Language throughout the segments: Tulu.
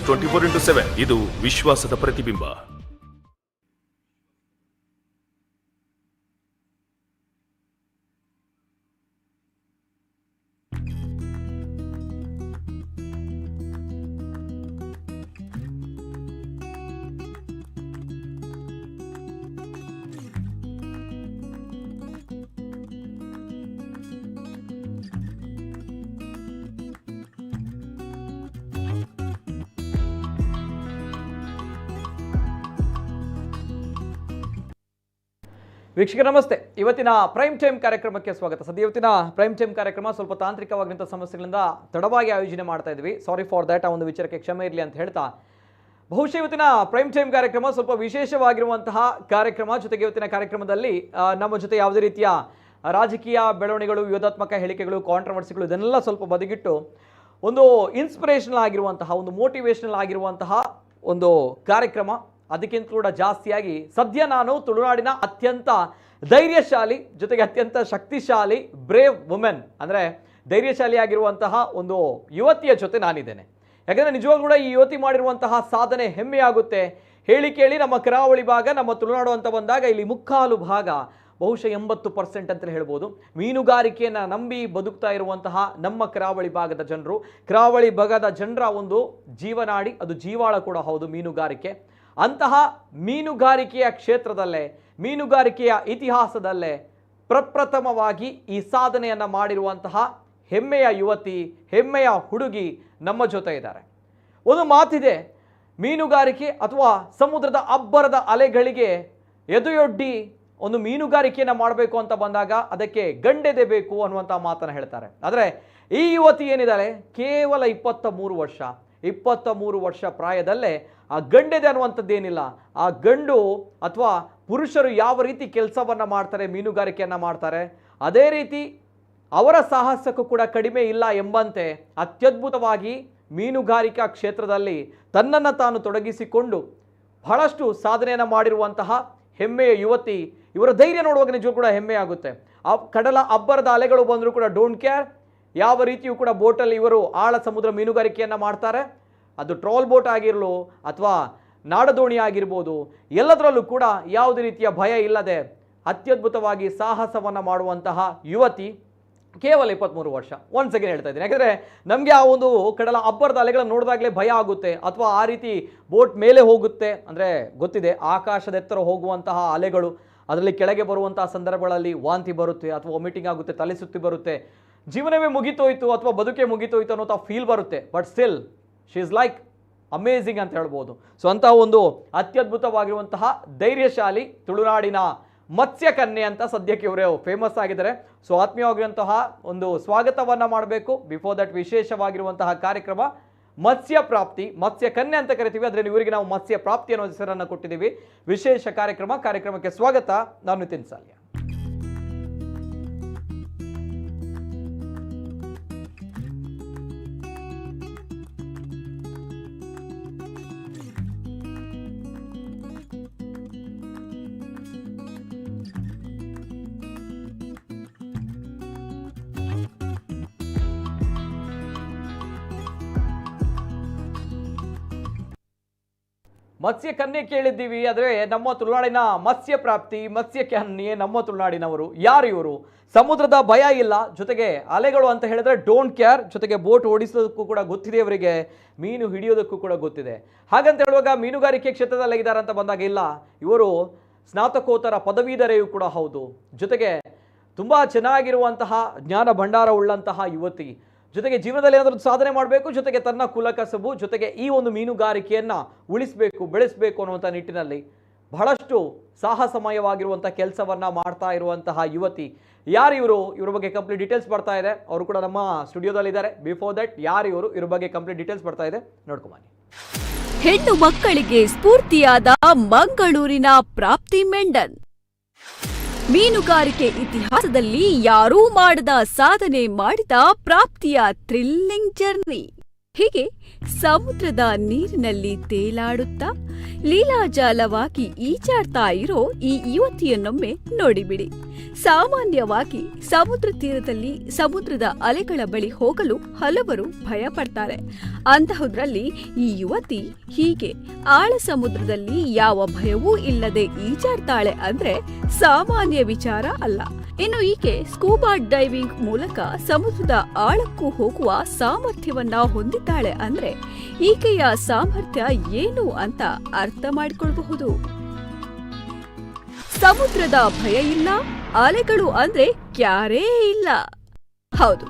24x7. ಇದು ವಿಶ್ವಾಸದ ಪ್ರತಿಬಿಂಬ. ವೀಕ್ಷಕರ ನಮಸ್ತೆ. ಇವತ್ತಿನ ಪ್ರೈಮ್ ಟೈಮ್ ಕಾರ್ಯಕ್ರಮಕ್ಕೆ ಸ್ವಾಗತ. ಸದ್ಯ ಇವತ್ತಿನ ಪ್ರೈಮ್ ಟೈಮ್ ಕಾರ್ಯಕ್ರಮ ಸ್ವಲ್ಪ ತಾಂತ್ರಿಕವಾಗಿಂತ ಸಮಸ್ಯೆಗಳಿಂದ ತಡವಾಗಿ ಆಯೋಜನೆ ಮಾಡ್ತಾ ಇದ್ವಿ. Sorry for that, ಆ ಒಂದು ವಿಚಾರಕ್ಕೆ ಕ್ಷಮೆ ಇರಲಿ ಅಂತ ಹೇಳ್ತಾ, ಬಹುಶಃ ಇವತ್ತಿನ ಪ್ರೈಮ್ ಟೈಮ್ ಕಾರ್ಯಕ್ರಮ ಸ್ವಲ್ಪ ವಿಶೇಷವಾಗಿರುವಂತಹ ಕಾರ್ಯಕ್ರಮ. ಜೊತೆಗೆ ಇವತ್ತಿನ ಕಾರ್ಯಕ್ರಮದಲ್ಲಿ ನಮ್ಮ ಜೊತೆ ಯಾವುದೇ ರೀತಿಯ ರಾಜಕೀಯ ಬೆಳವಣಿಗೆಗಳು, ವಿವಾದಾತ್ಮಕ ಹೇಳಿಕೆಗಳು, ಕಾಂಟ್ರವರ್ಸಿಗಳು ಇದನ್ನೆಲ್ಲ ಸ್ವಲ್ಪ ಬದಿಗಿಟ್ಟು ಒಂದು ಇನ್ಸ್ಪಿರೇಷನಲ್ ಆಗಿರುವಂತಹ, ಒಂದು ಮೋಟಿವೇಶನಲ್ ಆಗಿರುವಂತಹ ಒಂದು ಕಾರ್ಯಕ್ರಮ. ಅದಕ್ಕಿಂತ ಕೂಡ ಜಾಸ್ತಿಯಾಗಿ ಸದ್ಯ ನಾನು ತುಳುನಾಡಿನ ಅತ್ಯಂತ ಧೈರ್ಯಶಾಲಿ, ಜೊತೆಗೆ ಅತ್ಯಂತ ಶಕ್ತಿಶಾಲಿ, ಬ್ರೇವ್ ವುಮೆನ್, ಅಂದರೆ ಧೈರ್ಯಶಾಲಿಯಾಗಿರುವಂತಹ ಒಂದು ಯುವತಿಯ ಜೊತೆ ನಾನಿದ್ದೇನೆ. ಯಾಕಂದರೆ ನಿಜವಾಗ್ಲೂ ಕೂಡ ಈ ಯುವತಿ ಮಾಡಿರುವಂತಹ ಸಾಧನೆ ಹೆಮ್ಮೆಯಾಗುತ್ತೆ. ಹೇಳಿ ಕೇಳಿ ನಮ್ಮ ಕರಾವಳಿ ಭಾಗ, ನಮ್ಮ ತುಳುನಾಡು ಅಂತ ಬಂದಾಗ ಇಲ್ಲಿ ಮುಕ್ಕಾಲು ಭಾಗ, ಬಹುಶಃ 80% ಅಂತಲೇ ಹೇಳ್ಬೋದು, ಮೀನುಗಾರಿಕೆಯನ್ನು ನಂಬಿ ಬದುಕ್ತಾ ಇರುವಂತಹ ನಮ್ಮ ಕರಾವಳಿ ಭಾಗದ ಜನರು. ಕರಾವಳಿ ಭಾಗದ ಜನರ ಒಂದು ಜೀವನಾಡಿ, ಅದು ಜೀವಾಳ ಕೂಡ ಹೌದು ಮೀನುಗಾರಿಕೆ. ಅಂತಹ ಮೀನುಗಾರಿಕೆಯ ಕ್ಷೇತ್ರದಲ್ಲೇ, ಮೀನುಗಾರಿಕೆಯ ಇತಿಹಾಸದಲ್ಲೇ ಪ್ರಪ್ರಥಮವಾಗಿ ಈ ಸಾಧನೆಯನ್ನು ಮಾಡಿರುವಂತಹ ಹೆಮ್ಮೆಯ ಯುವತಿ, ಹೆಮ್ಮೆಯ ಹುಡುಗಿ ನಮ್ಮ ಜೊತೆ ಇದ್ದಾರೆ. ಒಂದು ಮಾತಿದೆ, ಮೀನುಗಾರಿಕೆ ಅಥವಾ ಸಮುದ್ರದ ಅಬ್ಬರದ ಅಲೆಗಳಿಗೆ ಎದೆಯೊಡ್ಡಿ ಒಂದು ಮೀನುಗಾರಿಕೆಯನ್ನು ಮಾಡಬೇಕು ಅಂತ ಬಂದಾಗ ಅದಕ್ಕೆ ಗಂಡೆದೆ ಬೇಕು ಅನ್ನುವಂಥ ಮಾತನ್ನು ಹೇಳ್ತಾರೆ. ಆದರೆ ಈ ಯುವತಿ ಏನಿದ್ದಾಳೆ, ಕೇವಲ 23 ವರ್ಷ, 23 ವರ್ಷ ಪ್ರಾಯದಲ್ಲೇ ಆ ಗಂಡೆದೆ ಅನ್ನುವಂಥದ್ದೇನಿಲ್ಲ. ಆ ಗಂಡು ಅಥವಾ ಪುರುಷರು ಯಾವ ರೀತಿ ಕೆಲಸವನ್ನು ಮಾಡ್ತಾರೆ, ಮೀನುಗಾರಿಕೆಯನ್ನು ಮಾಡ್ತಾರೆ, ಅದೇ ರೀತಿ ಅವರ ಸಾಹಸಕ್ಕೂ ಕೂಡ ಕಡಿಮೆ ಇಲ್ಲ ಎಂಬಂತೆ ಅತ್ಯದ್ಭುತವಾಗಿ ಮೀನುಗಾರಿಕಾ ಕ್ಷೇತ್ರದಲ್ಲಿ ತನ್ನನ್ನು ತಾನು ತೊಡಗಿಸಿಕೊಂಡು ಬಹಳಷ್ಟು ಸಾಧನೆಯನ್ನು ಮಾಡಿರುವಂತಹ ಹೆಮ್ಮೆಯ ಯುವತಿ. ಇವರ ಧೈರ್ಯ ನೋಡುವಾಗ ನಿಜವೂ ಕೂಡ ಹೆಮ್ಮೆ ಆಗುತ್ತೆ. ಆ ಕಡಲ ಅಬ್ಬರದ ಅಲೆಗಳು ಬಂದರೂ ಕೂಡ don't care, ಯಾವ ರೀತಿಯೂ ಕೂಡ ಬೋಟಲ್ಲಿ ಇವರು ಆಳ ಸಮುದ್ರ ಮೀನುಗಾರಿಕೆಯನ್ನು ಮಾಡ್ತಾರೆ. ಅದು ಟ್ರಾಲ್ ಬೋಟ್ ಆಗಿರಲು ಅಥವಾ ನಾಡದೋಣಿ ಆಗಿರ್ಬೋದು, ಎಲ್ಲದರಲ್ಲೂ ಕೂಡ ಯಾವುದೇ ರೀತಿಯ ಭಯ ಇಲ್ಲದೆ ಅತ್ಯದ್ಭುತವಾಗಿ ಸಾಹಸವನ್ನು ಮಾಡುವಂತಹ ಯುವತಿ, ಕೇವಲ 23 ವರ್ಷ. ಒನ್ಸ್ ಅಗೇನ್ ಹೇಳ್ತಾ ಇದ್ದೀನಿ, ಯಾಕಂದರೆ ನಮಗೆ ಆ ಒಂದು ಕಡಲ ಅಬ್ಬರದ ಅಲೆಗಳನ್ನು ನೋಡಿದಾಗಲೇ ಭಯ ಆಗುತ್ತೆ, ಅಥವಾ ಆ ರೀತಿ ಬೋಟ್ ಮೇಲೆ ಹೋಗುತ್ತೆ ಅಂದರೆ ಗೊತ್ತಿದೆ, ಆಕಾಶದ ಎತ್ತರ ಹೋಗುವಂತಹ ಅಲೆಗಳು, ಅದರಲ್ಲಿ ಕೆಳಗೆ ಬರುವಂತಹ ಸಂದರ್ಭಗಳಲ್ಲಿ ವಾಂತಿ ಬರುತ್ತೆ ಅಥವಾ ವಾಮಿಟಿಂಗ್ ಆಗುತ್ತೆ, ತಲೆ ಸುತ್ತಿ ಬರುತ್ತೆ, ಜೀವನವೇ ಮುಗಿತೋಯ್ತು ಅಥವಾ ಬದುಕೇ ಮುಗಿತೋಯ್ತು ಅನ್ನೋ ಫೀಲ್ ಬರುತ್ತೆ. But still she is like amazing ಅಂತ ಹೇಳ್ಬೋದು. ಸೊ ಅಂತಹ ಒಂದು ಅತ್ಯದ್ಭುತವಾಗಿರುವಂತಹ ಧೈರ್ಯಶಾಲಿ ತುಳುನಾಡಿನ ಮತ್ಸ್ಯಕನ್ಯೆ ಅಂತ ಸದ್ಯಕ್ಕೆ ಇವರು ಫೇಮಸ್ ಆಗಿದ್ದಾರೆ. ಸೊ ಆತ್ಮೀಯವಾಗಿರುವಂತಹ ಒಂದು ಸ್ವಾಗತವನ್ನು ಮಾಡಬೇಕು. ಬಿಫೋರ್ that ವಿಶೇಷವಾಗಿರುವಂತಹ ಕಾರ್ಯಕ್ರಮ ಮತ್ಸ್ಯ ಪ್ರಾಪ್ತಿ, ಮತ್ಸ್ಯಕನ್ಯೆ ಅಂತ ಕರಿತೀವಿ, ಅದರಲ್ಲಿ ಇವರಿಗೆ ನಾವು ಮತ್ಸ್ಯ ಪ್ರಾಪ್ತಿ ಅನ್ನೋ ಹೆಸರನ್ನು ಕೊಟ್ಟಿದ್ದೀವಿ. ವಿಶೇಷ ಕಾರ್ಯಕ್ರಮ, ಕಾರ್ಯಕ್ರಮಕ್ಕೆ ಸ್ವಾಗತ. ನಾನು ನಿತಿನ್ ಸಾಲ್ಯ. ಮತ್ಸ್ಯಕನ್ಯೆ ಕೇಳಿದ್ದೀವಿ, ಆದರೆ ನಮ್ಮ ತುಳುನಾಡಿನ ಮತ್ಸ್ಯ ಪ್ರಾಪ್ತಿ, ಮತ್ಸ್ಯಕನ್ಯೆ ನಮ್ಮ ತುಳುನಾಡಿನವರು ಯಾರು ಇವರು? ಸಮುದ್ರದ ಭಯ ಇಲ್ಲ, ಜೊತೆಗೆ ಅಲೆಗಳು ಅಂತ ಹೇಳಿದ್ರೆ don't care, ಜೊತೆಗೆ ಬೋಟ್ ಓಡಿಸೋದಕ್ಕೂ ಕೂಡ ಗೊತ್ತಿದೆ ಇವರಿಗೆ, ಮೀನು ಹಿಡಿಯೋದಕ್ಕೂ ಕೂಡ ಗೊತ್ತಿದೆ. ಹಾಗಂತ ಹೇಳುವಾಗ ಮೀನುಗಾರಿಕೆ ಕ್ಷೇತ್ರದಲ್ಲಿ ಇದ್ದಾರೆ ಅಂತ ಬಂದಾಗ ಇಲ್ಲ, ಇವರು ಸ್ನಾತಕೋತ್ತರ ಪದವೀಧರೆಯೂ ಕೂಡ ಹೌದು. ಜೊತೆಗೆ ತುಂಬ ಚೆನ್ನಾಗಿರುವಂತಹ ಜ್ಞಾನ ಭಂಡಾರ ಉಳ್ಳಂತಹ ಯುವತಿ, ಜೊತೆಗೆ ಜೀವನದಲ್ಲಿ ಏನಾದರೂ ಸಾಧನೆ ಮಾಡಬೇಕು, ಜೊತೆಗೆ ತನ್ನ ಕುಲಕಸಬು, ಜೊತೆಗೆ ಈ ಒಂದು ಮೀನುಗಾರಿಕೆಯನ್ನು ಉಳಿಸಬೇಕು, ಬೆಳೆಸಬೇಕು ಅನ್ನುವಂಥ ನಿಟ್ಟಿನಲ್ಲಿ ಬಹಳಷ್ಟು ಸಾಹಸಮಯವಾಗಿರುವಂಥ ಕೆಲಸವನ್ನು ಮಾಡ್ತಾ ಇರುವಂತಹ ಯುವತಿ ಯಾರು ಇವರು? ಇವ್ರ ಬಗ್ಗೆ ಕಂಪ್ಲೀಟ್ ಡೀಟೇಲ್ಸ್ ಬರ್ತಾ ಇದೆ. ಅವರು ಕೂಡ ನಮ್ಮ ಸ್ಟುಡಿಯೋದಲ್ಲಿದ್ದಾರೆ. ಬಿಫೋರ್ that ಯಾರು ಇವರು, ಇವ್ರ ಬಗ್ಗೆ ಕಂಪ್ಲೀಟ್ ಡೀಟೇಲ್ಸ್ ಬರ್ತಾ ಇದೆ, ನೋಡ್ಕೊಂಬನ್ನಿ. ಹೆಣ್ಣು ಮಕ್ಕಳಿಗೆ ಸ್ಫೂರ್ತಿಯಾದ ಮಂಗಳೂರಿನ ಪ್ರಾಪ್ತಿ ಮೆಂಡನ್, ಮೀನುಗಾರಿಕೆ ಇತಿಹಾಸದಲ್ಲಿ ಯಾರೂ ಮಾಡದ ಸಾಧನೆ ಮಾಡಿದ ಪ್ರಾಪ್ತಿಯ ಥ್ರಿಲ್ಲಿಂಗ್ ಜರ್ನಿ. ಹೀಗೆ ಸಮುದ್ರದ ನೀರಿನಲ್ಲಿ ತೇಲಾಡುತ್ತಾ ಲೀಲಾಜಾಲವಾಗಿ ಈಜಾಡ್ತಾ ಇರೋ ಈ ಯುವತಿಯನ್ನೊಮ್ಮೆ ನೋಡಿಬಿಡಿ. ಸಾಮಾನ್ಯವಾಗಿ ಸಮುದ್ರ ತೀರದಲ್ಲಿ ಸಮುದ್ರದ ಅಲೆಗಳ ಬಳಿ ಹೋಗಲು ಹಲವರು ಭಯ ಪಡ್ತಾರೆ. ಅಂತಹುದ್ರಲ್ಲಿ ಈ ಯುವತಿ ಹೀಗೆ ಆಳ ಸಮುದ್ರದಲ್ಲಿ ಯಾವ ಭಯವೂ ಇಲ್ಲದೆ ಈಜಾಡ್ತಾಳೆ ಅಂದ್ರೆ ಸಾಮಾನ್ಯ ವಿಚಾರ ಅಲ್ಲ. ಇನ್ನು ಈಕೆ ಸ್ಕೂಬಾ ಡೈವಿಂಗ್ ಮೂಲಕ ಸಮುದ್ರದ ಆಳಕ್ಕೂ ಹೋಗುವ ಸಾಮರ್ಥ್ಯವನ್ನ ಹೊಂದಿದ್ದಾಳೆ ಅಂದ್ರೆ ಈಕೆಯ ಸಾಮರ್ಥ್ಯ ಏನು ಅಂತ ಅರ್ಥ ಮಾಡಿಕೊಳ್ಬಹುದು. ಸಮುದ್ರದ ಭಯ ಇಲ್ಲ, ಅಲೆಗಳು ಅಂದ್ರೆ ಕ್ಯಾರೇ ಇಲ್ಲ. ಹೌದು,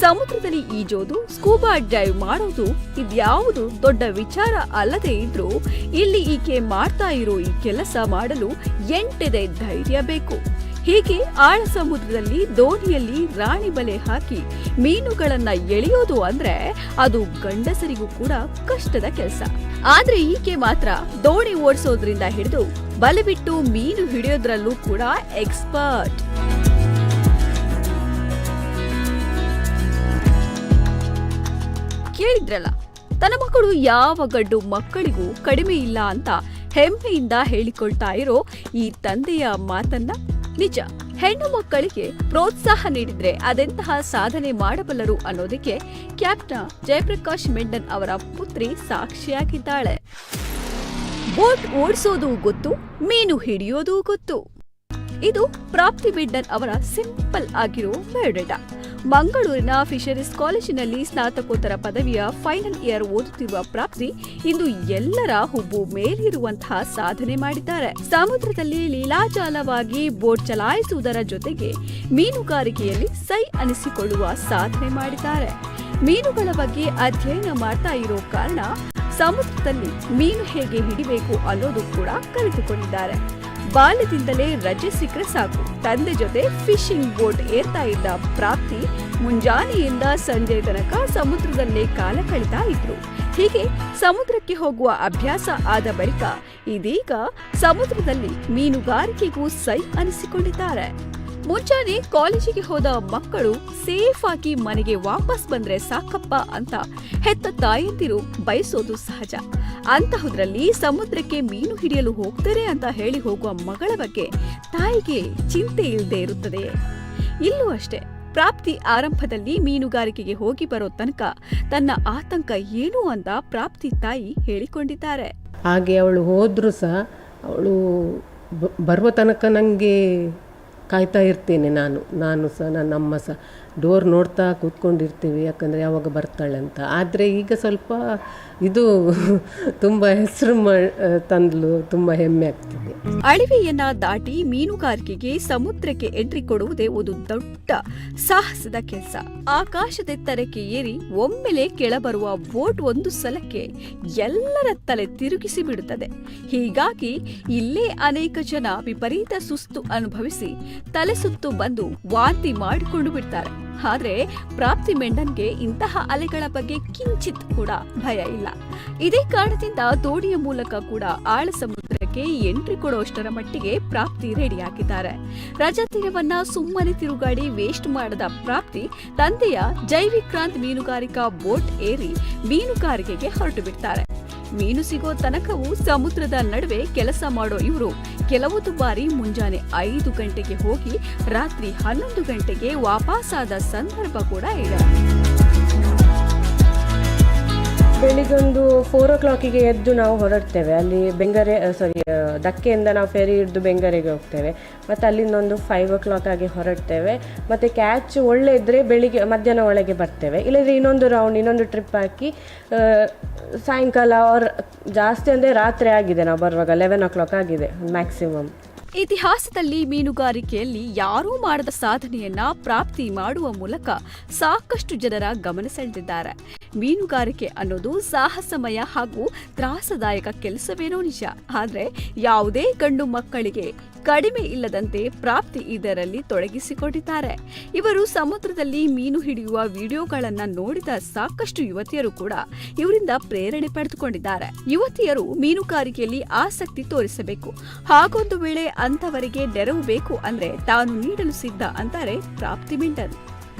ಸಮುದ್ರದಲ್ಲಿ ಈಜೋದು, ಸ್ಕೂಬಾ ಡೈವ್ ಮಾಡೋದು ಇದ್ಯಾವುದು ದೊಡ್ಡ ವಿಚಾರ ಅಲ್ಲದೆ ಇದ್ರೂ, ಇಲ್ಲಿ ಈಕೆ ಮಾಡ್ತಾ ಇರೋ ಈ ಕೆಲಸ ಮಾಡಲು ಎಂಟೆದೆ ಧೈರ್ಯ ಬೇಕು. ಹೀಗೆ ಆಳ ಸಮುದ್ರದಲ್ಲಿ ದೋಣಿಯಲ್ಲಿ ರಾಣಿ ಬಲೆ ಹಾಕಿ ಮೀನುಗಳನ್ನ ಎಳೆಯೋದು ಅಂದ್ರೆ ಅದು ಗಂಡಸರಿಗೂ ಕೂಡ ಕಷ್ಟದ ಕೆಲಸ. ಆದ್ರೆ ಈಕೆ ಮಾತ್ರ ದೋಣಿ ಓಡಿಸೋದ್ರಿಂದ ಹಿಡಿದು ಬಲೆ ಬಿಟ್ಟು ಮೀನು ಹಿಡಿಯೋದ್ರಲ್ಲೂ ಕೂಡ ಎಕ್ಸ್ಪರ್ಟ್. ಕೇಳಿದ್ರಲ್ಲ, ತನ್ನ ಮಕ್ಕಳು ಯಾವ ಗಂಡು ಮಕ್ಕಳಿಗೂ ಕಡಿಮೆ ಇಲ್ಲ ಅಂತ ಹೆಮ್ಮೆಯಿಂದ ಹೇಳಿಕೊಳ್ತಾ ಇರೋ ಈ ತಂದೆಯ ಮಾತನ್ನ. ನಿಜ, ಹೆಣ್ಣು ಮಕ್ಕಳಿಗೆ ಪ್ರೋತ್ಸಾಹ ನೀಡಿದ್ರೆ ಅದೆಂತಹ ಸಾಧನೆ ಮಾಡಬಲ್ಲರು ಅನ್ನೋದಕ್ಕೆ ಕ್ಯಾಪ್ಟನ್ ಜಯಪ್ರಕಾಶ್ ಮೆಂಡನ್ ಅವರ ಪುತ್ರಿ ಸಾಕ್ಷಿಯಾಗಿದ್ದಾಳೆ. ಬೋಟ್ ಓಡಿಸೋದು ಗೊತ್ತು, ಮೀನು ಹಿಡಿಯೋದೂ ಗೊತ್ತು. ಇದು ಪ್ರಾಪ್ತಿ ಮೆಂಡನ್ ಅವರ ಸಿಂಪಲ್ ಆಗಿರೋ ಬಯೋಡೇಟಾ. ಮಂಗಳೂರಿನ ಫಿಶರೀಸ್ ಕಾಲೇಜಿನಲ್ಲಿ ಸ್ನಾತಕೋತ್ತರ ಪದವಿಯ ಫೈನಲ್ ಇಯರ್ ಓದುತ್ತಿರುವ ಪ್ರಾಪ್ತಿ ಇಂದು ಎಲ್ಲರ ಹುಬ್ಬು ಮೇಲಿರುವಂತಹ ಸಾಧನೆ ಮಾಡಿದ್ದಾರೆ. ಸಮುದ್ರದಲ್ಲಿ ಲೀಲಾಜಾಲವಾಗಿ ಬೋಟ್ ಚಲಾಯಿಸುವುದರ ಜೊತೆಗೆ ಮೀನುಗಾರಿಕೆಯಲ್ಲಿ ಸೈ ಅನಿಸಿಕೊಳ್ಳುವ ಸಾಧನೆ ಮಾಡಿದ್ದಾರೆ. ಮೀನುಗಳ ಬಗ್ಗೆ ಅಧ್ಯಯನ ಮಾಡ್ತಾ ಇರೋ ಕಾರಣ ಸಮುದ್ರದಲ್ಲಿ ಮೀನು ಹೇಗೆ ಹಿಡಿಬೇಕು ಅನ್ನೋದು ಕೂಡ ಕಲಿತುಕೊಂಡಿದ್ದಾರೆ. ಬಾಲ್ಯದಿಂದಲೇ ರಜೆ ಸಿಕ್ಕರೆ ಸಾಕು, ತಂದೆ ಜೊತೆ ಫಿಶಿಂಗ್ ಬೋಟ್ ಏರ್ತಾ ಇದ್ದ ಪ್ರಾಪ್ತಿ ಮುಂಜಾನೆಯಿಂದ ಸಂಜೆ ತನಕ ಸಮುದ್ರದಲ್ಲೇ ಕಾಲ ಕಳೀತಾ ಇದ್ರು. ಹೀಗೆ ಸಮುದ್ರಕ್ಕೆ ಹೋಗುವ ಅಭ್ಯಾಸ ಆದ ಬಳಿಕ ಇದೀಗ ಸಮುದ್ರದಲ್ಲಿ ಮೀನುಗಾರಿಕೆಗೂ ಸೈ ಅನಿಸಿಕೊಂಡಿದ್ದಾರೆ. ಮುಂಜಾನೆ ಕಾಲೇಜಿಗೆ ಹೋದ ಮಕ್ಕಳು ಸೇಫ್ ಆಗಿ ಮನೆಗೆ ವಾಪಸ್ ಬಂದ್ರೆ ಸಾಕಪ್ಪ ಅಂತ ಹೆತ್ತ ತಾಯಂದಿರು ಬಯಸೋದು ಸಹಜ. ಅಂತಹುದ್ರಲ್ಲಿ ಸಮುದ್ರಕ್ಕೆ ಮೀನು ಹಿಡಿಯಲು ಹೋಗ್ತಾರೆ ಅಂತ ಹೇಳಿ ಹೋಗುವ ಮಗಳ ಬಗ್ಗೆ ತಾಯಿಗೆ ಚಿಂತೆ ಇಲ್ಲದೆ ಇರುತ್ತದೆ. ಇಲ್ಲೂ ಅಷ್ಟೇ, ಪ್ರಾಪ್ತಿ ಆರಂಭದಲ್ಲಿ ಮೀನುಗಾರಿಕೆಗೆ ಹೋಗಿ ಬರೋ ತನಕ ತನ್ನ ಆತಂಕ ಏನು ಅಂತ ಪ್ರಾಪ್ತಿ ತಾಯಿ ಹೇಳಿಕೊಂಡಿದ್ದಾರೆ. ಹಾಗೆ ಅವಳು ಹೋದರೂ ಸಹ ಅವಳು ಬರುವ ತನಕ ನನಗೆ ಕಾಯ್ತಾ ಇರ್ತೇನೆ ನಾನು. ನಾನು ಸಹ, ನನ್ನ ಅಮ್ಮ ಸಹ ಡೋರ್ ನೋಡ್ತಾ ಕೂತ್ಕೊಂಡಿರ್ತೀವಿ, ಯಾಕಂದರೆ ಯಾವಾಗ ಬರ್ತಾಳೆ ಅಂತ. ಆದರೆ ಈಗ ಸ್ವಲ್ಪ ಇದು ತುಂಬ ಹೆಸರು ತಂದಳು, ತುಂಬ ಹೆಮ್ಮೆ ಆಗ್ತಿದೆ. ಅಳಿವೆಯನ್ನ ದಾಟಿ ಮೀನುಗಾರಿಕೆಗೆ ಸಮುದ್ರಕ್ಕೆ ಎಂಟ್ರಿ ಕೊಡುವುದೇ ಒಂದು ದೊಡ್ಡ ಸಾಹಸದ ಕೆಲಸ. ಆಕಾಶದೆತ್ತರಕ್ಕೆ ಏರಿ ಒಮ್ಮೆಲೆ ಕೆಳಬರುವ ಬೋಟ್ ಒಂದು ಸಲಕ್ಕೆ ಎಲ್ಲರ ತಲೆ ತಿರುಗಿಸಿ ಬಿಡುತ್ತದೆ. ಹೀಗಾಗಿ ಇಲ್ಲೇ ಅನೇಕ ಜನ ವಿಪರೀತ ಸುಸ್ತು ಅನುಭವಿಸಿ ತಲೆ ಸುತ್ತು ಬಂದು ವಾಂತಿ ಮಾಡಿಕೊಂಡು ಬಿಡ್ತಾರೆ. ಆದ್ರೆ ಪ್ರಾಪ್ತಿ ಮೆಂಡನ್ಗೆ ಇಂತಹ ಅಲೆಗಳ ಬಗ್ಗೆ ಕಿಂಚಿತ್ ಕೂಡ ಭಯ ಇಲ್ಲ. ಇದೇ ಕಾರಣದಿಂದ ದೋಣಿಯ ಮೂಲಕ ಕೂಡ ಆಳ ಸಮುದ್ರಕ್ಕೆ ಎಂಟ್ರಿ ಕೊಡುವಷ್ಟರ ಮಟ್ಟಿಗೆ ಪ್ರಾಪ್ತಿ ರೆಡಿಯಾಗಿದ್ದಾರೆ. ರಜಾ ದಿನವನ್ನ ಸುಮ್ಮನೆ ತಿರುಗಾಡಿ ವೇಸ್ಟ್ ಮಾಡದ ಪ್ರಾಪ್ತಿ ತಂದೆಯ ಜೈವಿಕ್ರಾಂತ್ ಮೀನುಗಾರಿಕಾ ಬೋಟ್ ಏರಿ ಮೀನುಗಾರಿಕೆಗೆ ಹೊರಟು ಬಿಡ್ತಾರೆ. ಮೀನು ಸಿಗೋ ತನಕವೂ ಸಮುದ್ರದ ನಡುವೆ ಕೆಲಸ ಮಾಡೋ ಇವರು ಕೆಲವೊಂದು ಬಾರಿ ಮುಂಜಾನೆ 5 ಗಂಟೆಗೆ ಹೋಗಿ ರಾತ್ರಿ 11 ಗಂಟೆಗೆ ವಾಪಸ್ಸಾದ ಸಂದರ್ಭ ಕೂಡ ಇದೆ. ಬೆಳಿಗ್ಗೆ ಒಂದು 4 ಓ ಕ್ಲಾಕಿಗೆ ಎದ್ದು ನಾವು ಹೊರಡ್ತೇವೆ. ಅಲ್ಲಿ ಬೆಂಗರೆ, ಸಾರಿ, ದಕ್ಕೆಯಿಂದ ನಾವು ಫೆರಿ ಹಿಡಿದು ಬೆಂಗರೆಗೆ ಹೋಗ್ತೇವೆ. ಮತ್ತು ಅಲ್ಲಿಂದ ಒಂದು 5 ಓ ಕ್ಲಾಕ್ ಆಗಿ ಹೊರಡ್ತೇವೆ. ಮತ್ತು ಕ್ಯಾಚ್ ಒಳ್ಳೆ ಇದ್ದರೆ ಬೆಳಿಗ್ಗೆ ಮಧ್ಯಾಹ್ನ ಒಳಗೆ ಬರ್ತೇವೆ. ಇಲ್ಲದ್ರೆ ಇನ್ನೊಂದು ರೌಂಡ್, ಇನ್ನೊಂದು ಟ್ರಿಪ್ ಹಾಕಿ ಸಾಯಂಕಾಲ ಆರ್ ಜಾಸ್ತಿ ಅಂದರೆ ರಾತ್ರಿ ಆಗಿದೆ ನಾವು ಬರುವಾಗ, 11 ಓ ಕ್ಲಾಕ್ ಆಗಿದೆ ಮ್ಯಾಕ್ಸಿಮಮ್. ಇತಿಹಾಸದಲ್ಲಿ ಮೀನುಗಾರಿಕೆಯಲ್ಲಿ ಯಾರೂ ಮಾಡದ ಸಾಧನೆಯನ್ನ ಪ್ರಾಪ್ತಿ ಮಾಡುವ ಮೂಲಕ ಸಾಕಷ್ಟು ಜನರ ಗಮನ ಸೆಳೆದಿದ್ದಾರೆ. ಮೀನುಗಾರಿಕೆ ಅನ್ನೋದು ಸಾಹಸಮಯ ಹಾಗೂ ತ್ರಾಸದಾಯಕ ಕೆಲಸವೇನೋ ನಿಜ. ಆದ್ರೆ ಯಾವುದೇ ಗಂಡು ಮಕ್ಕಳಿಗೆ ಕಡಿಮೆ ಇಲ್ಲದಂತೆ ಪ್ರಾಪ್ತಿ ಇದರಲ್ಲಿ ತೊಡಗಿಸಿಕೊಂಡಿದ್ದಾರೆ. ಇವರು ಸಮುದ್ರದಲ್ಲಿ ಮೀನು ಹಿಡಿಯುವ ವಿಡಿಯೋಗಳನ್ನ ನೋಡಿದ ಸಾಕಷ್ಟು ಯುವತಿಯರು ಕೂಡ ಇವರಿಂದ ಪ್ರೇರಣೆ ಪಡೆದುಕೊಂಡಿದ್ದಾರೆ. ಯುವತಿಯರು ಮೀನುಗಾರಿಕೆಯಲ್ಲಿ ಆಸಕ್ತಿ ತೋರಿಸಬೇಕು, ಹಾಗೊಂದು ವೇಳೆ ಅಂತವರಿಗೆ ನೆರವು ಬೇಕು ಅಂದ್ರೆ ತಾನು ನೀಡಲು ಸಿದ್ಧ ಅಂತಾರೆ ಪ್ರಾಪ್ತಿ ಮೆಂಡನ್.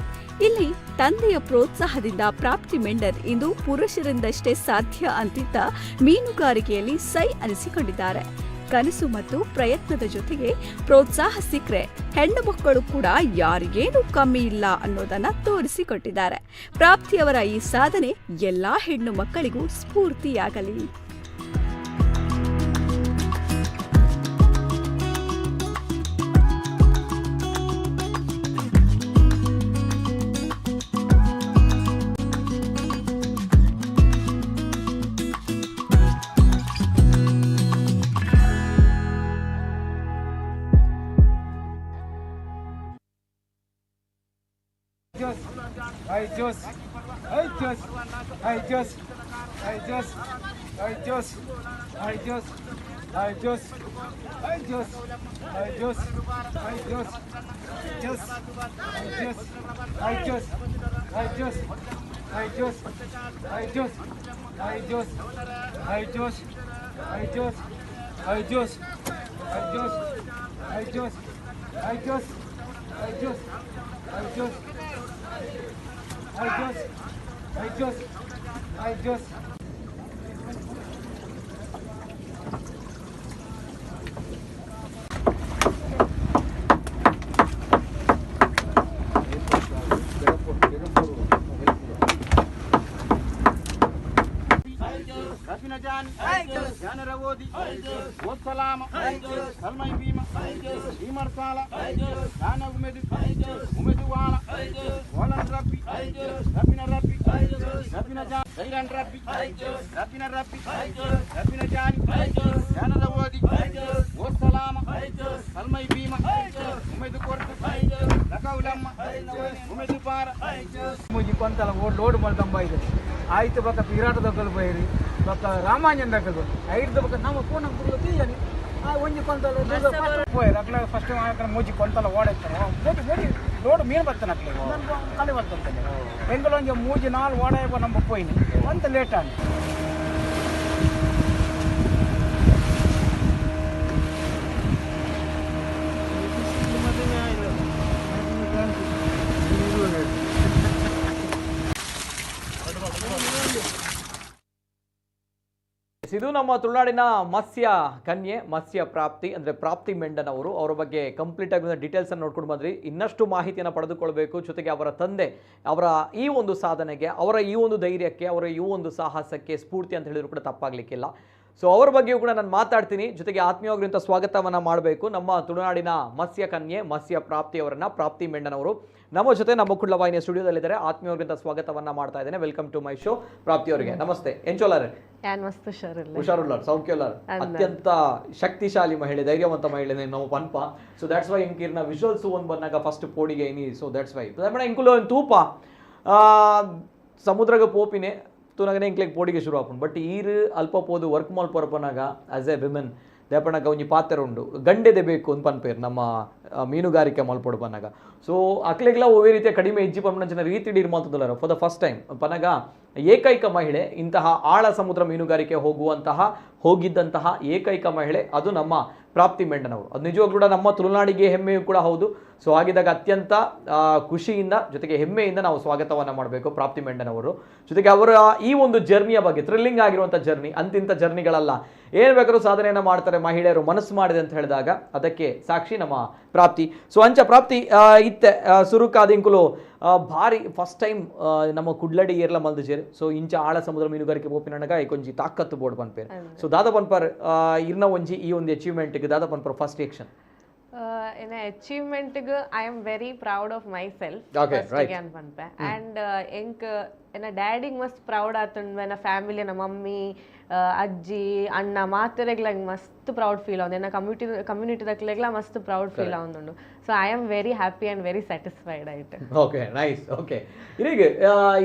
ಇಲ್ಲಿ ತಂದೆಯ ಪ್ರೋತ್ಸಾಹದಿಂದ ಪ್ರಾಪ್ತಿ ಮೆಂಡನ್ ಇಂದು ಪುರುಷರಿಂದಷ್ಟೇ ಸಾಧ್ಯ ಅಂತಿದ್ದ ಮೀನುಗಾರಿಕೆಯಲ್ಲಿ ಸೈ ಅನಿಸಿಕೊಂಡಿದ್ದಾರೆ. ಕನಸು ಮತ್ತು ಪ್ರಯತ್ನದ ಜೊತೆಗೆ ಪ್ರೋತ್ಸಾಹ ಸಿಕ್ಕರೆ ಹೆಣ್ಣು ಮಕ್ಕಳು ಕೂಡ ಯಾರಿಗೇನೂ ಕಮ್ಮಿ ಇಲ್ಲ ಅನ್ನೋದನ್ನ ತೋರಿಸಿಕೊಟ್ಟಿದ್ದಾರೆ. ಪ್ರಾಪ್ತಿಯವರ ಈ ಸಾಧನೆ ಎಲ್ಲಾ ಹೆಣ್ಣು ಮಕ್ಕಳಿಗೂ ಸ್ಫೂರ್ತಿಯಾಗಲಿ. Ay Dios, ay Dios, ay Dios, ay Dios, ay Dios, ay Dios, ay Dios, ay Dios, ay Dios, ay Dios, Dios, ay Dios, ay Dios, ay Dios, ay Dios, ay Dios, ay Dios, ay Dios, ay Dios, ay Dios, ay Dios, ay Dios, ay Dios, ay Dios, ay Dios. Ay Dios, ay Dios, ay Dios. ಮೂಜಿ ಕೊಂತಲ ಓಡ್ ಲೋಡ್ ಮಲ್ತಂಬ ಇದೆ ಆಯ್ತು. ಬೊಕ್ಕ ಪಿರಾಟ ದಕ್ಕಲು ಪೋಯಿರಿ, ಬೊಕ್ಕ ರಾಮಾಂಜನ್ ದಕ್ಕಲು ಐಡ್ದ ಬೊಕ್ಕ ನಮ್ಮ ಪೂನ ತೀಯನಿ ಆ ಒಂಜಿ ಕೊಂತಲ ಪೋಯರು. ಅಕ್ಲ ಫಸ್ಟ್ ಮೂಜಿ ಕೊಂತಲ ಓಡೈತಾರೆ. ಮೂಜಿ ಮೂಜಿ ಲೋಡ್ ಮೀನು ಬರ್ತಾನೆ ಅಕ್ಲೆ ಕಲೆ ಬರ್ತಂತೆ. ಬೆಂಗಳೂರು ಒಂಜಿ ಮೂಜಿ ನಾಲ್ ಓಡ ನಮ್ಮ ಪೋಯಿನಿ ಒಂತ ಲೇಟ್ ಆಂಡ್. ಇದು ನಮ್ಮ ತುಳುನಾಡಿನ ಮತ್ಸ್ಯ ಕನ್ಯೆ, ಮತ್ಸ್ಯ ಪ್ರಾಪ್ತಿ ಅಂದರೆ ಪ್ರಾಪ್ತಿ ಮೆಂಡನ್ ಅವರು. ಅವರ ಬಗ್ಗೆ ಕಂಪ್ಲೀಟ್ ಆಗಿ ಡೀಟೇಲ್ಸ್ ಅನ್ನು ನೋಡ್ಕೊಂಡು ಬಂದ್ರಿ. ಇನ್ನಷ್ಟು ಮಾಹಿತಿಯನ್ನು ಪಡೆದುಕೊಳ್ಬೇಕು. ಜೊತೆಗೆ ಅವರ ತಂದೆ ಅವರ ಈ ಒಂದು ಸಾಧನೆಗೆ, ಅವರ ಈ ಒಂದು ಧೈರ್ಯಕ್ಕೆ, ಅವರ ಈ ಒಂದು ಸಾಹಸಕ್ಕೆ ಸ್ಫೂರ್ತಿ ಅಂತ ಹೇಳಿದ್ರು ಕೂಡ ತಪ್ಪಾಗಲಿಕ್ಕಿಲ್ಲ. ಸೊ ಅವರ ಬಗ್ಗೆಯೂ ಕೂಡ ನಾನು ಮಾತಾಡ್ತೀನಿ. ಜೊತೆಗೆ ಆತ್ಮೀಯವಾಗಿರುವಂಥ ಸ್ವಾಗತವನ್ನು ಮಾಡಬೇಕು ನಮ್ಮ ತುಳುನಾಡಿನ ಮತ್ಸ್ಯ ಕನ್ಯೆ, ಮತ್ಸ್ಯ ಪ್ರಾಪ್ತಿಯವರನ್ನು. ಪ್ರಾಪ್ತಿ ಮೆಂಡನ್ ಅವರು ನಮ್ಮ ಜೊತೆ ನಮ್ಮ ಕುಡ್ಲ ವಾಹಿನಿಯ ಸ್ಟುಡಿಯೋದಲ್ಲಿದ್ದಾರೆ. ಆತ್ಮೀಯವಾಗಿರುವಂಥ ಸ್ವಾಗತವನ್ನು ಮಾಡ್ತಾ ಇದ್ದೇನೆ. Welcome to my show ಪ್ರಾಪ್ತಿಯವರಿಗೆ. Namaste, ಎಂಚೋಲಾರೆ? ಯಾನ್ ಮಸ್ತ್ ಹುಷಾರಿಲ್ಲ. ಹುಷಾರುಲ್ಲಾರ್, ಸೌಖ್ಯೋಲಾರ್. ಅತ್ಯಂತ ಶಕ್ತಿಶಾಲಿ ಮಹಿಳೆ, ಧೈರ್ಯವಂತ ಮಹಿಳೆ ನಮ್ಮ ಪನ್ಪ. ಸೊ that's why ಇಂಕಿರ್ನ ವಿಜುವಲ್ಸ್ ಒಂದು ಬಂದಾಗ ಫಸ್ಟ್ ಪೋಡಿಗೆ ಏನಿ. ಸೊ that's why ಇಂಕುಲು ಒಂದು ತೂಪ ಸಮುದ್ರಗ ಪೋಪಿನೆ ತೂನಗನೆ ಇಂಕ್ಲೆಗ್ ಪೋಡಿಗೆ ಶುರು ಆಪುಂಡು. ಬಟ್ ಈರ್ ಅಲ್ಪ ಪೋದು ವರ್ಕ್ ಮಲ್ಪೊರಪನಾಗ ಆಸ್ ಎ ವಿಮೆನ್ ದೇಪನಾಗ ಒಂಜಿ ಪಾತ್ರ ಉಂಡು, ಗಂಡೆದೆ ಬೇಕು ಅಂತ ಪನ್ಪೇರು ನಮ್ಮ ಮೀನುಗಾರಿಕೆ ಮಲ್ಪೊಡು ಪನ್ನಾಗ. ಸೊ ಅಕ್ಲೆಗ್ಲ ಒವ್ವೇ ರೀತಿಯ ಕಡಿಮೆ ಹೆಜ್ಜೆ ಪನ್ಪುನಂಚಿನ ರೀತಿ ಡೀರ್ ಮಲ್ತುಂದುಲ್ಲೆರ್. ಫಾರ್ the first time ಪನಗ ಏಕೈಕ ಮಹಿಳೆ ಇಂತಹ ಆಳ ಸಮುದ್ರ ಮೀನುಗಾರಿಕೆ ಹೋಗಿದ್ದಂತಹ ಏಕೈಕ ಮಹಿಳೆ ಅದು ನಮ್ಮ ಪ್ರಾಪ್ತಿ ಮೆಂಡನವರು. ಅದು ನಿಜವಾಗ್ಲೂ ಕೂಡ ನಮ್ಮ ತುಳುನಾಡಿಗೆ ಹೆಮ್ಮೆಯೂ ಕೂಡ ಹೌದು. ಸೊ ಹಾಗಿದ್ದಾಗ ಅತ್ಯಂತ ಖುಷಿಯಿಂದ ಜೊತೆಗೆ ಹೆಮ್ಮೆಯಿಂದ ನಾವು ಸ್ವಾಗತವನ್ನು ಮಾಡಬೇಕು ಪ್ರಾಪ್ತಿ ಮೆಂಡನವರು. ಜೊತೆಗೆ ಅವರ ಈ ಒಂದು ಜರ್ನಿಯ ಬಗ್ಗೆ, ಥ್ರಿಲ್ಲಿಂಗ್ ಆಗಿರುವಂಥ ಜರ್ನಿ, ಅಂತಿಂಥ ಜರ್ನಿಗಳಲ್ಲ, ಏನು ಬೇಕಾದ್ರೂ ಸಾಧನೆಯನ್ನು ಮಾಡ್ತಾರೆ ಮಹಿಳೆಯರು ಮನಸ್ಸು ಮಾಡಿದೆ ಅಂತ ಹೇಳಿದಾಗ ಅದಕ್ಕೆ ಸಾಕ್ಷಿ ನಮ್ಮ ಪ್ರಾಪ್ತಿ. ಸೊ ಅಂಚ ಪ್ರಾಪ್ತಿ ಇತ್ತೆ ಸುರುಕಾದಿಂಕುಲು ಭಾರಿ ಫಸ್ಟ್ ಟೈಮ್ ನಮ್ಮ ಕುಡ್ಲಡಿ ಏರ್ಲ ಮಲ್ದಿಜೇರು. ಸೊ ಇಂಚ ಆಳ ಸಮುದ್ರ ಮೀನುಗಾರಿಕೆ ಪೋಪಿನಗ ಒಂಜಿ ತಾಕತ್ತು ಬೋರ್ಡ್ ಪನ್ಪೇರು. ಸೊ ದಾದ ಪನ್ಪರ್ ಇರ್ನ ಒಂಜಿ ಈ ಒಂದು ಅಚೀವ್ಮೆಂಟ್ಗೆ ದಾದ ಪನ್ಪರ್ ಫಸ್ಟ್ ರಿಯಾಕ್ಷನ್? ಎನ್ನ ಅಚೀವ್ಮೆಂಟ್ಗೆ I am very proud of myself ಅನ್ಪನ್ಪೆ. And ಎಂಕ್ ಎನ್ನ ಡ್ಯಾಡಿಗೆ ಮಸ್ತ್ ಪ್ರೌಡ್ ಆತುಂಡು. ಎನ್ನ ಫ್ಯಾಮಿಲಿ, ಎನ್ನ ಮಮ್ಮಿ, ಅಜ್ಜಿ, ಅಣ್ಣ ಮಾತೆರೆಗ್ಲ ಎಂಕ್ ಮಸ್ತ್ ಪ್ರೌಡ್ ಫೀಲ್ ಆവുಂಡು. ಎನ್ನ ಕಮ್ಯುನಿಟಿ ದಕ್ಲೆಗ್ಲ ಮಸ್ತ್ ಪ್ರೌಡ್ ಫೀಲ್ ಆವೊಂದುಂಡು. So I am very happy and very satisfied ಆಯ್ತು. Okay, nice. ಓಕೆ, ಈಗ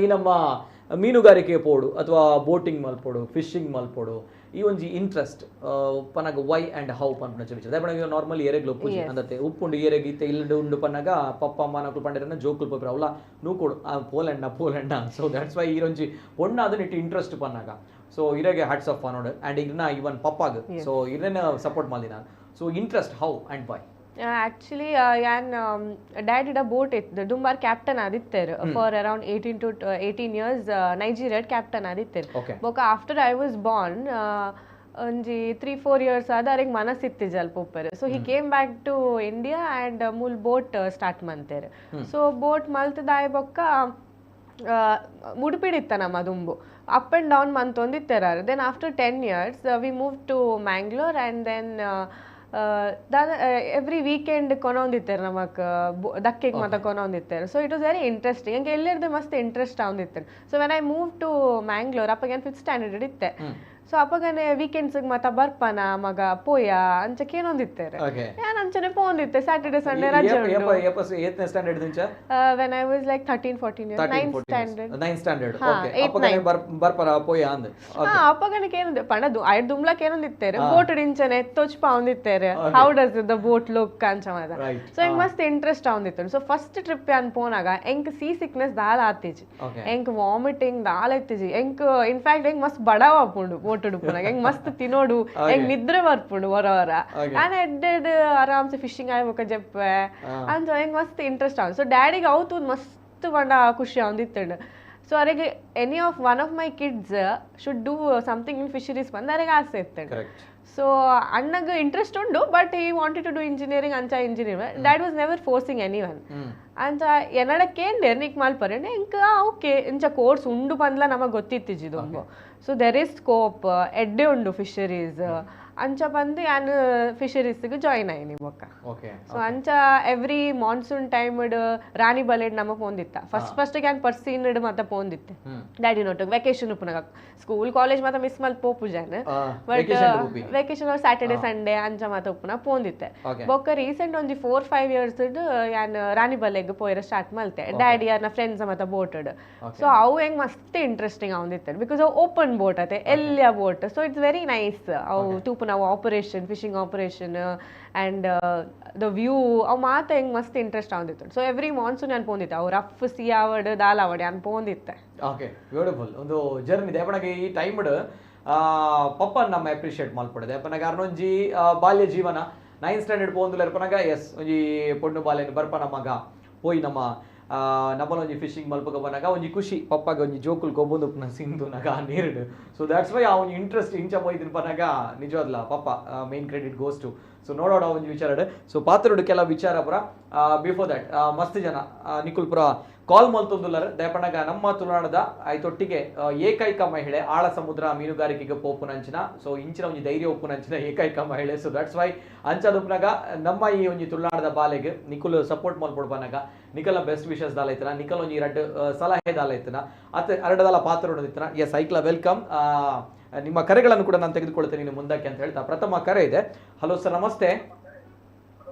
ಈ ನಮ್ಮ ಮೀನುಗಾರಿಕೆ ಪೋಡು ಅಥವಾ ಬೋಟಿಂಗ್ ಮಲ್ಪೋಡು, ಫಿಶಿಂಗ್ ಮಲ್ಪೋಡು, ಈ ಒಂಜಿ ಇಂಟ್ರೆಸ್ಟ್ ಪನಗ ವೈ ಅಂಡ್ how ಪನ್ಪುನ ವಿಚಾರ. ಪನಗ ನಾರ್ಮಲ್ ಏರೆಗ್ಲ ಉಪ್ಪುಜಿ ಅಂದತ್ತೆ ಉಪ್ಪುಂಡು ಏರೆಗ್ ಇತ್ತೆ ಇಲ್ಲಡೆ ಉಂಡು ಪನ್ನಗ ಪಪ್ಪ ಅಮ್ಮ ನಕುಲು ಪಂಡೆರನ ಜೋಕುಲು ಪೋಪುರ ಅವಲ ನೂಕೊಡು ಪೋಲೆಂಡ ಪೋಲೆಂಡ. ಸೊ that's why ಈರೊಂಜಿ ಪೊಣ್ಣ ಅದನ್ನ ಇಟ್ಟು ಇಂಟ್ರೆಸ್ಟ್ ಪನ್ನಾಗ. ಸೊ ಇರೆಗೆ ಹ್ಯಾಟ್ಸ್ ಆಫ್ ಪನ್ನೋಡು. ಆ್ಯಂಡ್ ಇರ್ನ ಇವನ್ ಪಪ್ಪಾಗ ಸೊ ಇರನ್ನ ಸಪೋರ್ಟ್ ಮಲ್ದಿನ. So interest how and why? Actually ಯಾನ್ ಡ್ಯಾಡಿಡ ಬೋಟ್ ಇತ್ತು, ದುಂಬಾರ್ ಕ್ಯಾಪ್ಟನ್ ಆದಿತ್ತೆರ್ for around 18 to 18 years ನೈಜೀರಿಯಾಡ್ captain ಆದಿತ್ತೆರ್. ಬೊಕ ಆಫ್ಟರ್ I was Born ಒಂಜಿ 3-4 ಇಯರ್ಸ್ ಆದ ಅರೆಗ್ ಮನಸ್ಸಿತ್ತಿಜಲ್ ಪೋಪೆರ್. So he came back to India and ಮೂಲ್ ಬೋಟ್ ಸ್ಟಾರ್ಟ್ ಮಂತೆರ್. ಸೊ ಬೋಟ್ ಮಲ್ತದಾಯ ಬೊಕ್ಕ ಉಡುಪಿಡ್ ಇತ್ತ ನಮ್ಮ ದುಂಬು, ಅಪ್ ಆ್ಯಂಡ್ ಡೌನ್ ಮಂತೊಂದಿತ್ತೆರ್. Then after 10 years we move to Mangalore and then ದಾದ ಎವ್ರಿ ವೀಕೆಂಡ್ ಕೊನೊಂದಿತ್ತೆರ್ ನಮಕ್, ದಕ್ಕೆಗ್ ಮಾತ ಕೊನೊಂದಿತ್ತೆರ್. So it was very interesting. ಎಂಕ್ ಎಲ್ಲೆರ್ದು ಮಸ್ತ್ ಇಂಟ್ರೆಸ್ಟ್ ಆವೊಂದಿತ್ತೆರ್. So when I move to Mangalore, ಅಪ್ಪಗ ಯಾನ್ ಫಿಫ್ತ್ ಸ್ಟ್ಯಾಂಡರ್ಡ್ ಇತ್ತೆ. ಸೊ ಅಪ್ಪಗನೆ ವೀಕೆಂಡ್ಸ್ ಮಾತ ಬರ್ಪನ ಮಗ, ಪೋಯ ಅಂಚ ಕೇನೊಂದಿತ್ತೆರ್. ಯಾನ್ ಅಂಚನೆ ಪೋಂದಿತ್ತೆ, ಸ್ಯಾಟರ್ಡೆ ಸಂಡೇ ರಜೆ ಉಂಡು. ಏತ್ನೇ standard ದಿಂಚ? When I was like 13, 14 years, ninth standard. Nine standard. Ha, okay eight, ಅಪ್ಪಗನೆ nine. ಬರ್ಪರ ಪೋಯ ಅಂದ್. ಹಾ, ಅಪ್ಪಗನಕ್ಕೆ ಏನಂದ್ರೆ ಪಂಡ ಐಡ್ ದುಮ್ಲಕ್ ಏನೊಂದಿತ್ತೆರ್, boat ಇಂಚನೆ ತೊಚ್ಪ ಒಂದಿತ್ತೆರ್, how does the boat look ಅಂಚ ಮಾತ. ಸೊ ಎಂಕ್ ಮಸ್ತ್ ಇಂಟ್ರೆಸ್ಟ್ ಆವೊಂದಿತ್ತು. ಸೊ ಫಸ್ಟ್ ಟ್ರಿಪ್ ಯಾನ್ ಪೋನಾಗ ಎಂಕ್ ಸೀ ಸಿಕ್ನೆಸ್ ದಾಲ ಆತಿಜಿ. ಎಂಕ್ ವಾಮಿಟಿಂಗ್ ದಾಲ ಇತ್ತಿಜಿ. ಎಂಕ್ ಇನ್ಫ್ಯಾಕ್ಟ್ ಎಂಕ್ ಮಸ್ತ್ ಬಡವ ಆಪುಂಡು ಬೋಟ್ ಉಡುಪುನಾಗ. ಎಂಕ್ ಮಸ್ತ್ ತಿನೋಡು, ಎಂಕ್ ನಿದ್ರೆ ಬರ್ಪುಂಡು ವರ ವರ. ನಾನು ಎಡ್ಡೆಡ್ ಆರಾಮ್ಸೆ ಫಿಶಿಂಗ್ ಆಯ್ ಬೊಕ ಜೆಪ್ಪೆ ಅಂಚ ಎಂಕ್ ಮಸ್ತ್ ಇಂಟ್ರೆಸ್ಟ್ ಆವ್. ಸೊ ಡ್ಯಾಡಿಗೆ ಅವು ತೂದ್ ಮಸ್ತ್ ಪಂಡ ಖುಷಿ ಆವೊಂದಿತ್ತುಂಡು. ಸೊ ಅರೆಗೆ any of one of my kids should do something in fisheries ಬಂದು ಅರೆಗೆ ಆಸೆ ಇತ್ತುಂಡು. ಸೊ ಅಣ್ಣಗ್ ಇಂಟ್ರೆಸ್ಟ್ ಉಂಡು, but he wanted to do engineering ಅಂಚ engineering. Dad was never forcing anyone ಅಂಚ. ಎನ್ನಡ ಕೇಂದೇರ್ ನಿಕ್ ಮಲ್ಪರೆ ಎಂಕ್ ಓಕೆ ಇಂಚ ಕೋರ್ಸ್ ಉಂಡು ಪಂದ್ಲ ನಮಗ್ ಗೊತ್ತಿತ್ತಿಜಿ ದುಂಬು. ಸೊ there is scope, ಎಡ್ಡೆ ಉಂಡು ಫಿಶರೀಸ್ ಅಂಚ ಬಂದು ಯಾನ್ ಫಿಶರೀಸ್ಗೆ ಜಾಯಿನ್ ಆಯ್ನಿ ಬೊಕ್ಕ. ಸೊ ಅಂಚ ಎವ್ರಿ ಮಾನ್ಸೂನ್ ಟೈಮ್ ರಾಣಿ ಬಲೆಡ್ ನಮ ಪೋಂದಿತ್ತ. ಫಸ್ಟ್ ಫಸ್ಟ್ ಯಾನ್ ಪರ್ಸೀನ್ ಮಾತ ಪೋಂದಿತ್ತೆ ಡ್ಯಾಡಿ ನೋಟು ವೆಕೇಶನ್ ಉಪ್ಪುನಾಗ. ಸ್ಕೂಲ್ ಕಾಲೇಜ್ ಮಾತ ಮಿಸ್ ಮಲ್ತ್ ಪೋಪುಜಾನ್, ಬಟ್ vacation ಪೋಪಿ. ವೆಕೇಶನ್ ಸ್ಯಾಟರ್ಡೆ ಸಂಡೇ ಅಂಚ ಮಾತ ಉಪ್ಪುನ ಪೋಂದಿತ್ತೆ. ಬೊಕ್ಕ ರೀಸೆಂಟ್ ಒಂಜಿ 4-5 ಇಯರ್ಸ್ ಯಾನ್ ರಾಣಿ ಬಲೆಗ್ ಪೋಯರ ಸ್ಟಾರ್ಟ್ ಮಲ್ತೆ, ಡ್ಯಾಡಿ ಅರ್ನ ಫ್ರೆಂಡ್ಸ್ ಮಾತ ಬೋಟಡ್. ಸೊ ಅವು ಹೆಂಗ್ ಮಸ್ತ್ ಇಂಟ್ರೆಸ್ಟಿಂಗ್ ಆವೊಂದಿತ್ತೆ, because ಅವು ಓಪನ್ ಬೋಟ್ ಅತೆ, ಎಲ್ಯ boat. So it's very nice. ಅವು ತೂಪು ನಾವು operation, fishing operation and the view, ಅವು ಮಾತ ಹೆಂಗ್ ಮಸ್ತ್ ಇಂಟ್ರೆಸ್ಟ್ ಆವೊಂದಿತ್ತು. ಸೊ ಎವ್ರಿ ಮಾನ್ಸೂನ್ ಯಾನ್ ಪೋಂದಿತ್ತೆ. ಅವು ರಫ್ ಸಿ ಆವಡ್ ದಾಲ ಆವಡ್ ಯಾನ್ ಪೋಂದಿತ್ತೆ. ಓಕೆ, ಬ್ಯೂಟಿಫುಲ್ ಒಂದು ಜರ್ನಿ. ದೇಪನಗೆ ಈ ಟೈಮ್ಡ್ ಪಪ್ಪ ನಮ್ಮ ಅಪ್ರಿಷಿಯೇಟ್ ಮಲ್ಪಡೆ. ದೇಪನಗ ಅರ್ನೊಂಜಿ ಬಾಲ್ಯ ಜೀವನ ನೈನ್ ಸ್ಟ್ಯಾಂಡರ್ಡ್ ಪೋಂದುಲ ಇರ್ಪನಗ, ಎಸ್, ಒಂಜಿ ಪೊಣ್ಣು ಬಾಲೆನ್ ಬರ್ಪನ ಮಗ ಪೋಯಿ ನಮ್ಮ ನಮ್ಮಲೊಂಜಿ ಫಿಶಿಂಗ್ ಮಲ್ಪಗ ಬನ್ನಗ ಒಂಜಿ ಖುಷಿ ಪಪ್ಪಾಗ, ಒಂಜಿ ಜೋಕುಲ್ ಗೊಬ್ಬೊಂದು ಉಪ್ಪುನ ಸಿಂಧುನಗ ನೀರುಡು. ಸೊ that's why ಆ ಒಂಜಿ ಇಂಟ್ರೆಸ್ಟ್ ಇಂಚ ಪೋಯ್ದಿನ ಪನ್ನಗ ನಿಜವಾದ್ಲ papa main credit goes to. So ನೋಡೋಣ ಒಂಜಿ ವಿಚಾರ. ಸೊ ಪಾತ್ರಡು ಕೆಲವು ವಿಚಾರ ಪುರ. ಬಿಫೋರ್ that ಮಸ್ತ್ ಜನ ನಿಕುಲ್ ಪುರ ಕಾಲ್ ಮಲ್ತೊಂದುಲ್ಲರ್. ದಯಪಣಗ ನಮ್ಮ ತುಳುನಾಡದ ಐತೊಟ್ಟಿಗೆ ಏಕೈಕ ಮಹಿಳೆ ಆಳ ಸಮುದ್ರ ಮೀನುಗಾರಿಕೆಗೆ ಪೋಪುನಂಚಿನ, ಸೊ ಇಂಚಿನ ಒಂಜಿ ಧೈರ್ಯ ಉಪ್ಪುನಂಚಿನ ಏಕೈಕ ಮಹಿಳೆ. ಸೊ that's why ಅಂಚಾದುಪ್ಪುನಗ ನಮ್ಮ ಈ ಒಂಜಿ ತುಳುನಾಡದ ಬಾಲೆಗ್ ನಿಕುಲ್ ಸಪೋರ್ಟ್ ಮಲ್ಪೊಡು ಪನ್ನಗ ನಿಕಲ ಬೆಸ್ಟ್ ವಿಶಸ್ ದಾಲ ಇತ್ತನ, ನಿಕಲ್ ಒಂಜಿ ರಡ್ಡ್ ಸಲಹೆ ದಾಲ ಇತ್ತನ, ಅತ್ ಅರಡದಾಲ ಪಾತ್ರ ಇತ್ತನ. S, ಐಕ್ಲ welcome. ನಿಮ್ಮ ಕರೆಗಳನ್ನು ಕೂಡ ನಾನು ತೆಗೆದುಕೊಳ್ತೇನೆ ಇನ್ನು ಮುಂದಕ್ಕೆ ಅಂತ ಹೇಳ್ತಾ ಪ್ರಥಮ ಕರೆ ಇದೆ. ಹಲೋ ಸರ್, ನಮಸ್ತೆ,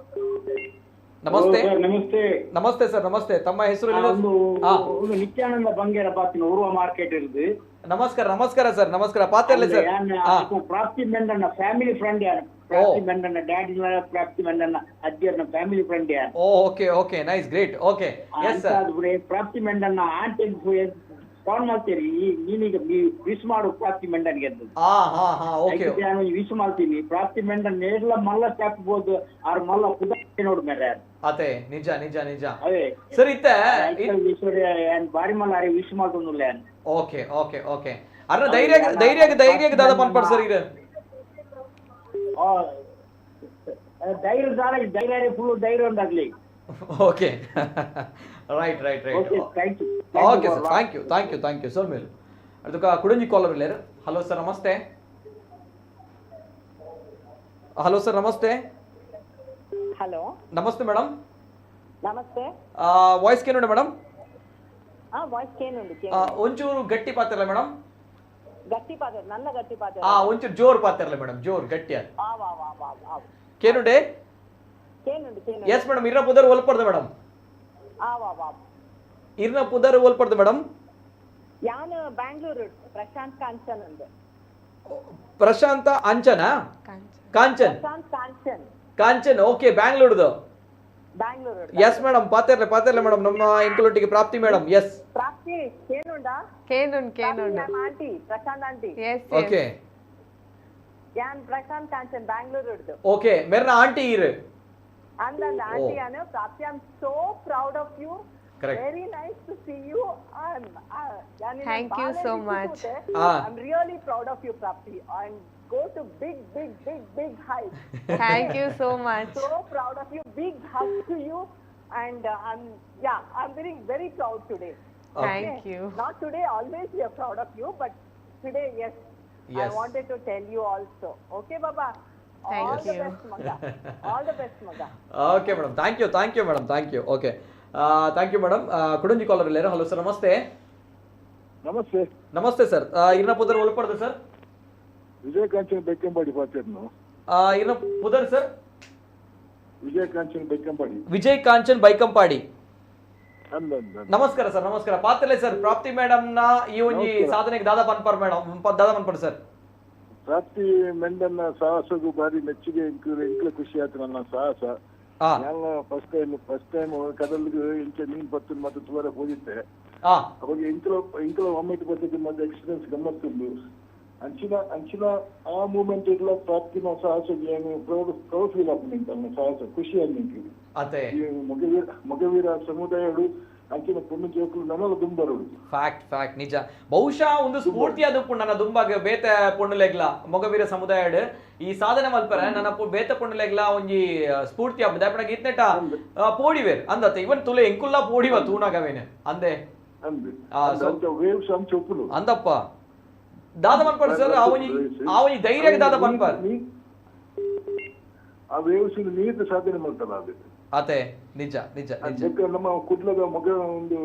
ನಮಸ್ತೆ. ಸರ್, ನಮಸ್ತೆ. ನಮಸ್ತೆ ಸರ್, ನಮಸ್ತೆ. ತಮ್ಮ ಹೆಸರು? ಒಂದು ಒಂದು ನಿತ್ಯಾನಂದ ಬಂಗೇರ ಪಾತಿನ ಉರ್ವ ಮಾರ್ಕೆಟ್ ಇರುದು. ನಮಸ್ಕಾರ, ನಮಸ್ಕಾರ ಸರ್, ನಮಸ್ಕಾರ. ಪಾತೆರ್ಲೆ ಸರ್. ಪ್ರಾಪ್ತಿ ಮೆಂಡನ್ನ ಫ್ಯಾಮಿಲಿ ಫ್ರೆಂಡ್ ಯಾರು, ಪ್ರಾಪ್ತಿ ಮೆಂಡನ್ನ ಡ್ಯಾಡಿ, ಪ್ರಾಪ್ತಿ ಮೆಂಡನ್ನ ಅಜ್ಜಿಯರ್ನ ಫ್ಯಾಮಿಲಿ ಫ್ರೆಂಡ್ ಯಾರು. Okay okay nice, great, okay, yes sir. ಪ್ರಾಪ್ತಿ ಮೆಂಡನ್ನ ಆಂಟಿ ಫೋನ್ ಮಾಡ್ತೀರಿ ನೀನೀಗ ವಿಶ್ ಮಾಡು ಪ್ರಾಪ್ತಿ ಮೆಂಡನ್ಗೆ ಅಂತ. ಹಾ ಹಾ ಹಾ ಓಕೆ. ನಾನು ವಿಶ್ ಮಾಡ್ತೀನಿ ಪ್ರಾಪ್ತಿ ಮೆಂಡನ್ ನೇರ್ಲ ಮಲ್ಲ ಸ್ಟಾಪ್ ಬೋದು ಆರ್ ಮಲ್ಲ ಪುದ ನೋಡು ಮೇರೆ. ಅದೇ, ನಿಜ ನಿಜ ನಿಜ. ಅದೇ. ಸರ್, ಇತ್ತೆ ಬಾರಿ ಮಲ್ಲ ಅರೆ ವಿಶ್ ಮಾಡ್ತೊಂದುಲ್ಲ. ಓಕೆ ಓಕೆ ಓಕೆ ಅರ್ನ ಧೈರ್ಯ ಧೈರ್ಯ ಧೈರ್ಯ ದಾದ ಪನ್ಪಡ್ ಸರ್ ಇದು? ಧೈರ್ಯ ದಾಲ, ಧೈರ್ಯ ಫುಲ್ ಧೈರ್ಯ ಒಂದಾಗ್ಲಿ. Okay, right right right. Okay, thank you. Okay sir, thank you, thank you, thank you sir. ಮೇಲು ಅದಕ್ಕೆ ಕುಡಂಜಿ ಕಾಲರ್ ಇಲ್ಲೇರು. ಹಲೋ ಸರ್, ನಮಸ್ತೆ. ಹಲೋ ಸರ್, ನಮಸ್ತೆ. ಹಲೋ. ನಮಸ್ತೆ ಮೇಡಮ್. ನಮಸ್ತೆ. ವಾಯ್ಸ್ ಕೇನುಂಡ ಮೇಡಮ್? ಹಾ, ವಾಯ್ಸ್ ಕೇನುಂಡು. ಒಂಚೂರು ಗಟ್ಟಿ ಪಾತಿರಲ್ಲ ಮೇಡಮ್. ಗಟ್ಟಿ ಪಾತ್ರ, ನನ್ನ ಗಟ್ಟಿ ಪಾತ್ರ. ಆ, ಒಂಚೂರು ಜೋರ್ ಪಾತಿರಲ್ಲ ಮೇಡಮ್, ಜೋರ್ ಗಟ್ಟಿ. ಆ ವಾ ವಾ ವಾ ವಾ. ಕೇನುಂಡೆ? ಕೇನುಂಡು, ಕೇನುಂಡು. ಎಸ್ ಮೇಡಮ್, ಇರ್ನ ಪುದರ್ ಒಲ್ಪಡ್ದು ಮೇಡಮ್? ಆ ವಾ ವಾ. ಇರ್ನ ಪುದರ್ ಒಲ್ಪಡ್ದು ಮೇಡಮ್? ಯಾನ್ ಬ್ಯಾಂಗ್ಳೂರು ಪ್ರಶಾಂತ್ ಕಾಂಚನ್ ಅಂದೆ. ಪ್ರಶಾಂತ ಅಂಚನ ಕಾಂಚನ್? ಪ್ರಶಾಂತ್ ಕಾಂಚನ್. ಕಾಂಚನ್, ಓಕೆ, ಬ್ಯಾಂಗ್ಳೂರ್ದು. ಬ್ಯಾಂಗ್ಳೂರು. ಎಸ್ ಮೇಡಮ್, ಪಾತೆರ್ಲೆ, ಪಾತೆರ್ಲೆ ಮೇಡಮ್. ನಮ್ಮ ಇಂಕಲೊಟ್ಟಿಗೆ ಪ್ರಾಪ್ತಿ ಮೇಡಮ್, ಎಸ್. ಪ್ರಾಪ್ತಿ, ಕೇನುಂಡಾ? ಕೇನುಂಡು, ಕೇನುಂಡು. Aunty, Prashant aunty. Yes. Okay. ಯಾನ್ ಪ್ರಶಾಂತ್ ಕಾಂಚನ್ ಬ್ಯಾಂಗ್ಳೂರು. ಓಕೆ, ಮೆರ್ನ ಆಂಟಿ ಇರು? And then aunty Anu, Prapti, I'm so proud of you. Correct. Very nice to see you. Thank you so much. I'm really proud of you, Prapti, and go to big, big, big, big heights. Thank you so much. So proud of you. Big hug to you. And I'm, yeah, I'm very, very proud today. Thank you. Not today, always we are proud of you, but today, yes, I wanted to tell you also. Okay, Baba? Thank All the you. best, Maga. All the best, Maga. Okay madam, thank you, thank you madam, thank you. Okay, thank you madam. ಕುಡಂಜಿ collar ಇಲ್ಲೇರು. Hello sir, ನಮಸ್ತೆ. ನಮಸ್ತೆ. ನಮಸ್ತೆ ಸರ್. ಇರ್ನ ಪುದರ್ ಒಳಪಡ್ದು ಸರ್? ವಿಜಯ ಕಾಂಚನ್ ಬೆಕ್ಕಂಬಾಡಿ ಪಾತಿರ್ನು. ಇರ್ನ ಪುದರ್ ಸರ್? ವಿಜಯ ಕಾಂಚನ್ ಬೈಕಂಪಾಡಿ. ವಿಜಯ್ ಕಾಂಚನ್ ಬೈಕಂಪಾಡಿ. ಅಂದ ಅಂದ. ನಮಸ್ಕಾರ ಸರ್, ನಮಸ್ಕಾರ. ಪಾತ್ರಲೆ ಸರ್, ಪ್ರಾಪ್ತಿ ಮೇಡಮ್ ನ ಈ ಒಂಜಿ ನಮಸ್ಕಾರ. ಸಾಧನೆಗೆ ದಾದಾ ಪನ್ಪರ್ ಮೇಡಮ್, ದಾದಾ ಪನ್ಪರ್ ಸರ್? ಪ್ರಾಪ್ತಿ ಮೆಂಡನ್ನ ಸಾಹಸಗೂ ಭಾರಿ ಮೆಚ್ಚುಗೆ. ಇಂಕ್ಲ ಇಂಕ್ಲ ಖುಷಿ ಆಯ್ತು ನನ್ನ ಸಾಹಸ. ನಾನು ಫಸ್ಟ್ ಟೈಮ್ ಕಡಲ್ಗೆ ಇಂಚ ಮೀನ್ ಪತ್ತು ಮತ್ತೆ ತುವರೆ ಹೋಗಿದ್ದೆ. ಅವಾಗ ಇಂಕ್ಲ ಇಂಕ್ಲ ಒಮ್ಮೆಟ್ ಬರ್ತದೆ ಮತ್ತೆ ಎಕ್ಸ್ಪೀರಿಯನ್ಸ್ ಗಮ್ಮತ್ತುಂಡು. ಅಂಚಿನ ಅಂಚಿನ ಆ ಮೂಮೆಂಟ್ ಇಡ್ಲ ಪ್ರಾಪ್ತಿನ ಸಾಹಸಗೆ ಏನು ಪ್ರೌಡ್ ಪ್ರೌಡ್ ಫೀಲ್ ಆಪುಂಡು ನನ್ನ ಸಾಹಸ, ಖುಷಿ ಆಗಿ. ಅದೇ. ಈ ಮೊಗವೀರ ಮೊಗವೀರ ಸಮುದಾಯಗಳು ಅಂಚಿನ ಪೊಣ್ಣು ಜೋಕುಲು ನನಲ ದುಂಬರುಡು. ಫ್ಯಾಕ್ಟ್ ಫ್ಯಾಕ್ಟ್, ನಿಜ. ಬಹುಶಃ ಒಂದು ಸ್ಫೂರ್ತಿ ಅದು ನನ್ನ ದುಂಬಾಗ ಬೇತೆ ಪೊಣ್ಣುಲೆಗ್ಲ ಮೊಗವೀರ ಸಮುದಾಯಡ್ ಈ ಸಾಧನೆ ಮಲ್ಪರೆ ನನ್ನ ಬೇತೆ ಪೊಣ್ಣುಲೆಗ್ಲ ಒಂಜಿ ಸ್ಫೂರ್ತಿ ಆಪುಂಡು. ದಾಯೆ ಇತ್ನೆಟ ಪೋಡಿವೇರ್ ಅಂದತ್ತೆ. ಇವನ್ ತುಲೆ ಎಂಕುಲ್ಲ ಪೋಡಿವ ತೂನಾಗವೇನೆ ಅಂದೆ. ಅಂದ್ So- ಅಂಚ ವೇವ್ಸ್ ಅಂಚ ಉಪ್ಪುನು. ಅಂದಪ್ಪ, ದಾದ ಮನ್ಪರ್ ಸರ್, ಆ ಒಂಜಿ ಧೈರ್ಯ ದಾದ ಮನ್ಪರ್? ಆ ವೇವ್ಸ್ ನೀರು ಸಾಧನೆ ಮಾಡ್ತಲ್ಲ ಅದು. ಅತೆ, ನಿಜ ನಿಜ ನಿಜ. ಅದಕ್ಕೆ ನಮ್ಮ ಕುಡ್ಲದ ಮಗ ಒಂದು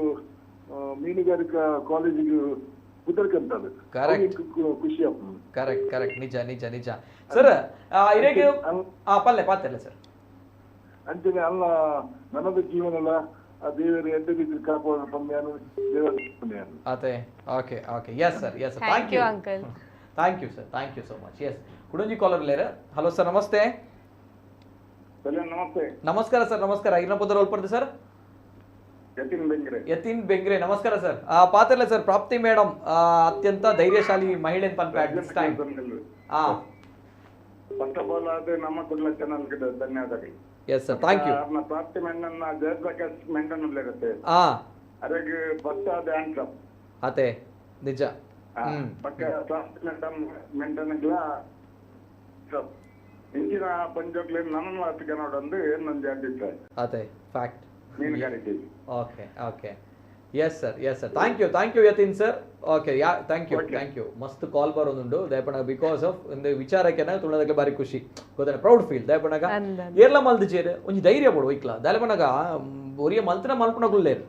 ಮೀನುಗಾರಿಕಾ ಕಾಲೇಜಿಗೆ ಪುದರ್ಕಂತದು. Correct. ಖುಷಿ ಆಪುಂಡು. ಕರೆಕ್ಟ್ ಕರೆಕ್ಟ್, ನಿಜ ನಿಜ ನಿಜ ಸರ್. ಇರೆಗ್ ಪಲ್ಲೆ ಪಾತೆಲ್ಲ ಸರ್. ಅಂಚನೆ ಅಲ್ಲ ನನ್ನದು ಜೀವನಲ ಆ ದೇವರು ಎಡ್ಡೆ ರೀತಿ ಕಾಪಾಡ ಪಂದ್ಯಾನು ದೇವರ ಪುಣ್ಯಾನು. ಅತೆ, okay okay, yes sir, yes sir. Thank thank you you. Uncle. Thank you sir, thank you so much. Yes, ಕುಡಂಜಿ collar ಲೇರ. Hello sir, ನಮಸ್ತೆ. ನಮಸ್ತೆ. ನಮಸ್ಕಾರ ಸರ್, ನಮಸ್ಕಾರ. ಇರ್ನ ಪುದರ್ ಒಲ್ಪಡ್ದು ಸರ್? ಯತಿನ್ ಬೆಂಗ್ರೆ. ಯತಿನ್ ಬೆಂಗ್ರೆ, ನಮಸ್ಕಾರ ಸರ್. ಪಾತ್ರಲ್ಲ ಸರ್, ಪ್ರಾಪ್ತಿ ಮೇಡಮ್ ಅತ್ಯಂತ ಧೈರ್ಯಶಾಲಿ ಮಹಿಳೆ ಪನ್ಪೆ ಅಟ್ this time. First of all ಅದು ನಮ್ಮ ಕುಡ್ಲ ಚಾನಲ್ಗೆ ಧನ್ಯವಾದಗಳು. Yes sir, thank you. ಅವ್ರನ್ನ ಪ್ರಾಪ್ತಿ ಮೆಂಡನ್ನ ಜಯಪ್ರಕಾಶ್ ಮೆಂಡನ್ ಇರುತ್ತೆ. ಅದ್ರಾಗ ಭತ್ತ ಅದು. ಅತೆ, ನಿಜ. ಪಕ್ಕ ಪ್ರಾಪ್ತಿ ಮೆಂಡನ್ ಮೆಂಡನ್ಗ್ಲ ಇಂಚಿನ ಪಂಜೋಕ್ಲೆ ನನ್ನ ನೋಡಂದು ಏನೊಂದು ಅಭಿಪ್ರಾಯ. ಅತೆ, ಫ್ಯಾಕ್ಟ್. ಮೀನುಗಾರಿಕೆ. Okay okay, yes sir, yes sir, thank you, thank you Yatin sir. Okay, yeah, thank you. Thank you. ಮಸ್ತ್ ಕಾಲ್ ಬರೋದುಂಡು ದಯಪಣಗ because of ಒಂದು ವಿಚಾರಕ್ಕೆ ತುಳದಕ್ಕೆ ಬಾರಿ ಖುಷಿ ಗೊತ್ತಲ್ಲ, ಪ್ರೌಡ್ ಫೀಲ್. ದಯಪಣಗ ಏರ್ಲ ಮಲ್ದು ಚೇರು ಒಂಜಿ ಧೈರ್ಯ ಬೋಡು ಒಯ್ಕ್ಲ. ದಯಪಣಗ ಒರಿಯ ಮಲ್ತನ ಮಲ್ಪುನಗುಲ್ಲೇರು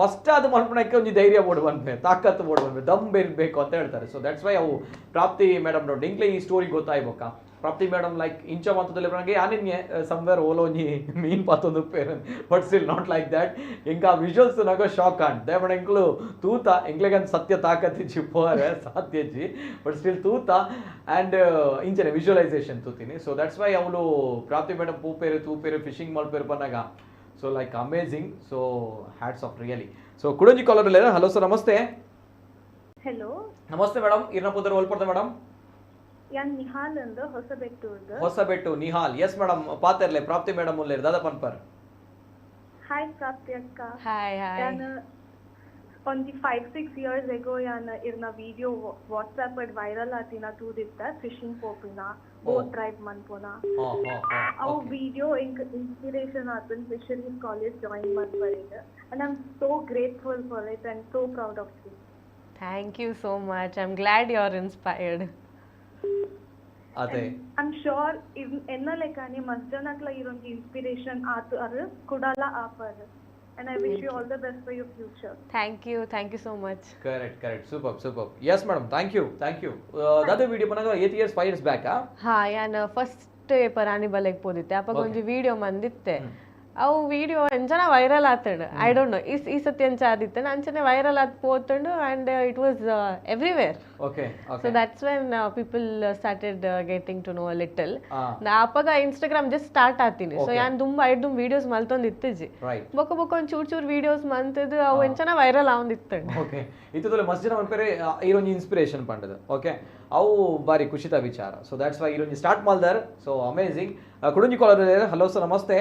ಫಸ್ಟ್ ಅದು ಮಲ್ಪುನಕ್ಕೆ ಒಂಜಿ ಧೈರ್ಯ ಬೋಡು ಬಂದ್ಮೆ, ತಾಕತ್ತು ಬೋಡು ಬಂದ್ಮೆ, ದಮ್ ಬೇಕು ಅಂತ ಹೇಳ್ತಾರೆ. ಸೊ that's why ಅವು ಪ್ರಾಪ್ತಿ ಮೇಡಮ್ ನೋಡಿ ಇಂಕ್ಲೆ ಈ ಸ್ಟೋರಿ ಗೊತ್ತಾಯ್ಬೋಕ. ಪ್ರಾಪ್ತಿ ಮೇಡಮ್ ಲೈಕ್ ಇಂಚ ಮಾತದಲ್ಲಿ ನನಗೆ ಯಾನಿನ್ಯೆ ಸಮ್ವೇರ್ ಓಲೋ ಒಂಜಿ ಮೀನ್ ಪಾತೊಂದು ಉಪ್ಪೇರು, but still not like that. ಎಂಕ ಆ ವಿಜುವಲ್ಸ್ ನಾಗ ಶಾಕ್ ಆಂಡ್. ದಯಪಣ ಎಂಕ್ಲು ತೂತ ಎಂಕ್ಲೆಗಂತ ಸತ್ಯ ತಾಕತ್ತಿಜ್ಜಿ, ಪೋರೆ ಸಾಧ್ಯಜ್ಜಿ, ಬಟ್ ಸ್ಟಿಲ್ ತೂತ ಆ್ಯಂಡ್ ಇಂಚನೆ ವಿಜುವಲೈಸೇಷನ್ ತೂತೀನಿ. ಸೊ that's why ಅವಳು ಪ್ರಾಪ್ತಿ ಮೇಡಮ್ ಪೂಪೇರು ತೂಪೇರು ಫಿಶಿಂಗ್ ಮಲ್ಪೇರು ಪನ್ನಾಗ, so like amazing. So hats off really. So ಕುಡಂಜಿ collar. Hello sir, ನಮಸ್ತೆ. ಹಲೋ. ನಮಸ್ತೆ ಮೇಡಮ್, ಇರ್ನ ಪುದರ್ ಒಲ್ಪಡ್ದೆ ಮೇಡಮ್? ಯಾನ್ ನಿಹಾಲ್ ಅಂದ್, ಹೊಸಬೆಟ್ಟೂರ್ದು. ಹೊಸಬೆಟ್ಟು ನಿಹಾಲ್, ಎಸ್ ಮೇಡಮ್, ಪಾತೆರ್ಲೆ, ಪ್ರಾಪ್ತಿ ಮೇಡಮ್ ಉಲ್ಲೇರ್, ದಾದಾ ಪನ್ಪರ್? ಹಾಯ್ ಪ್ರಾಪ್ತಿ ಅಕ್ಕ. Hi hi. ಯಾನ್ ಒಂಜಿ 5-6 ಇಯರ್ಸ್ ಎಗೋ ಯಾನ್ ಇರ್ನ ವಿಡಿಯೋ ವಾಟ್ಸ್ಆಪ್ ವೈರಲ್ ಆತಿನ ತೂದಿತ್ತ, ಫಿಶಿಂಗ್ ಪೋಪಿನ, ಬೋಟ್ ಡ್ರೈವ್ ಮನ್ಪುನ. ಹಾ ಹಾ ಹಾ ಅವು ವಿಡಿಯೋ ಎಂಕ್ ಇನ್ಸ್ಪಿರೇಷನ್ ಆತನ್ ಫಿಶರೀಸ್ ಕಾಲೇಜ್ ಜಾಯಿನ್ ಮನ್ಪರೆಗ್, and I am so grateful for it and so proud of you. Thank you so much. I am glad you are inspired. ಅದೇ. I am sure ಎನ್ನ ಲೆಕ್ಕನೆ ಮಸ್ತ್ ಜನಕ್ಲ ಇರೊಂಜಿ ಇನ್ಸ್ಪಿರೇಷನ್ ಆತು ಅರ್ ಕುಡಲ offer, and I wish you all the best for your future. Thank you, thank you so much. Correct correct, super super, yes madam, thank you, thank you. ದಾದ ವಿಡಿಯೋ ಪನ್ನಾಗ 8 ಇಯರ್ಸ್, 5 ಇಯರ್ಸ್ ಬ್ಯಾಕಾ? ಹಾ, ಯಾನ್ ಫಸ್ಟ್ ಪರಾನಿ ಬಲೆಗ್ ಪೋದಿತ್ತೆ. ಅಪಗ ಒಂಜಿ ವಿಡಿಯೋ ಮಂದಿತ್ತೆ. ಅವು ವಿಡಿಯೋ ಎಂಚನ ವೈರಲ್ ಆತಂಡ್. I don't know ಈ ಈ ಸತಿ ಎಂಚ ಆದಿತ್ತೆ, ಅಂಚನೆ ವೈರಲ್ ಆತ್ ಪೋತಂಡು and it was everywhere. So that's when people started getting to know little. ಅಪಗ ಇನ್ಸ್ಟಾಗ್ರಾಮ್ ಜಸ್ಟ್ ಸ್ಟಾರ್ಟ್ ಆತೀನಿ. ಸೊ ಯಾನ್ ದುಂಬ ಐಡ್ ದುಂಬ ವಿಡಿಯೋಸ್ ಮಲ್ತೊಂದು ಇತ್ತಿಜಿ. ಬೊಕ ಬೊಕ ಒಂದ್ ಚೂರ್ ಚೂರ್ ವಿಡಿಯೋಸ್ ಮಂತದ್ದು ಅವು ಎಂಚನ ವೈರಲ್ ಆವೊಂದಿತ್ತಂಡ್. ಓಕೆ, ಇತ್ತದಲ್ಲಿ ಮಸ್ತ್ ಜನ ಮನ್ಪೇರೆ ಈರೊಂಜಿ ಇನ್ಸ್ಪಿರೇಷನ್ ಪಂಡದು. ಓಕೆ, ಅವು ಬಾರಿ ಖುಷಿತ ವಿಚಾರ. ಸೊ that's why ಈರೊಂಜಿ ಸ್ಟಾರ್ಟ್ ಮಲ್ದರ್. So amazing. ಕುಡುಂಜಿ ಕಾಲರ್. ಹಲೋ ಸರ್, ನಮಸ್ತೆ.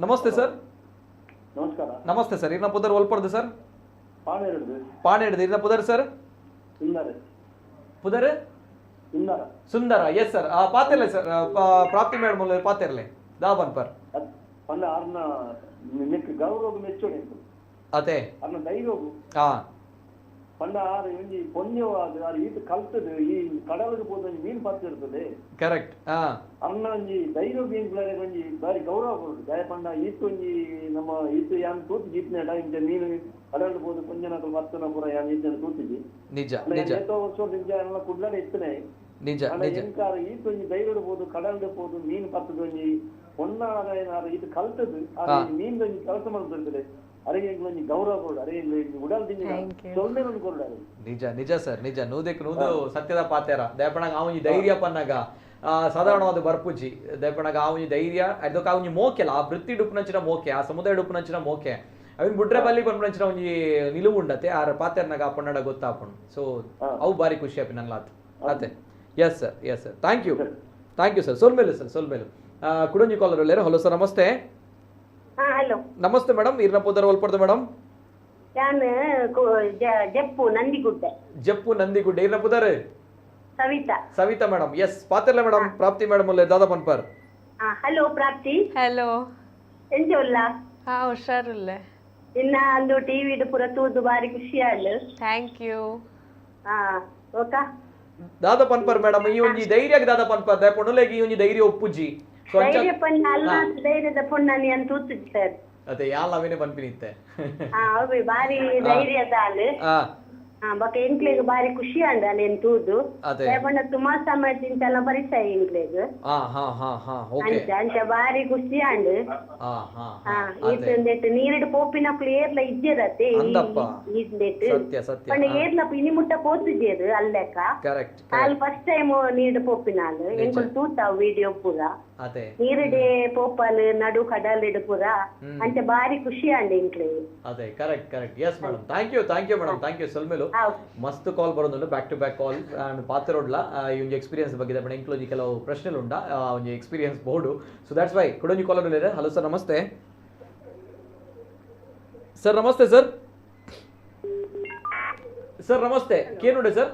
ನಮಸ್ತೆ ಸರ್. ನಮಸ್ಕಾರ. ನಮಸ್ತೆ ಸರ್. ಇರ್ನ ಪುದರ್ ಒಲ್ಪಡ್ದು ಸರ್? ಪಾಣೆಡ್ದು. ಇರ್ನ ಪುದರ್ ಸರ್? ಪುದರ್ ಸುಂದರ. Sundara, yes sir. ಪಾತಿರ್ಲೆ ಸರ್, ಪ್ರಾಪ್ತಿ ಮೇಡಮ್ ಪಾತಿರ್ಲೆ ದಾ ಬನ್ಪರ್ ಅದೇ ಕರೆಕ್ಟ್. ನಿಜ ನಿಜ ನಿಜ ನಿಜ. ನಿಜ ನಿಜ ಸರ್, ನಿಜ. ನೂದಕ್ಕೆ ನೂದು ಸತ್ಯದ ಪಾತೇರ. ದಯಪಣಗ ಆ ಒಂಜಿ ಧೈರ್ಯ ಪನ್ನಾಗ ಸಾಧಾರಣವಾದ ಬರ್ಪುಜಿ. ದಯಪಣಗ ಆ ಒಂಜಿ ಧೈರ್ಯ ಅದಕ್ಕೆ ಆ ಒಂಜಿ ಮೋಕೆಲ್ಲ ಆ ವೃತ್ತಿ ಡುಪ್ಪುನಂಚಿನ ಮೋಕೆ, ಆ ಸಮುದಾಯ ಡುಪ್ಪುನಂಚಿನ ಮೋಕೆ ಅವಿನ ಬುಡ್ರೆ ಬಲ್ಲಿ ಪನ್ಪುನಂಚಿನ ಒಂಜಿ ನಿಲುವು ಉಂಡತೆ ಆರ ಪಾತೇರ್ನಾಗ ಆ ಪನ್ನಡ ಗೊತ್ತಾಪುಂಡು. ಸೊ ಅವು ಬಾರಿ ಖುಷಿ ಆಪಿ ನನ್ಲಾತ್ ಅತೆ. Yes sir, yes sir. Thank you, thank you sir. ಸೊಲ್ಮೇಲು sir, ಸೊಲ್ಮೇಲು. ಕುಡಂಜಿ collar ಒಳ್ಳೆಯರು. Hello sir, ನಮಸ್ತೆ. ಹಲೋ, ನಮಸ್ತೆ ಮೇಡಮ್. ಇರ್ನ ಪೋದರ್ ಒಲ್ಪಡ್ದು ಮೇಡಮ್? ನಾನು ಜಪ್ಪು ನಂದಿಗುಡ್ಡೆ. ಜಪ್ಪು ನಂದಿಗುಡ್ಡೆ. ಇರ್ನ ಪುದರ್? ಸವಿತಾ. Savitha madam, yes. ಪಾತಿರ್ಲ ಮೇಡಮ್, ಪ್ರಾಪ್ತಿ ಮೇಡಮ್ ಒಳ್ಳೆ ದಾದಾ ಪನ್ಪರ್. ಹಲೋ ಪ್ರಾಪ್ತಿ. ಹಲೋ, ಎಂಚ ಉಲ್ಲ? ಹಾ, ಹುಷಾರುಲ್ಲೆ. ಇನ್ನ ಅಂದು ಟಿವಿ ಪೂರ ತೂದು ಬಾರಿ ಖುಷಿ ಆಂಡ್. Thank you. ಹಾ, ಓಕಾ. ದಾದಾ ಪನ್ಪರ್ ಮೇಡಮ್, ಈ ಒಂಜಿ ಧೈರ್ಯ ದಾದಾ ಪನ್ಪರ್ ದಯಪೊಂಡುಲೆಗ್ ಈ ಒಂಜಿ ಧೈರ್ಯ ಒಪ್ಪುಜಿ. ಧೈರ್ಯ ಪನ್ನ ಅಲ್ಲ, ಧೈರ್ಯದ ಪೊಣ್ಣನಿ ಅಂತ ತೂತುಜಿ ಸರ್. ಅದೇ ಯಾಲ್ ಅವೇನೆ ಪನ್ಪಿನಿತ್ತೆ. ಹಾ, ಅವೆ ಬಾರಿ ಧೈರ್ಯದ ಆಲ್. ಬೊಕ ಎಂಕ್ಲೆಗ್ ಬಾರಿ ಖುಷಿ ಆಂಡ್ ಅಲ್ಲೇನ್ ತೂದು. ದಯಪಂಡ ತುಂಬಾ ಸಮಯ ತಿಂತೆಲ್ಲ ಪರಿಚಯ ಎಂಕ್ಲೆಗ್. ಅಂಚ ಅಂಚ ಬಾರಿ ಖುಷಿ ಆಂಡ್. ಈತೊಂದೆಟ್ ನೀರಿಡ್ ಪೋಪಿನಕ್ಲು ಏರ್ಲ ಇಜ್ಜೆರತೆ ಪಂಡ ಏರ್ಲ ಇನಿ ಮುಟ್ಟ ಪೋತುಜೆರ್ ಅಲ್ಲೆಕ್ಕ. ಆಲ್ ಫಸ್ಟ್ ಟೈಮ್ ನೀರ್ಡ್ ಪೋಪಿನಾಲ್. ಎಂಕುಲು ತೂತಾವ್ ವಿಡಿಯೋ ಪೂರ. ನೀರಿಡೆ ಪೋಪಲ್ ನಡು ಕಡಲಿಡ್ ಪೂರ ಅಂಚ ಬಾರಿ ಖುಷಿ ಆಂಡ್ ಎಂಕ್ಲೆಗ್. ಅದೇ correct, correct. Yes madam, thank you, thank you madam, thank you. ಸೊಲ್ಮೇಲು ಮಸ್ತ್ ಕಾಲ್ ಬರೋದುಂಡು, ಬ್ಯಾಕ್ ಟು ಬ್ಯಾಕ್ ಕಾಲ್. ಪಾತಿರೋಡ್ಲ ಈ ಒಂಜಿ ಎಕ್ಸ್ಪೀರಿಯನ್ಸ್ ಬಗ್ಗೆ ಮೇಡಮ್ ಎಂಕ್ಲೊಂಜಿ ಕೆಲವು ಪ್ರಶ್ನೆಲು ಉಂಡ, ಒಂಜಿ ಎಕ್ಸ್ಪೀರಿಯನ್ಸ್ ಬೋರ್ಡು. ಸೊ that's why ಕುಡೊಂಜಿ collar ಉಲ್ಲೆರ್. Hello sir, ನಮಸ್ತೆ ಸರ್. ನಮಸ್ತೆ ಸರ್. ಸರ್ ನಮಸ್ತೆ. ಕೇನುಡೆ ಸರ್?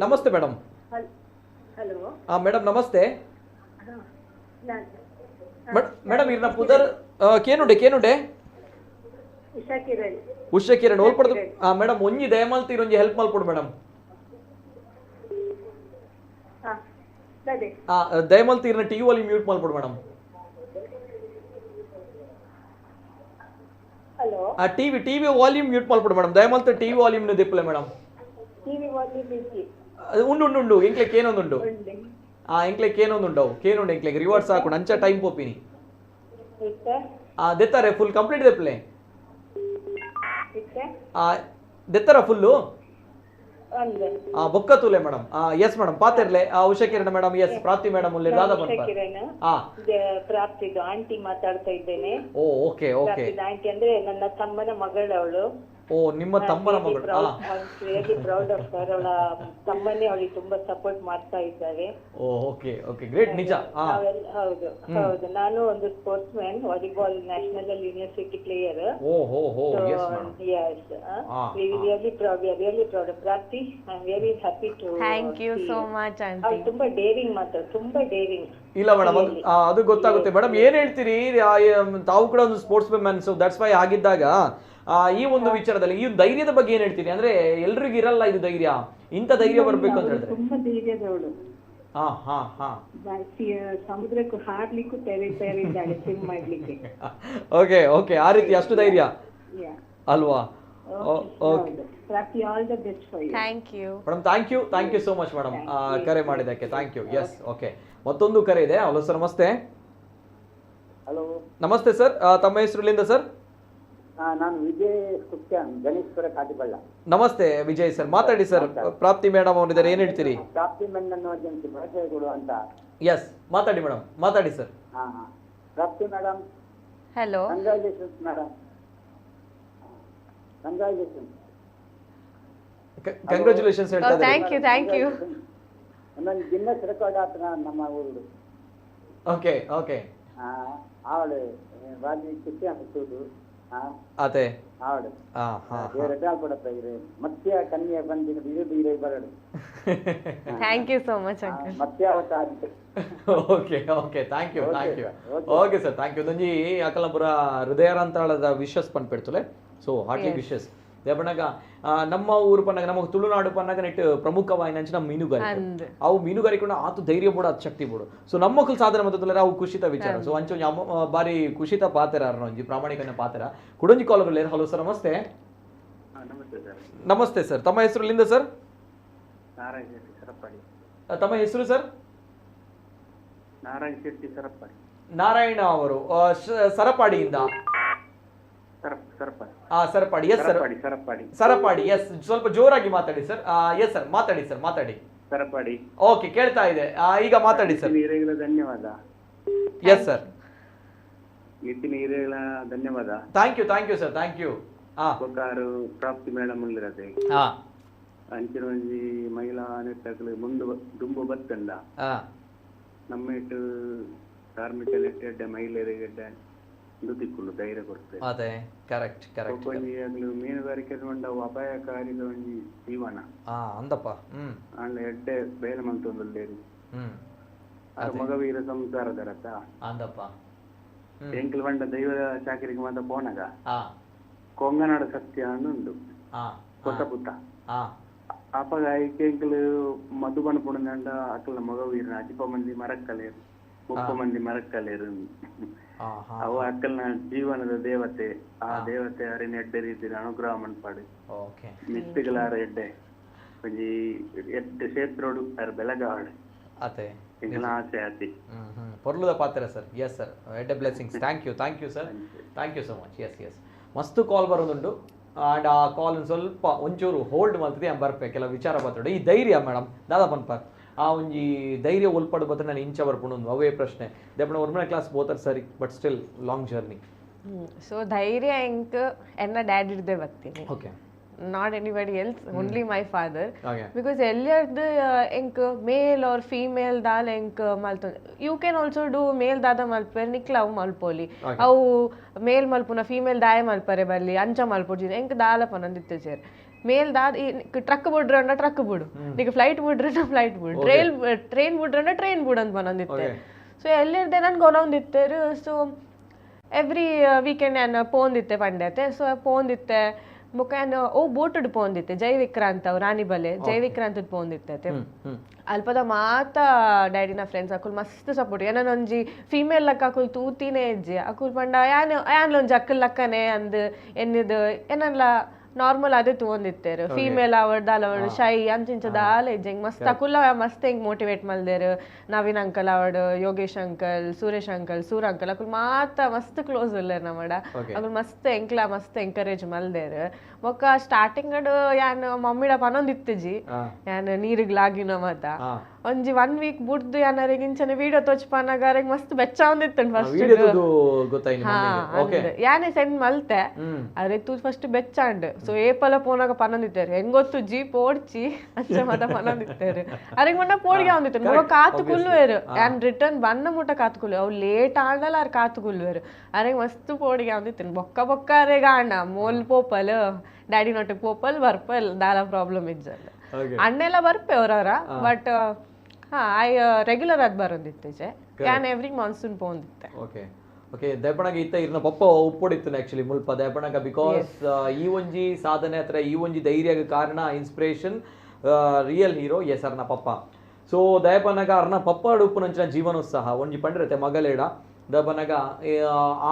ನಮಸ್ತೆ ಮೇಡಮ್. ಹಲೋ. ಹಾ ಮೇಡಮ್, ನಮಸ್ತೆ ಮೇಡಮ್. ಇರ್ನ ಪುದರ್ ಕೇನುಡೆ? ಕೇನುಡೆ ಉಷಾ ಕಿರಣ್. ಉಷಾ ಕಿರಣ್ ಓಲ್ಪಡ್ದು. ಹಾ ಮೇಡಮ್, ಒಂಜಿ ದಯಮಾಲ್ತಿ ಒಂಜಿ ಹೆಲ್ಪ್ ಮಲ್ಪೊಡು ಮೇಡಮ್. ದಯಮಾಲ್ತಿ ಇರ್ನ ಟಿವಿ ವಾಲ್ಯೂಮ್ ಮ್ಯೂಟ್ ಮಲ್ಪೊಡು ಮೇಡಮ್. ಹಲೋ. ಆ ಟಿವಿ ಟಿವಿ ವಾಲ್ಯೂಮ್ ಮ್ಯೂಟ್ ಮಲ್ಪೊಡು ಮೇಡಮ್. ದಯಮಾಲ್ತಿ ಟಿವಿ ವಾಲ್ಯೂಮ್ ನು ದಿಪ್ಪಲೆ ಮೇಡಮ್. ಟಿವಿ ವಾಲ್ಯೂಮ್ ಇಜ್ಜಿ. ಉಂಡು ಉಂಡು ಉಂಡು ಎಂಕ್ಲೆಕ್ ಏನೊಂದುಂಡು. ಆ ಎಂಕ್ಲೆಕ್ ಏನೊಂದುಂಡವು ಕೇನುಂಡು ಎಂಕ್ಲೆಕ್ ರಿವಾರ್ಡ್ಸ್ ಹಾಕೊಂಡು ಅಂಚ ಟೈಮ್ ಪೋಪಿನಿ. ಆ ದೆತ್ತಾರೆ ಫುಲ್ ಕಂಪ್ಲೀಟ್ ದೆಪ್ಪಲೆ. ಆ ದೆತ್ತರ ಫುಲ್ಲು ಬೊಕ್ಕ ತೂಲೆ ಮೇಡಮ್. ಎಸ್ ಮೇಡಮ್, ಪಾತಿರ್ಲೆ. Usha Kiran madam, yes. Prapti madam ಉಲ್ಲೆ ದಾದಾ ಪನ್ಪರ್. ಪ್ರಾಪ್ತಿದು ಆಂಟಿ ಮಾತಾಡ್ತಾ ಇದ್ದೇನೆ. ಓ ಓಕೆ ಓಕೆ. ಆಂಟಿ ಅಂದ್ರೆ ನನ್ನ ತಮ್ಮನ ಮಗಳು ಅವಳು. ಓ, ನಿಮ್ಮ ತಮ್ಮನ ಮಗಳು. Really proud of her. ಅವಳ ತಮ್ಮನೇ ಅವಳಿಗೆ ತುಂಬಾ ಸಪೋರ್ಟ್ ಮಾಡ್ತಾ ಇದ್ದಾರೆ. ಓ ಓಕೆ ಓಕೆ, ಗ್ರೇಟ್. ನಿಜ. ಹೌದು ಹೌದು, ನಾನು ಒಂದು ಸ್ಪೋರ್ಟ್ಸ್ ಮ್ಯಾನ್, ವಾಲಿಬಾಲ್ ನ್ಯಾಷನಲ್ ಅಲ್ಲಿ ಯೂನಿವರ್ಸಿಟಿ ಪ್ಲೇಯರ್. ಓ ಹೋ ಹೋ, yes madam. Yes, we really proud, we are really proud. Prapti, I am very happy to. Thank you so much aunty. ಅವಳು ತುಂಬಾ ಡೇರಿಂಗ್ ಮಾತ್ರ, ತುಂಬಾ ಡೇರಿಂಗ್. ಇಲ್ಲ ಮೇಡಮ್, ಅದು ಗೊತ್ತಾಗುತ್ತೆ ಮೇಡಮ್. ಏನ್ ಹೇಳ್ತೀರಿ, ತಾವು ಕೂಡ ಒಂದು sports man, so that's why ಆಗಿದ್ದಾಗ ಈ ಒಂದು ವಿಚಾರದಲ್ಲಿ ಈ ಧೈರ್ಯದ ಬಗ್ಗೆ ಏನ್ ಹೇಳ್ತೀನಿ ಅಂದ್ರೆ, ಎಲ್ರಿಗೂ ಇರಲ್ಲ ಇದು ಧೈರ್ಯ, ಇಂಥ ಧೈರ್ಯ ಬರ್ಬೇಕು ಅಂತ ಹೇಳಿದ್ರೆ. ತುಂಬಾ ಧೈರ್ಯದವಳು. ಹಾ ಹಾ ಹಾ. ಸಮುದ್ರಕ್ಕೂ ಹಾರ್ಲಿಕ್ಕೂ ತಯಾರಿದ್ದಾಳೆ ಸ್ವಿಮ್ ಮಾಡ್ಲಿಕ್ಕೆ. ಓಕೆ ಓಕೆ, ಆ ರೀತಿ ಅಷ್ಟು ಧೈರ್ಯ ಅಲ್ವಾ? Okay Prapti, all the best for you. Thank you madam, thank you, thank you so much madam, ಕರೆ ಮಾಡಿದ್ದಕ್ಕೆ thank you. S okay, ಮತ್ತೊಂದು ಕರೆ ಇದೆ. ಹಲೋ ಸರ್, ನಮಸ್ತೆ. ಹಲೋ, ನಮಸ್ತೆ ಸರ್. ತಮ್ಮ ಹೆಸರುಲಿಂದ ಸರ್? ನಾನು ವಿಜಯ್ ಕುತ್ಯಾನ್, ಗಣೇಶ್ವರ ಕಾಟಿಬಳ್ಳ. ನಮಸ್ತೆ ವಿಜಯ್ ಸರ್, ಮಾತಾಡಿ ಸರ್. ಪ್ರಾಪ್ತಿ ಮೇಡಮ್ ಅವರಿದ್ದಾರೆ, ಏನ್ ಹೇಳ್ತೀರಿ? ಪ್ರಾಪ್ತಿ ಮೇಡಮ್ ಶುಭಾಶಯಗಳು ಅಂತ. ಎಸ್, ಮಾತಾಡಿ ಮೇಡಮ್, ಮಾತಾಡಿ sir. Prapti madam. Hello. Congratulations madam, congratulations. Congratulations ಹೇಳ್ತಾ ಇದ್ದಾರೆ. Thank you, thank you. ನನ್ನ ಗಿನ್ನಸ್ ರೆಕಾರ್ಡ್ ಆತನ ನಮ್ಮ ಊರು. Okay okay. ಆವಡು ಬಾರಿ ಖುಷಿ ಅನಿಸುವುದು. ಅದೇ ಆವಡು ಬೇರೆ ಆಲ್ಪಡಪ್ಪ ಇರೆ ಮತ್ತೆ ಕನ್ಯೆ ಬಂದಿನ ಇರು ಇರೆ ಬರಡು. Thank you so much uncle. ಮತ್ತೆ ಅವತ್ತು. Okay okay, thank you thank you. Okay sir, thank you. ಒಂಜಿ ಅಕಲಪುರ ಹೃದಯರಂತಾಳದ ವಿಶಸ್ ಪನ್ಪೆಡ್ತುಲೆ. ಸೊ ಹಾರ್ಟ್ಲಿ ವಿಶಸ್. ದೇಪನಾಗ ನಮ್ಮ ಊರು ಪನ್ನಾಗ ನಮ್ಮ ತುಳುನಾಡು ಪನ್ನಾಗ ನೆಟ್ ಪ್ರಮುಖವಾಯಿನಂಚಿನ ಮೀನುಗಾರಿಕೆ. ಅವು ಮೀನುಗಾರಿಕೆ ಆತು ಧೈರ್ಯ ಬೋಡು, ಆತು ಶಕ್ತಿ ಬೋಡು. ಸೊ ನಮ್ಮ ಸಾಧನೆ ಮತ್ತು ಅವು ಖುಷಿತ ವಿಚಾರ. ಸೊ ಅಂಚ ಒಂಜಿ ಬಾರಿ ಖುಷಿತ ಪಾತ್ರ ಒಂಜಿ ಪ್ರಾಮಾಣಿಕನ ಪಾತ್ರ. ಕುಡೊಂಜಿ ಕಾಲ್. ಹಲೋ ಸರ್, ನಮಸ್ತೆ. ನಮಸ್ತೆ ಸರ್, ತಮ್ಮ ಹೆಸರು ಲಿಂದ ಸರ್? ನಾರಾಯಣ ಶೆಟ್ಟಿ ಸರಪಾಡಿ. ತಮ್ಮ ಹೆಸರು ಸರ್? ನಾರಾಯಣ ಶೆಟ್ಟಿ ಸರಪಾಡಿ. ನಾರಾಯಣ ಅವರು ಸರಪಾಡಿಯಿಂದ. Sarapadi, yes sir. Sarapadi Sarapadi, yes. ಸ್ವಲ್ಪ ಜೋರಾಗಿ ಮಾತಾಡಿ ಸರ್. ಎಸ್ ಸರ್, ಮಾತಾಡಿ ಸರ್, ಮಾತಾಡಿ. ಸರಪಾಡಿ. ಓಕೆ, ಕೇಳ್ತಾ ಇದೆ. ಈಗ ಮಾತಾಡಿ ಸರ್. ಧನ್ಯವಾದ. Yes sir. ನಿತಿನ್ ಹಿರೇಗಳ ಧನ್ಯವಾದ. Thank you thank you sir, thank you. ಪ್ರಾಪ್ತಿ ಮೇಡಮ್ ಉಳ್ಳಿರತೆ ಅಂಚಿನ ಒಂಜಿ ಮಹಿಳಾ ನೆಟ್ಟಕ್ಲು ಮುಂದೆ ದುಂಬು ಬತ್ತಂಡ ನಮ್ಮ ಇಟ್ಟು ಕಾರ್ಮಿಕ ಎಡ್ಡೆ ಮಹಿಳೆಯರಿಗೆ ತಿಕ್ಕುಂಡು ಧೈರ್ಯ ಕೊಡ್ತೇವೆ. ಅದೇ ಕರೆಕ್ಟ್ ಕರೆಕ್ಟ್. ಒಂಜಿ ಮೀನುಗಾರಿಕೆ ಅವು ಅಪಾಯಕಾರಿದ ಒಂಜಿ ಜೀವನ ಅಂದಪ್ಪ. ಆಂಡ ಎಡ್ಡೆ ಬೇಲೆ ಮಂತೊಂದುಲ್ಲೇರಿ ಮಗವೀರ ಸಂಸಾರದ ರಥ ಅಂದಪ್ಪ. ಎಂಕಲ್ ಬಂಡ ದೈವದ ಚಾಕರಿಗೆ ಮಾತ ಪೋನಗ ಕೊಂಗನಾಡ ಸತ್ಯ ಉಂಡು ಹೊಸ ಪುತ್ತ ಅಪಗ ಎಂಕಲ್ ಮಧುಬನ ಪುಣಂಡ ಅಕಲ್ನ ಮಗವೀರನ ಅಜಿಪ ಮಂದಿ ಮರಕ್ಕಲೇರು 30 ಮಂದಿ ಮರಕ್ಕಲೇರು. ಅವು ಅಕ್ಕಲ್ನ ಜೀವನದ ದೇವತೆ. ಆ ದೇವತೆ ಅರಿನ ಎಡ್ಡೆ ರೀತಿಯ ಅನುಗ್ರಹ ಮನ್ಪಾಡು ಮಿತ್ತುಗಳಾರ ಎಡ್ಡೆ ಒಂಜಿ ಎಡ್ಡೆ ಕ್ಷೇತ್ರೋಡು ಅರ್ ಬೆಳಗಾಡು ಎಂಕಲ್ನ ಆಸೆ ಆತಿ. ಪೊರ್ಲುದ ಪಾತ್ರ ಸರ್. ಎಸ್ ಸರ್, ಎಡ್ಡೆ blessings. Thank you thank you sir, thank you so much. Yes yes, ಮಸ್ತ್ ಕಾಲ್ ಬರೋದುಂಟು. ಆ್ಯಂಡ್ ಆ ಕಾಲ್ ಸ್ವಲ್ಪ ಒಂಚೂರು ಹೋಲ್ಡ್ ಮಾಡ್ತಿದ್ದೆ ಬರ್ಪೆ ಕೆಲವು ವಿಚಾರ ಬರ್ತದೆ. ಈ ಧೈರ್ಯ ಮೇಡಮ್ ದಾದಾ ಪನ್ಪಾರ್ ಆ ಒಂಜಿ ಧೈರ್ಯ ಒಲ್ಪಡು ಬತ್ತ ನಾನು ಇಂಚ ಬರ್ಪುಂಡು ಅವೇ ಪ್ರಶ್ನೆ ದೇಪಣ ಒರ್ಮನೆ ಕ್ಲಾಸ್ ಬೋತರ್ ಸರಿ, but still long journey. So ಧೈರ್ಯ ಎಂಕ್ ಎನ್ನ ಡ್ಯಾಡ್ ಹಿಡ್ದೆ ಬರ್ತೀನಿ. Okay, not anybody else, only my father. Because ಎಲ್ಲರ್ದು ಎಂಕ್ ಮೇಲ್ ಆರ್ ಫೀಮೇಲ್ ದಾಲ್ ಎಂಕ್ ಮಲ್ತೊ you can also do ಮೇಲ್ ದಾದ ಮಲ್ಪೇರ್ ನಿಕ್ಲ ಅವು ಮಲ್ಪೋಲಿ, ಅವು ಮೇಲ್ ಮಲ್ಪುನ ಫೀಮೇಲ್ ದಾಯ ಮಲ್ಪರೆ ಬಲ್ಲಿ ಅಂಚ ಮಲ್ಪೊಡ್ಜಿ ಎಂಕ್ ದಾಲ ಪನೊಂದಿತ್ತು ಸೇರ್. ಮೇಲ್ ದಾದ ಟ್ರಕ್ ಬಿಡ್ರಂಡ ಟ್ರಕ್ ಬಿಡು, ನಿಕ್ ಫ್ಲೈಟ್ ಬಿಡ್ರಂಡ ಫ್ಲೈಟ್ ಬಿಡು, ಟ್ರೈನ್ ಬಿಡ್ರಂಡ ಟ್ರೈನ್ ಬಿಡು ಅಂತ ಪನೊಂದಿತ್ತೆ. ಸೊ ಎಲ್ಲಿರ್ದೆ ನನ್ಗೆ ಒನೊಂದಿತ್ತೇರು. ಸೊ ಎವ್ರಿ ವೀಕೆಂಡ್ ನಾನು ಪೋಂದಿತ್ತೆ ಪಂಡ್ಯತೆ. ಸೊ ಪೋಂದಿತ್ತೆ ಬೊಕ್ಕ ಯಾನ್ ಓ ಬೋಟುಡ್ ಪೋಂದಿತ್ತೆ ಜೈ ವಿಕ್ರಾಂತ್ ಅವು ರಾಣಿಬಲೆ ಜೈ ವಿಕ್ರಾಂತದ್ ಪೋಂದಿತ್ತೆ. ಅಲ್ಪದ ಮಾತ ಡ್ಯಾಡಿನ ಫ್ರೆಂಡ್ಸ್ ಅಕುಲ್ ಮಸ್ತ್ ಸಪೋರ್ಟ್. ಏನನ ಒಂಜಿ ಫೀಮೇಲ್ ಲಕ್ಕ ಅಕುಲ್ ತೂತಿನೇ ಇಜ್ಜಿ. ಅಕುಲ್ ಪಂಡ ಯಾನ್ ಯಾನ್ಲ ಒಂಜಿ ಅಕ್ಕಲ್ ಲಕ್ಕನೆ ಅಂದ್ ಎನ್ನಿದ್ ಏನನ್ಲ ನಾರ್ಮಲ್ ಅದೇ ತೂವೊಂದಿತ್ತೇರು. ಫೀಮೇಲ್ ಅವಡ್ ದಾಲ ಅವಡ್ ಶೈ ಅಂಚಿಂಚ ದಾಲ ಇಜ್ಜಿ. ಹೆಂಗ್ ಮಸ್ತ್ ಅಕುಲ್ಲ ಮಸ್ತ್ ಹೆಂಗ್ ಮೋಟಿವೇಟ್ ಮಲ್ದೇರು. ನವೀನ್ ಅಂಕಲ್ ಅವಡ್, ಯೋಗೇಶ್ ಅಂಕಲ್, ಸುರೇಶ್ ಅಂಕಲ್, ಸೂರ್ ಅಂಕಲ್ ಅಕುಲ್ ಮಾತ ಮಸ್ತ್ ಕ್ಲೋಸ್ ಉಲ್ಲೇರ್ ನಮ್ಮಡ. ಅಕುಲ್ ಮಸ್ತ್ ಎಂಕ್ಲ ಮಸ್ತ್ ಎಂಕರೇಜ್ ಮಲ್ದೇರು. ಬೊಕ್ಕ ಸ್ಟಾರ್ಟಿಂಗ್ ಯಾನ್ ಮಮ್ಮಿಡ ಪನೊಂದಿತ್ತುಜಿ ಯಾನ್ ನೀರಿಗ್ ಲಾಗಿನ ಮಾತ ಒಂಜಿ 1 ವೀಕ್ ಬುಡ್ದು ಯಾನರಿಗೆ ಇಂಚನೆ ವಿಡಿಯೋ ತೋಚ್ಪನಾಗ ಅರೆಗ್ ಮಸ್ತ್ ಬೆಚ್ಚ ಒಂದಿತ್ತು ಫಸ್ಟ್. ಯಾನೆ ಸೆಂಡ್ ಮಲ್ತೆ ಅರೆ ತೂ ಫಸ್ಟ್ ಬೆಚ್ಚಾಂಡ್. ಸೊ ಏಪಲ ಪೋನಾಗ ಪನೊಂದಿತ್ತಾರೆ ಹೆಂಗೊತ್ತು ಜೀ ಪೋಡ್ಚಿ ಅಂಚ ಮಾತ ಪನೊಂದಿತ್ತಾರೆ. ಅರೆಗ್ ಮೊನ್ನ ಪೋಡಿಗೆ ಒಂದಿತ್ತು ಮಗ ಕಾತು ಕುಲ್ಲುವೆರು. ಯಾನ್ ರಿಟರ್ನ್ ಬನ್ನ ಮುಟ್ಟ ಕಾತು ಕುಲ್ಲು ಅವು ಲೇಟ್ ಆಂಡಲ ಅರ್ ಕಾತು ಕುಲ್ಲುವೆರು. ಅರೆಗ್ ಮಸ್ತ್ ಪೋಡಿಗೆ ಒಂದಿತ್ತು. ಬೊಕ್ಕ ಬೊಕ್ಕ ಅರೆಗ್ ಆಂಡ ಮೋಲ್ ಪೋಪಲ್ ಡ್ಯಾಡಿ ನೊಟ್ಟಿಗೆ ಪೋಪಲ್ ಬರ್ಪಲ್ ದಾಲ ಪ್ರಾಬ್ಲಮ್ ಇಜ್ಜಲ್ಲ. ಅಣ್ಣೆಲ್ಲ ಬರ್ಪೆ ಅವರವರ, ಬಟ್ ಹಾ I regular ಆದ್ ಬರೋದಿತ್ತೆ. ಯಾನ್ ಎವ್ರಿ ಮಾನ್ಸೂನ್ ಪೋಂದಿತ್ತೆ. ಓಕೆ ಓಕೆ, ದಯಪಣಗ ಇತ್ತ ಇರ್ನ ಪಪ್ಪ ಉಪ್ಪೊಡಿತ್ತು ಆಕ್ಚುಲಿ ಮುಲ್ಪ ದಯಪಣಗ, because ಈ ಒಂಜಿ ಸಾಧನೆ ಹತ್ರ ಈ ಒಂಜಿ ಧೈರ್ಯಗ ಕಾರಣ ಇನ್ಸ್ಪಿರೇಷನ್ ರಿಯಲ್ ಹೀರೋ ಎಸ್ ಅರ್ನ ಪಪ್ಪ. ಸೊ ದಯಪನಗ ಅರ್ನ ಪಪ್ಪ ಉಪ್ಪುನಂಚಿನ ಜೀವನೋತ್ಸಾಹ ಒಂಜಿ ಪಂಡಿರತ್ತೆ ಮಗಲೇಡ ದಯಪನಗ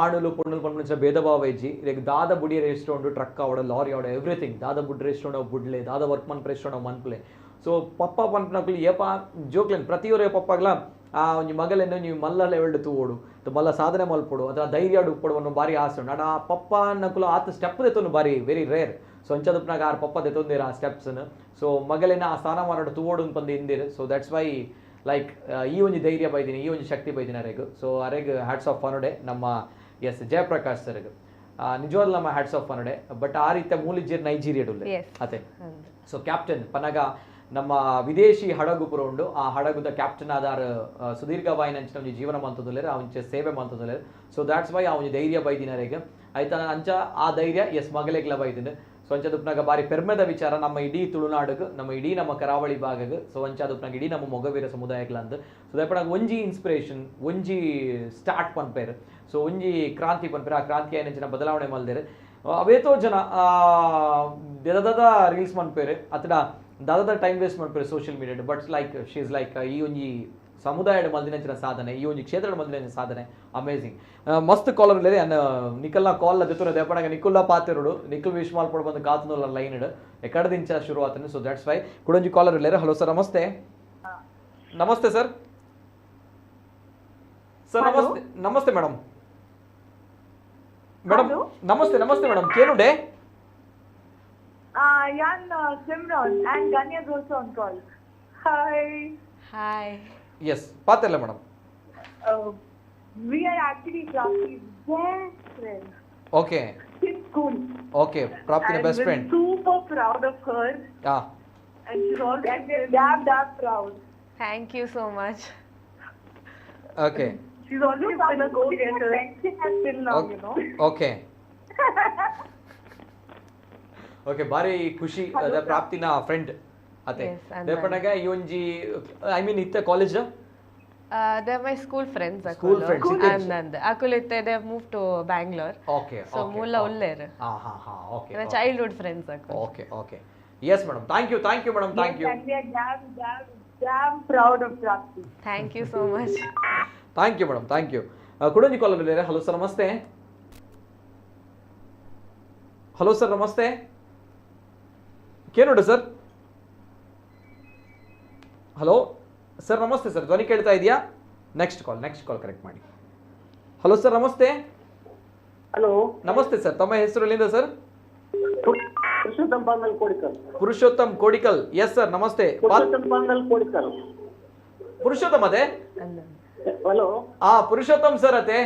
ಆಣುಲು ಪೊಣ್ಣುಲು ಪಂಪುನಂಚಿನ ಭೇದ ಭಾವ ಇಜ್ಜಿ. ಲೈಕ್ ದಾದ ಬುಡಿಯ ರೆಸ್ಟೋರೆಂಟ್ ಟ್ರಕ್ ಆವಡ ಲಾರಿ ಆವಡ ಎವ್ರಿಥಿಂಗ್ ದಾದ ಬುಡ್ ರೆಸ್ಟೋರೆಂಟ್ ಅವು ಬುಡ್ಲೆ ದಾದ ವರ್ಕ್ ಮನ್ ರೆಸ್ಟೋರೆಂಟ್ ಅವು ಮನ್ಪ್ಲೆ. ಸೊ ಪಪ್ಪ ಪನ್ಪನಕುಲು ಏಪ ಜೋಕ್ಲೆನ್ ಪ್ರತಿಯೊರ ಪಪ್ಪಾಗ್ಲ ಆ ಒಂಜಿ ಮಗಲೆನ್ನು ನೀವು ಮಲ್ಲ ಲೆವೆಲ್ಡ್ ತೂವೋಡು ಮಲ್ಲ ಸಾಧನೆ ಮಲ್ಪೊಡು ಅಥವಾ ಧೈರ್ಯ ಉಪ್ಪೊಡು ಅನ್ನೋ ಬಾರಿ ಆಸೆ ಉಂಡು. ಆಂಡ ಆ ಪಪ್ಪ ನಕುಲು ಆತ ಸ್ಟೆಪ್ ದೆತ್ತೊಂದು ಬಾರಿ ವೆರಿ ರೇರ್. ಸೊ ಅಂಚದಪ್ಪನಾಗ ಆರ್ ಪಪ್ಪ ದೆತ್ತೊಂದಿರ ಆ ಸ್ಟೆಪ್ಸ್ನ. ಸೊ ಮಗಲೆನ ಆ ಸ್ಥಾನಮಾನ ತೂವೋಡು ಪಂದು ಇಂದಿರು. ಸೊ that's why like ಈ ಒಂಜಿ ಧೈರ್ಯ ಬೈದಿನಿ, ಈ ಒಂಜಿ ಶಕ್ತಿ ಬೈದಿನಿ ಅರೆಗ್. ಸೊ ಅರೆಗ್ ಹ್ಯಾಟ್ಸ್ ಆಫ್ ಅನುಡೆ ನಮ್ಮ ಎಸ್ ಜಯಪ್ರಕಾಶ್ ಸರ್ಗ್ ನಿಜವಾದ ನಮ್ಮ ಹ್ಯಾಟ್ಸ್ ಆಫ್ ಅನುಡೆ. ಬಟ್ ಆ ರೀತಿಯ ಮೂಲಿಜೀರ್ ನೈಜೀರಿಯಡುಲ್ಲೆ ಅತೆ. ಸೊ ಕ್ಯಾಪ್ಟನ್ ಪನಗ ನಮ್ಮ ವಿದೇಶಿ ಹಡಗು ಪುರ ಉಂಡು ಆ ಹಡಗುದ ಕ್ಯಾಪ್ಟನ್ ಆದಾರ್ ಸುದೀರ್ಘವಾಯಿನ ಅಂಚಿನ ಒಂಜಿ ಜೀವನ ಮಂತದಲ್ಲೇರು ಆ ಒಂಚೆ ಸೇವೆ ಮಂತದಲ್ಲೇರು. ಸೊ that's why ಆ ಒಂಜಿ ಧೈರ್ಯ ಬೈದಿನರೆಗ್ ಆಯ್ತಾ ಅಂಚ ಆ ಧೈರ್ಯ ಎಸ್ ಮಗಲೆಗ್ಲ ಬೈದಿನ. ಸೊ ಅಂಚದುಪ್ನಾಗ ಬಾರಿ ಪೆರ್ಮೆದ ವಿಚಾರ ನಮ್ಮ ಇಡೀ ತುಳುನಾಡುಗ್, ನಮ್ಮ ಇಡೀ ನಮ್ಮ ಕರಾವಳಿ ಭಾಗಗ್. ಸೊ ಅಂಚದುಪ್ನಾಗ ಇಡೀ ನಮ್ಮ ಮೊಗವೀರ ಸಮುದಾಯಕ್ಲ ಅಂದ್. ಸೊ ದಯಪಡಾಗ ಒಂಜಿ ಇನ್ಸ್ಪಿರೇಷನ್, ಒಂಜಿ ಸ್ಟಾರ್ಟ್ ಪನ್ಪೇರು, ಸೊ ಒಂಜಿ ಕ್ರಾಂತಿ ಪನ್ಪೇರು, ಆ ಕ್ರಾಂತಿ ಏನಂಚಿನ ಬದಲಾವಣೆ ಮಲ್ದೇರು. ಅವೇತೋ ಜನ ದದ ರೀಲ್ಸ್ ಮನ್ಪೇರು ಅತಡ ದಾದಾದ ಟೈಮ್ ವೇಸ್ಟ್ ಮಾಡ್ತಾರೆ social media, but like she is like ಈ ಒಂಜಿ ಸಮುದಾಯದ ಮಲ್ದಿನಂಚಿನ ಸಾಧನೆ, ಈ ಒಂಜಿ ಕ್ಷೇತ್ರದ ಮಲ್ದಿನಂಚಿನ ಸಾಧನೆ ಅಮೇಸಿಂಗ್. ಮಸ್ತ್ ಕಾಲರ್ ಇಲ್ಲೇರೆ ಅನ್ನ ನಿಕಲ್ನ ಕಾಲ್ ಜೊತೆ ದೇಪಣಗ ನಿಕುಲ್ಲ ಪಾತಿರುಡು ನಿಕುಲ್ ವಿಶ್ ಮಾಲ್ಪೊಡು ಬಂದು ಕಾತುನಲ್ಲ ಲೈನ್ ಇಡು ಎಕಡದಿಂಚ ಶುರು ಆತನು. ಸೊ that's why ಕುಡೊಂಜಿ ಕಾಲರ್ ಇಲ್ಲೇರೆ. ಹಲೋ ಸರ್ ನಮಸ್ತೆ. ನಮಸ್ತೆ ಸರ್. ಸರ್ ನಮಸ್ತೆ. ನಮಸ್ತೆ ಮೇಡಮ್. ಮೇಡಮ್ ನಮಸ್ತೆ. ನಮಸ್ತೆ ಮೇಡಮ್. ಕೇನುಡೆ Yan Simran and Ganya is also on call. Hi. Hi. Yes, Pathella madam. We are actually Prapti's best friend. Okay. In school. Okay, Prapti's best friend. Super proud of her. Yeah. And she's always damn proud. Thank you so much. Okay. She's always been a go-getter till now, you know. Okay. Okay, ಬಾರಿ ಖುಷಿ ಪ್ರಾಪ್ತಿನ ಫ್ರೆಂಡ್ ಅತೆ ದೇಪಣಗ ಈ ಒಂಜಿ I mean ಇತ್ತ college they are my school friends. School friends and ಅಕುಲ್ ಇತ್ತೆ they have moved to Bangalore. Okay, so ಮೂಲ ಉಲ್ಲೇರ್. ಹಾ ಹಾ ಹಾ ಓಕೆ. ನನ್ನ ಚೈಲ್ಡ್ಹುಡ್ ಫ್ರೆಂಡ್ಸ್ ಅಕುಲ್. Okay okay. Yes madam, thank you, thank you madam, thank you. And we are damn proud of Prapti. Thank you so much. Thank you madam, thank you. ಕುಡೊಂಜಿ ಕಾಲ್ ಉಲ್ಲೇರೆ. Hello sir ನಮಸ್ತೆ. Hello sir ನಮಸ್ತೆ. ಕೇನೋಡು ಸರ್. ಹಲೋ ಸರ್ ನಮಸ್ತೆ ಸರ್, ಧ್ವನಿ ಕೇಳ್ತಾ ಇದೆಯಾ? ನೆಕ್ಸ್ಟ್ ಕಾಲ್ ಕರೆಕ್ಟ್ ಮಾಡಿ. ಹಲೋ ಸರ್ ನಮಸ್ತೆ. ಹಲೋ ನಮಸ್ತೆ ಸರ್, ತಮ್ಮ ಹೆಸರು ಎಲ್ಲಿಂದ sir? Purushottam Pangal Kodikal. Purushottam Kodikal, yes sir namaste. Purushottam Panghal Kodikal. Purushottam ಅದೇ? ಹಲೋ. ಆ ಪುರುಷೋತ್ತಮ್ ಸರ್ ಅದೇ.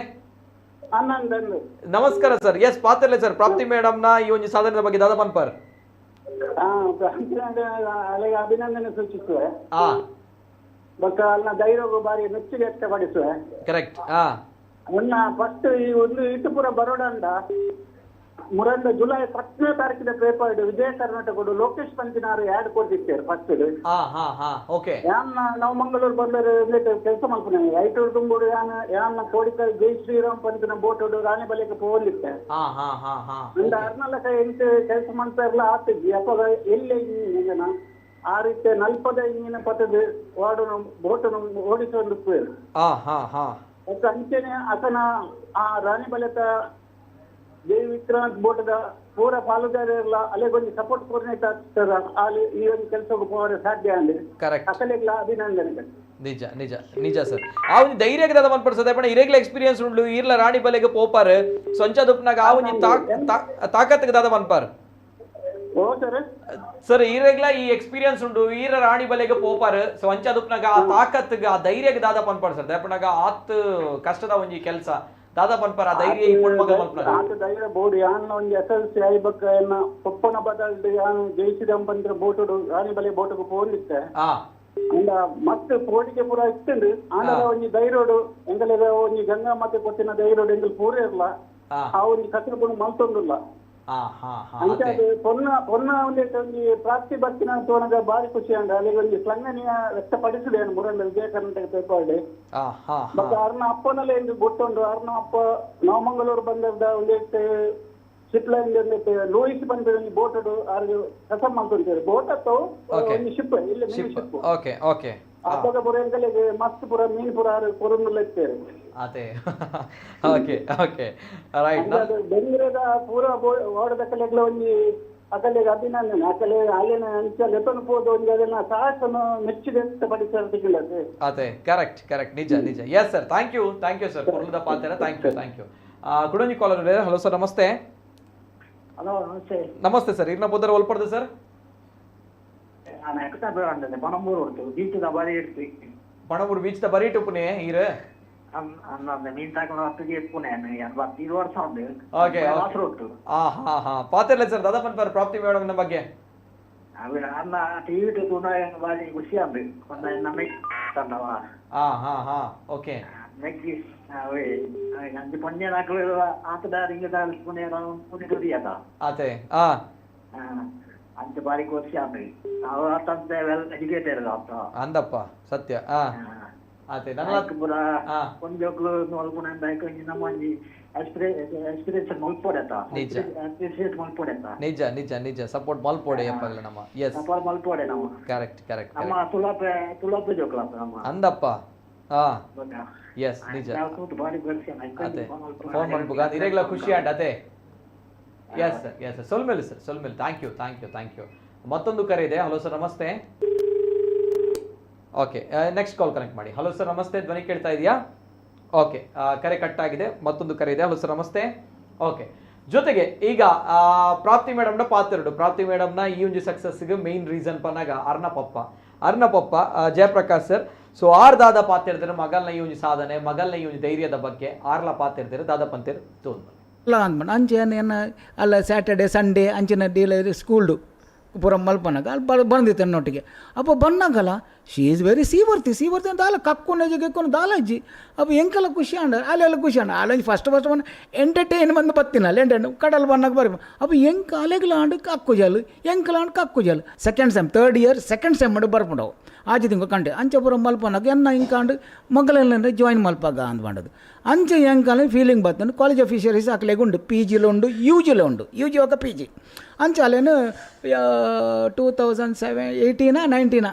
ಆನಂದ್. ನಮಸ್ಕಾರ sir. S ಪಾತ್ರಲೆ sir, Prapti madam ನ ಈ ಒಂದು ಸಾಧನೆಯ ಬಗ್ಗೆ ದಾದಾ ಪನ್ಪರ್. ಅಲ್ಲಿಗೆ ಅಭಿನಂದನೆ ಸೂಚಿಸುವೆ. ಬಟ್ ಅಲ್ಲಿನ ಧೈರ್ಯ ಬಾರಿ ಮೆಚ್ಚುಗೆ ವ್ಯಕ್ತಪಡಿಸುವೆ. ಕರೆಕ್ಟ್. ಮುನ್ನ ಫಸ್ಟ್ ಈ ಒಂದು ಇಟ್ಟುಪುರ ಬರೋಡಂಡ ಮುರಂದ ಜುಲೈ 10ನೇ ತಾರೀಕಿನ paper Vijaya Karnataka Lokesh ಪಂಚಿನಾರು add ಕೊಡ್ತಿರ್ತಾರೆ first. ನಾವು ಮಂಗಳೂರು ಬಂದರೆ ಕೆಲಸ ಮಾಡ್ತಾನೆ ಐಟೂರು ತುಂಬುಡು ಯಾನ್ ಕೋಡಿಕಲ್ ಜೈ ಶ್ರೀರಾಮ್ ಪಂಚಿನ ಬೋಟ್ ರಾಣಿ ಬಲಿಗೆ ಹೋಗ್ಲಿತ್ತೆ. ಒಂದು 6 8 ಕೆಲಸ ಮಾಡ್ತಾ ಇರಲ್ಲ ಆತಿದ್ವಿ. ಅಪ್ಪ ಎಲ್ಲೇ ಜನ ಆ ರೀತಿ ನಲ್ಪದ ಇಂಗಿನ ಪತದ ವಾಡನು ಬೋಟನು ಓಡಿಸೊಂದು ಮತ್ತೆ ಅಂಚೆನೆ ಅಸನ ಆ ರಾಣಿ ಬಲೆತ ಜೈ ವಿಕ್ರಾಂತ್ ಬೋಟದ ಪೂರ ಪಾಲುದಾರಲ್ಲ ಅಲ್ಲಿಗೊಂದು ಸಪೋರ್ಟ್ ಕೋರ್ಡಿನೇಟ್ ಆಗ್ತಾರ ಅಲ್ಲಿ ಈ ಒಂದು ಕೆಲಸಕ್ಕೆ ಹೋಗಲು ಸಾಧ್ಯ ಅಲ್ಲಿ. ಕರೆಕ್ಟ್. ಅಸಲಿಗೆ ಅಭಿನಂದನೆಗಳು. ನಿಜ ನಿಜ ನಿಜ ಸರ್. ಆ ಒಂದು ಧೈರ್ಯ ಮನ್ಪಡಿಸದೆ ಪಣ ಇರೇಗ್ಲ ಎಕ್ಸ್ಪೀರಿಯನ್ಸ್ ಉಂಡು ಈರ್ಲ ರಾಣಿ ಬಲೆಗೆ ಪೋಪಾರ್ ಸೊಂಚ ದುಪ್ನಾಗ ಆ ಒಂದು ತಾಕತ್ಗೆ ದಾದ ಮನ್ಪಾರ್. ಸರ್ ಈರೆಗ್ಲ ಈ ಎಕ್ಸ್ಪೀರಿಯನ್ಸ್ ಉಂಡು ಈರ ರಾಣಿ ಬಲೆಗೆ ಪೋಪಾರ್ ಸೊ ಅಂಚ ದುಪ್ನಾಗ ಆ ತಾಕತ್ಗೆ ಆ ಧೈರ್ಯಕ್ಕೆ ದಾದ ಪನ್ಪಾರ್ ಸರ್. ದಯಪಣಾಗ ಆತ್ ಕಷ್ಟದ ಒಂಜಿ ಕೆಲಸ ದಾದಾ ಪನ್ಪಾರ ಆ ಧೈರ್ಯ ಈ ಪೊಣ್ಮಗ ಮನ್ಪುನ ಆತ ಧೈರ್ಯ ಬೋಡು ಯಾನ್ ಒಂಜಿ ಎಸ್ಎಲ್ಸಿ ಐಬಕ್ಕ ಎನ್ನ ಪೊಪ್ಪನ ಬದಲ್ಡ್ ಯಾನ್ ಜಯಿಸಿದ ಪಂದ್ರ ಬೋಟುಡು ರಾಣಿ ಬಲೆ ಬೋಟುಗು ಪೋಂದಿತ್ತೆ. ಅಂಡ ಮತ್ತೆ ಪೋಡಿಗೆ ಪೂರ ಇತ್ತುಂಡು ಆಂಡಲ ಒಂಜಿ ಧೈರ್ಯಡು ಎಂಗಲೆಗ ಒಂಜಿ ಗಂಗಾ ಮಾತೆ ಕೊಟ್ಟಿನ ಧೈರ್ಯಡು ಎಂಗಲ್ ಪೂರ ಇರ್ಲ ಆ ಒಂಜಿ ಕಸರು ಪುಣ ಮಲ್ತೊಂದುಲ್ಲ. ಅಂಚಾದ್ ಪೊನ್ನ ಪೊನ್ನ ಒಂಜಿ ಪ್ರಾಪ್ತಿ ಬತ್ತಿನ ತೋನಗ ಬಾರಿ ಖುಷಿ ಅಂಡ ಅಲ್ಲಿಗೆ ಒಂಜಿ ಸ್ಲಂಗನೀಯ ವ್ಯಕ್ತಪಡಿಸಿದೆ ಮುರಂಡ ವಿಜಯ ಕರ್ನಾಟಕ ಪೇಪರ್ಡ್. ಮತ್ತೆ ಅರ್ನ ಅಪ್ಪನಲ್ಲೇ ಎಂದು ಗೊತ್ತುಂಡು ಅರ್ನ ಅಪ್ಪ ನವಮಂಗಳೂರು ಬಂದದ ಒಂದೆಟ್ಟು ಶಿಪ್ ಲೈನ್ ಒಂದೆಟ್ಟು ಲೂಯಿಸ್ ಬಂದ ಒಂಜಿ ಬೋಟ್ ಆರ್ ಕಸ ಮಲ್ತೊಂತೇವೆ ಬೋಟ್ ಅಥವಾ ಒಂಜಿ ಶಿಪ್ ಇಲ್ಲಿ ಶಿಪ್. Okay okay. ಅಪ್ಪಗ ಪುರ ಎಂಕಲೆಗ್ ಮಸ್ತ್ ಪುರ ಮೀನ್ ಪುರ ಆರ್ ಕೊರೊಂದುಲ್ಲ ಇತ್ತೇರು. ಅದೇ. Okay okay right. ಬೆಂಗಳೂರದ ಪೂರ ಓಡದಕ್ಕಲೆಗ್ಲ ಒಂಜಿ ಅಕಲೆಗ್ ಅಭಿನಂದನೆ. ಅಕಲೆ ಅಲ್ಲಿನ ಅಂಚ ಲೆತೊನು ಪೋದು ಒಂಜಿ ಅದನ್ನ ಸಾಹಸನು ಮೆಚ್ಚುಗೆ ವ್ಯಕ್ತಪಡಿಸಿದ. ಅದೇ ಕರೆಕ್ಟ್ ಕರೆಕ್ಟ್ ನಿಜ ನಿಜ. Yes sir, thank you thank you sir. ಪೊರ್ಲುದ ಪಾತೆರ thank you thank you. ಕುಡೊಂಜಿ collar. Hello sir ನಮಸ್ತೆ. ಹಲೋ ನಮಸ್ತೆ. ನಮಸ್ತೆ ಸರ್, ಇರ್ನ ಪುದರ್ ಒಲ್ಪಡ್ದು ಸರ್? ಪಣಂಬೂರು ಉಂಟು ಬೀಚ್ ದ ಬರಿ ಇಡ್ತಿ. ಪಣಂಬೂರು ಬೀಚ್ ದ ಬರಿ ಇಟ್ಟುಪುನೆ ಈರ್ ಮೀನ್ ತಾಕೊಂಡು ಹತ್ತಿಗೆ ಇಪ್ಪುನೆ ಐದು ವರ್ಷ ಉಂಟು. ಓಕೆ. ಹಾ ಹಾ ಹಾ ಪಾತೆರ್ಲೆ ಸರ್ ದಾದಾ ಪನ್ಪರ್ ಪ್ರಾಪ್ತಿ ಮೇಡಮ್ ನ ಬಗ್ಗೆ. ಅಣ್ಣ ಟಿವಿ ತೂನ ಬಾರಿ ಖುಷಿ ಆಂಡ್ ಒಂದ ಮೆಗ್ ತಂಡವ. ಹಾ ಹಾ ಹಾ ಓಕೆ. ಮೆಗ್ಗಿ ಅವೇ ಅಂಚೆ ಪೊಂಜೆನಕುಲು ಆತದ ರಿಂಗದ ಪುಣೆ ಪುಣೆ ತುಡಿಯದ. ಅತೆ ಆ ಅಂಚೆ ಬಾರಿ ಖುಷಿ ಆಂಡ್. ಅವ ಆತಂತೆ ವೆಲ್ ಎಜುಕೇಟೆಡ್ ಆತ. ಅಂದಪ್ಪ ಸತ್ಯ. ಆ ಅತೆ ನನ್ನ ಪೂರ ಪೊಂಜೋಕ್ಲು ಮಲ್ಪುನ ಒಂಜಿ ನಮ್ಮ ಒಂಜಿ ಎಕ್ಸ್ಪೀರಿಯನ್ಸ್ ಮಲ್ಪೊಡೆತ. ನಿಜ. ಅಪ್ರಿಸಿಯೇಟ್ ಮಲ್ಪೊಡೆತ. ನಿಜ ನಿಜ ನಿಜ ಸಪೋರ್ಟ್ ಮಲ್ಪೊಡೆ ಯಪ್ಪಗಲ ನಮ್ಮ. ಎಸ್ ಸಪೋರ್ಟ್ ಮಲ್ಪೊಡೆ ನಮ್ಮ. ಕರೆಕ್ಟ್ ಕರೆಕ್ಟ್ ನಮ್ಮ ತುಳಪೆ ತುಳಪೆ ಜೋಕ್ಲಪ್ಪ ನಮ್ಮ. ಅಂದಪ್ಪ. ಹಾ ಎಸ್ ನಿಜ. ಅದೇ ಫೋನ್ ಮಲ್ಪುಗ ಇರೆಗ್ಲ ಖುಷಿ ಆಂಡ್ ಅದೇ. ಎಸ್ ಸರ್ ಎಸ್ ಸರ್ ಸೊಲ್ಮೇಲೆ ಸರ್ ಸೊಲ್ಮೇಲೆ. Thank you thank you thank you. ಮತ್ತೊಂದು ಕರೆ ಇದೆ. ಹಲೋ ಸರ್ ನಮಸ್ತೆ. ಓಕೆ ನೆಕ್ಸ್ಟ್ ಕಾಲ್ ಕನೆಕ್ಟ್ ಮಾಡಿ. ಹಲೋ ಸರ್ ನಮಸ್ತೆ, ಧ್ವನಿ ಕೇಳ್ತಾ ಇದೆಯಾ? ಓಕೆ ಕರೆ ಕಟ್ ಆಗಿದೆ. ಮತ್ತೊಂದು ಕರೆ ಇದೆ. ಹಲೋ ಸರ್ ನಮಸ್ತೆ. ಓಕೆ ಜೊತೆಗೆ ಈಗ ಪ್ರಾಪ್ತಿ ಮೇಡಮ್ನ ಪಾತ್ರೆಡು ಪ್ರಾಪ್ತಿ ಮೇಡಮ್ನ ಈ ಒಂದು ಸಕ್ಸಸ್ಗೆ ಮೇನ್ ರೀಸನ್ ಪನ್ನಾಗ ಅರ್ಣಪಪ್ಪ ಅರ್ಣಪಪ್ಪ ಜಯಪ್ರಕಾಶ್ ಸರ್. ಸೊ ಆರ್ ದಾದ ಪಾತಿರ್ತಾರೆ ಮಗಲ್ನ ಈ ಒಂದು ಸಾಧನೆ ಮಗಲ್ನ ಈ ಒಂದು ಧೈರ್ಯದ ಬಗ್ಗೆ ಆರ್ಲ ಪಾತಿರ್ತಾರೆ ದಾದ ಪಂತೇರು ತೋನ್ ಅಲ್ಲ ಅಂದ್ಮಂಡು ಅಂಚೆ ಏನು ಅಲ್ಲ ಸ್ಯಾಟರ್ಡೆ ಸಂಡೇ ಅಂಚಿನ ಡೀಲ ಸ್ಕೂಲ್ಡು ಪೂರ ಮಲ್ಪನಾಗ ಅಲ್ಲಿ ಬಂದಿತ್ತು ನನ್ನೊಟ್ಟಿಗೆ. ಅಪ್ಪ ಬನ್ನಾಗಲ್ಲ she is very seaworthy seaworthy ಅಂತ ಅಲ್ಲ ಕಕ್ಕು ನಜ ಗೆಕ್ಕು ದಾಲಜ್ಜಿ. ಅಪ್ಪ ಎಂಕೆಲ್ಲ ಖುಷಿ ಅಂಡ ಅಲ್ಲೆಲ್ಲ ಖುಷಿ ಅಂಡ ಅಲ್ಲೊಂದು ಫಸ್ಟ್ ಫಸ್ಟ್ ಬಂದು ಎಂಟರ್ಟೈನ್ ಬಂದು ಬತ್ತೀನಿ ಅಲ್ಲಿ ಎಂಟರ್ಟೈನ್ ಕಡಲ್ ಬನ್ನಾಗ ಬರಿ. ಅಪ್ಪ ಎಂಕ ಅಲೆಗ್ಲ ಆಂಡ್ ಕಕ್ಕು ಜಲ್ ಎಂಕಲ ಆಂಡ್ ಕಕ್ಕು Jal second sem third year second sem ಮಾಡಿ ಬರ್ಪುಂಡವು ಆಚೆ ತಿಂಗ ಕಂಡೆ ಅಂಚೆ ಪೂರ ಮಲ್ಪನಾಗ ಎನ್ನ ಇಂಕಾಂಡು ಮಗಲೆಲ್ಲ ಜಾಯಿನ್ ಮಲ್ಪಾಗ ಅಂದ್ ಮಾಡೋದು ಅಂಚೆ ಎಂಕಾಲ ಫೀಲಿಂಗ್ ಬರ್ತದೆ. ಕಾಲೇಜ್ ಆಫ್ ಫಿಶರೀಸ್ ಅಕ್ಲೆಗ್ ಉಂಡು ಪಿ ಜಿಲು ಉಂಡು ಯು ಜಿಲು ಉಂಡು ಯು ಜಿ ఒక ಪಿ ಜಿ ಅಂಚೆ ಅಲ್ಲೇನು 2007 18 19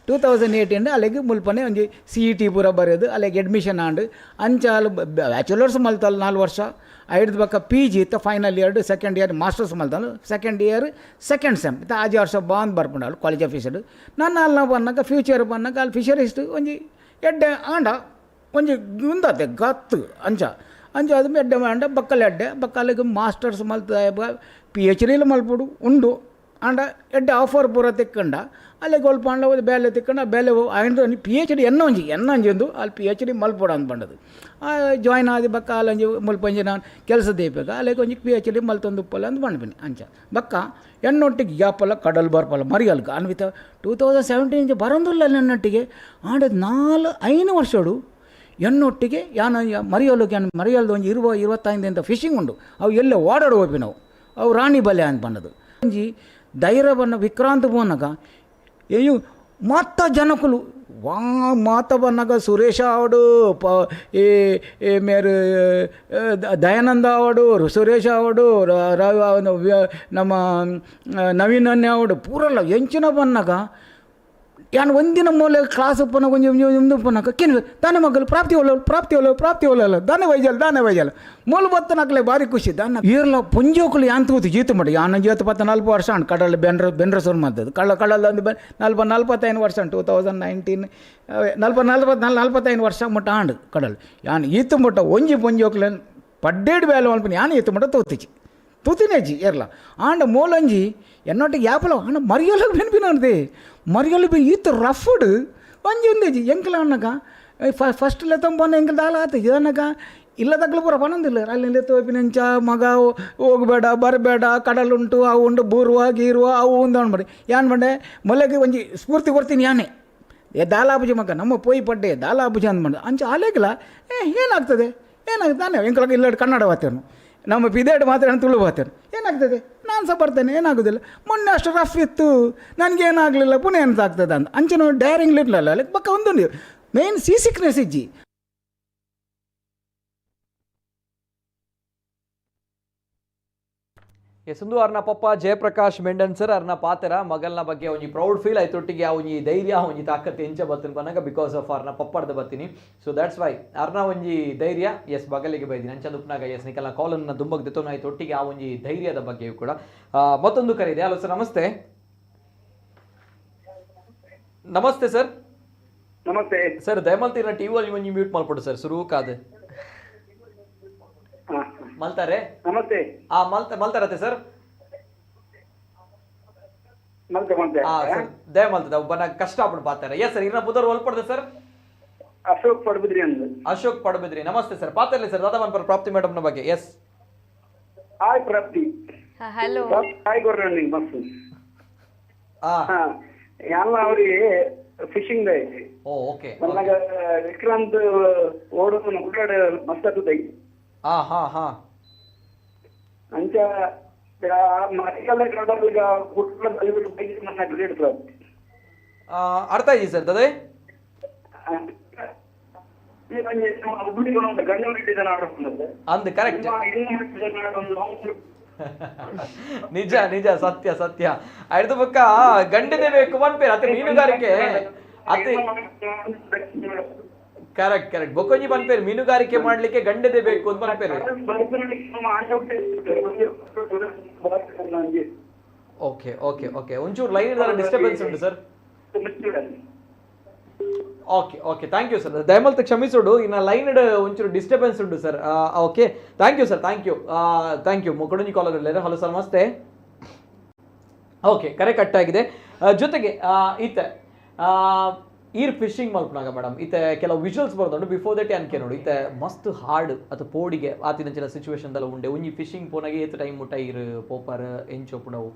2018 ಅಲ್ಲಿಗೆ ಮುಲ್ಪನೆ ಒಂಜಿ ಸಿ ಇ ಟಿ ಪೂರ ಬರೆಯೋದು ಅಲ್ಲಿಗೆ ಅಡ್ಮಿಷನ್ ಆಂಡ್ ಅಂಚೆ ಅಲ್ಲಿ ಬ್ಯಾಚುಲರ್ಸ್ ಮಲ್ತಲ್ಲ 4 ವರ್ಷ ಐದು ಬಕ್ಕ ಪಿ ಜಿ ಇತ್ತು final year second year masters ಮಲ್ತಲ್ಲ second year second sem ಇತ್ತು ಆಜಿ ವರ್ಷ ಬಾಂದ್ ಬರ್ಪುಂಡು ಅಲ್ಲಿ ಕಾಲೇಜ್ ಆಫ್ ಫಿಶರ್. ನನ್ನ ಅಲ್ಲಿ ಬಂದಾಗ ಫ್ಯೂಚರ್ ಬಂದಾಗ ಅಲ್ಲಿ ಫಿಶರೀಸ್ ಒಂಜಿ ಎಡ್ಡೆ ಆಂಡ ಒಂಜಿ ಉಂದಾತೆ ಗತ್ತು ಅಂಚ ಅಂಚ ಅದು ಎಡ್ಡೆ ಆಂಡ ಬಕ್ಕಲ್ ಎಡ್ಡೆ ಬಕ್ಕಲಿಗೆ ಮಾಸ್ಟರ್ಸ್ ಮಲ್ತ ಪಿ ಎಚ್ ಡಿಲಿ ಮಲ್ಪುಡು ಉಂಡು ಆಂಡ ಎಡ್ಡೆ ಆಫರ್ ಪೂರ ತಿಕ್ಕಂಡ ಅಲ್ಲಿಗೆ ಒಲ್ಪ ಆಂಡ ಒಂದು ಬೇಲೆ ತಿಕ್ಕಂಡ ಬೇಲೆ ಆಂಡ್ ಪಿ ಎಚ್ ಡಿ ಎನ್ನ ಒಂಜಿ ಎನ್ನ ಒಂಜಿ ಒಂದು ಅಲ್ಲಿ ಪಿ ಎಚ್ ಡಿ ಮಲ್ಪೊಡು ಅಂದ್ ಬಂಡದು ಜಾಯ್ನ್ ಆದಿ ಬಕ್ಕ ಅಲ್ಲೊಂಜಿ ಮುಲ್ಪ ಒಂಜಿ ನಾನು ಕೆಲಸ ದೇಪೇಕ ಅಲ್ಲಿಗೆ ಒಂಜಿ ಪಿ ಎಚ್ ಡಿ ಮಲ್ತೊಂದು ಉಪ್ಪಲ್ಲ ಅಂದ್ ಬಂಡ್ಬಿನಿ ಅಂಚ ಬಕ್ಕ ಎಣ್ಣೊಟ್ಟಿಗೆ ಗ್ಯಾಪಲ್ಲ ಕಡಲ್ ಬರ್ಪಲ್ಲ ಮರಿಯಲ್ಕ ಅನ್ವಿತ 2017 ಬರೋದಿಲ್ಲ ನನ್ನೊಟ್ಟಿಗೆ ಆಂಡ 4 5 ವರ್ಷಡು ಎಣ್ಣೊಟ್ಟಿಗೆ ಯಾನ ಮರಿಯಲ್ಲಕ್ಕೆ ಮರಿಯಲ್ದು ಒಂಜಿ 20 25 ಫಿಶಿಂಗ್ ಉಂಡು ಅವು ಎಲ್ಲ ಓಡಾಡು ಹೋಗಿ ನಾವು ಅವು ರಾಣಿ ಬಲೆ ಅಂತ ಬಂದದು ಒಂಜಿ ಧೈರ್ಯವನ್ನು ವಿಕ್ರಾಂತ ಪೋನಗ ಏಯು ಮತ್ತ ಜನಕುಲು ವಾ ಮಾತ ಬನ್ನಾಗ ಸುರೇಶ ಆವಡು ಪ ಈ ಮೇರು ದಯಾನಂದ ಆವಡು ಸುರೇಶ ಆವಡು ನಮ್ಮ ನವೀನ್ ಅನ್ಯ ಆವಡು ಪೂರಲ್ಲ ಎಂಚಿನ ಬನ್ನಾಗ ಯಾನ್ ಒಂದಿನ ಮೂಲೆ ಕ್ಲಾಸ್ ಉಪ್ಪನ ಒಂಜಿ ಒಂಜಿ ಉಪ್ಪನಕ ಕೆನ್ ದಾನೆ ಮಗಲು ಪ್ರಾಪ್ತಿ ಒಲ್ಲ ಪ್ರಾಪ್ತಿ ಒಲ್ಲ ಪ್ರಾಪ್ತಿ ಒಲ್ಲ ದಾನೆ ವೈಜಲ್ ದಾನೆ ವೈಜಲ್ ಮೂಲ ಬತ್ತನಕ್ಲೆ ಭಾರಿ ಖುಷಿ ದಾನ ಈರ್ಲ ಪೊಂಜೋಕುಲು ಯಾನ್ ತೂತು ಜೀತು ಮಾಡಿ ಯಾನ ಜೀತು ಪತ್ತ 40 ವರ್ಷ ಅಂಡ್ ಕಡಲ ಬೆನ್ರ ಬೆನ್ರಸೂರ್ ಮಾಡ್ತದ್ದು ಕಳ್ಳ ಕಡಲ ಒಂದು 40 45 ವರ್ಷ 2019 40 44 45 ವರ್ಷ ಮುಟ್ಟ ಆಂಡ್ ಕಡಲ್ ಯಾನ್ ಈತು ಮುಟ್ಟ ಒಂಜಿ ಪೊಂಜೋಕುಲೆ ಪಡ್ಡೇಡು ಬೇಲೆ ಮಲ್ಪನಿ ಯಾನ್ ಈತು ಮುಟ್ಟ ತೂತಿಚಿ ತೂತಿನೇಜಿ ಏರ್ಲ ಆಂಡ ಮೂಲಂಜಿ ಎನ್ನೊಟ್ಟಿಗೆ ಯಾಪಲ ಆಂಡ ಮರಿಯೊಲಗೆ ಬೆನ್ಪಿನದೆ ಮರಿಯೊಲು ಬಿ ಈತ ರಫ್ಡ್ ಒಂಜಿ ಒಂದೇಜಿ ಎಂಕಲ ಅಣ್ಣಗ ಫಸ್ಟ್ ಲೆತ್ತಂಬ ಎಂಕಲ್ ದಾಲ ಆತ ಇದನ್ನಗ ಇಲ್ಲ ತಗ್ಲು ಪೂರ ಪನೊಂದಿಲ್ಲ ಅಲ್ಲಿ ಲೆತ್ತು ಮಗ ಹೋಗಬೇಡ ಬರಬೇಡ ಕಡಲುಂಟು ಅವು ಉಂಟು ಬೂರುವ ಗೀರುವ ಅವು ಉಂದು ಅನ್ಬೇಡಿ ಯಾನ್ ಬಂಡೆ ಮೊಲೆಗೆ ಒಂಜಿ ಸ್ಫೂರ್ತಿ ಕೊಡ್ತೀನಿ ಯಾನೇ ಏ ದಾಲಾಬುಜಿ ಮಗ ನಮ್ಮ ಪೋಯಿ ಪಡ್ಡೆ ದಾಲಾಬುಜಿ ಅಂದ್ಬಂಡು ಅಂಚ ಅಲೆಗ್ಲ ಏ ಏನಾಗ್ತದೆ ಏನಾಗ್ತದೆ ತಾನೇ ಎಂಕಲಾಗ ಇಲ್ಲ ಕನ್ನಡ ವಾತೇನು ನಮ್ಮ ಪಿದೇಡು ಮಾತ್ರ ತುಳು ಬಾತೇನು ಏನಾಗ್ತದೆ ನಾನು ಸಹ ಬರ್ತೇನೆ ಏನಾಗೋದಿಲ್ಲ ಮೊನ್ನೆ ಅಷ್ಟು ರಫ್ ಇತ್ತು ನನಗೇನಾಗಲಿಲ್ಲ ಪುನಃ ಎಂತ ಆಗ್ತದೆ ಅಂತ ಅಂಚೆ ಡೇರಿಂಗ್ ಇರಲಿಲ್ಲ ಅಲ್ಲಿ ಪಕ್ಕ ಒಂದು ಮೇನ್ ಸೀ ಸಿಕ್ನೆಸ್ ಇಜ್ಜಿ. ಎಸ್ ಅರ್ನ ಪಪ್ಪ ಜಯಪ್ರಕಾಶ್ ಮೆಂಡನ್ ಸರ್ ಅರ್ನ ಪಾತ್ರ ಮಗಲ್ನ ಬಗ್ಗೆ ಒಂಜಿ ಪ್ರೌಡ್ ಫೀಲ್ ಆಯ್ತು ಒಟ್ಟಿಗೆ ಆ ಒಂಜಿ ಧೈರ್ಯ ಒಂಜಿ ತಾಕತ್ತು ಎಂಚ ಬತ್ತೀನಿ ಬನ್ನಾಗ because of ಅರ್ನ ಪಪ್ಪಡ್ದ ಬತ್ತೀನಿ. ಸೊ that's why ಅರ್ನ ಒಂಜಿ ಧೈರ್ಯ ಎಸ್ ಬಗಲಿಗೆ ಬೈದಿನಿ ಅಂಚಂದು ಉಪ್ನಾಗ ಎಸ್ ನಿಕಲ್ನ ಕಾಲನ್ನು ದುಂಬಗ್ ಆಯ್ತು ಒಟ್ಟಿಗೆ ಆ ಒಂಜಿ ಧೈರ್ಯದ ಬಗ್ಗೆಯೂ ಕೂಡ. ಮತ್ತೊಂದು ಕರೆ ಇದೆ. ಹಲೋ ಸರ್ ನಮಸ್ತೆ. ನಮಸ್ತೆ ಸರ್. ನಮಸ್ತೆ ಸರ್. ದಯಮಲ್ತಿರ ಟಿವಿ ಅಲ್ಲಿ ಒಂಜಿ ಮ್ಯೂಟ್ ಮಾಡ್ಕೊಡು ಸರ್ ಸುರುಕಾದ ಮಲ್ತಾರೆ. ನಮಸ್ತೆ. ಆ ಮಲ್ತಾರತ್ತೆ ಸರ್. ದಯ ಮಲ್ತದ ಒಬ್ಬನ ಕಷ್ಟ ಆಗ್ಬಿಟ್ಟು ಪಾತಾರೆ. ಎಸ್ ಸರ್ ಇನ್ನ ಬುಧವಾರ ಒಲ್ಪಡ್ದೆ ಸರ್. ಅಶೋಕ್ ಪಡಬಿದ್ರಿ ಅಂತ. ಅಶೋಕ್ ಪಡಬಿದ್ರಿ ನಮಸ್ತೆ ಸರ್. ಪಾತಾರಲಿ ಸರ್ ದಾದಾ ಮನ್ಪರ್ ಪ್ರಾಪ್ತಿ ಮೇಡಮ್ ನ ಬಗ್ಗೆ. ಎಸ್ ಹಾಯ್ ಪ್ರಾಪ್ತಿ. ಹಲೋ ಹಾಯ್ ಕೊರ್ನ ಮಸ್ತ್ ಯಾನ್ಲ ಅವ್ರಿಗೆ ಫಿಶಿಂಗ್ ಓ ಓಕೆ ಮನ್ನಾಗ ವಿಕ್ರಾಂತ್ ಓಡೋದು ಕುಡ್ಲಾಡ್ ಮಸ್ತ್ ಆತದ. ಹಾ ಹಾ ಹಾ ಅಂಚ ಅರ್ಥ ಆಯ್ತು ಸರ್ ತದೆ ಅಂದ್ ಕರೆಕ್ಟ್. ನಿಜ ನಿಜ ಸತ್ಯ ಸತ್ಯ. ಐದು ಪಕ್ಕ ಗಂಡನೇ ಬೇಕು ಪನ್ಪೇರ್ ಅತ್ತೆ ಮೀನುಗಾರಿಕೆ ಅತ್ತೆ ಕರೆಕ್ಟ್ ಕರೆಕ್ಟ್ ಬೊಕ್ಕೊಂಜಿ ಪನ್ಪೇರ್ ಮೀನುಗಾರಿಕೆ ಮಾಡ್ಲಿಕ್ಕೆ ಗಂಡದೇ ಬೇಕು ಅಂತ ಪನ್ಪೇರ್. ಓಕೆ ಓಕೆ ಓಕೆ ಒಂಚೂರು ಲೈನ್ ಡಿಸ್ಟರ್ಬೆನ್ಸ್ ಉಂಟು sir. Okay okay thank you sir. ದಯಮಲ್ತ ಕ್ಷಮಿಸೋಡು ಇನ್ನು ಲೈನ್ ಒಂಚೂರು ಡಿಸ್ಟರ್ಬೆನ್ಸ್ ಉಂಟು sir. Okay thank you sir, thank you thank you. ಕೊಡೊಂಜಿ collar hello sir namaste. Okay ಕರೆ ಕಟ್ ಆಗಿದೆ. ಜೊತೆಗೆ ಈತ ಈರ್ ಫಿಶಿಂಗ್ ಮಲ್ಪನಾಗ ಮೇಡಮ್ ಈತ ಕೆಲವು ವಿಜುವಲ್ಸ್ ಬರೋದುಂಟು. ಬಿಫೋರ್ that ಅನ್ಕೆ ನೋಡು ಈತ ಮಸ್ತ್ ಹಾರ್ಡ್ ಅಥವಾ ಪೋಡಿಗೆ ಆತಿನಂಚಿನ ಸಿಚುವೇಶನ್ ದಲ್ಲ ಉಂಡೆ ಒಂಜಿ ಫಿಶಿಂಗ್ ಪೋನಾಗೆ ಏತ್ ಟೈಮ್ ಮುಟ್ಟ ಈರ್ ಪೋಪರ್ ಎಂಚೋಪುನವು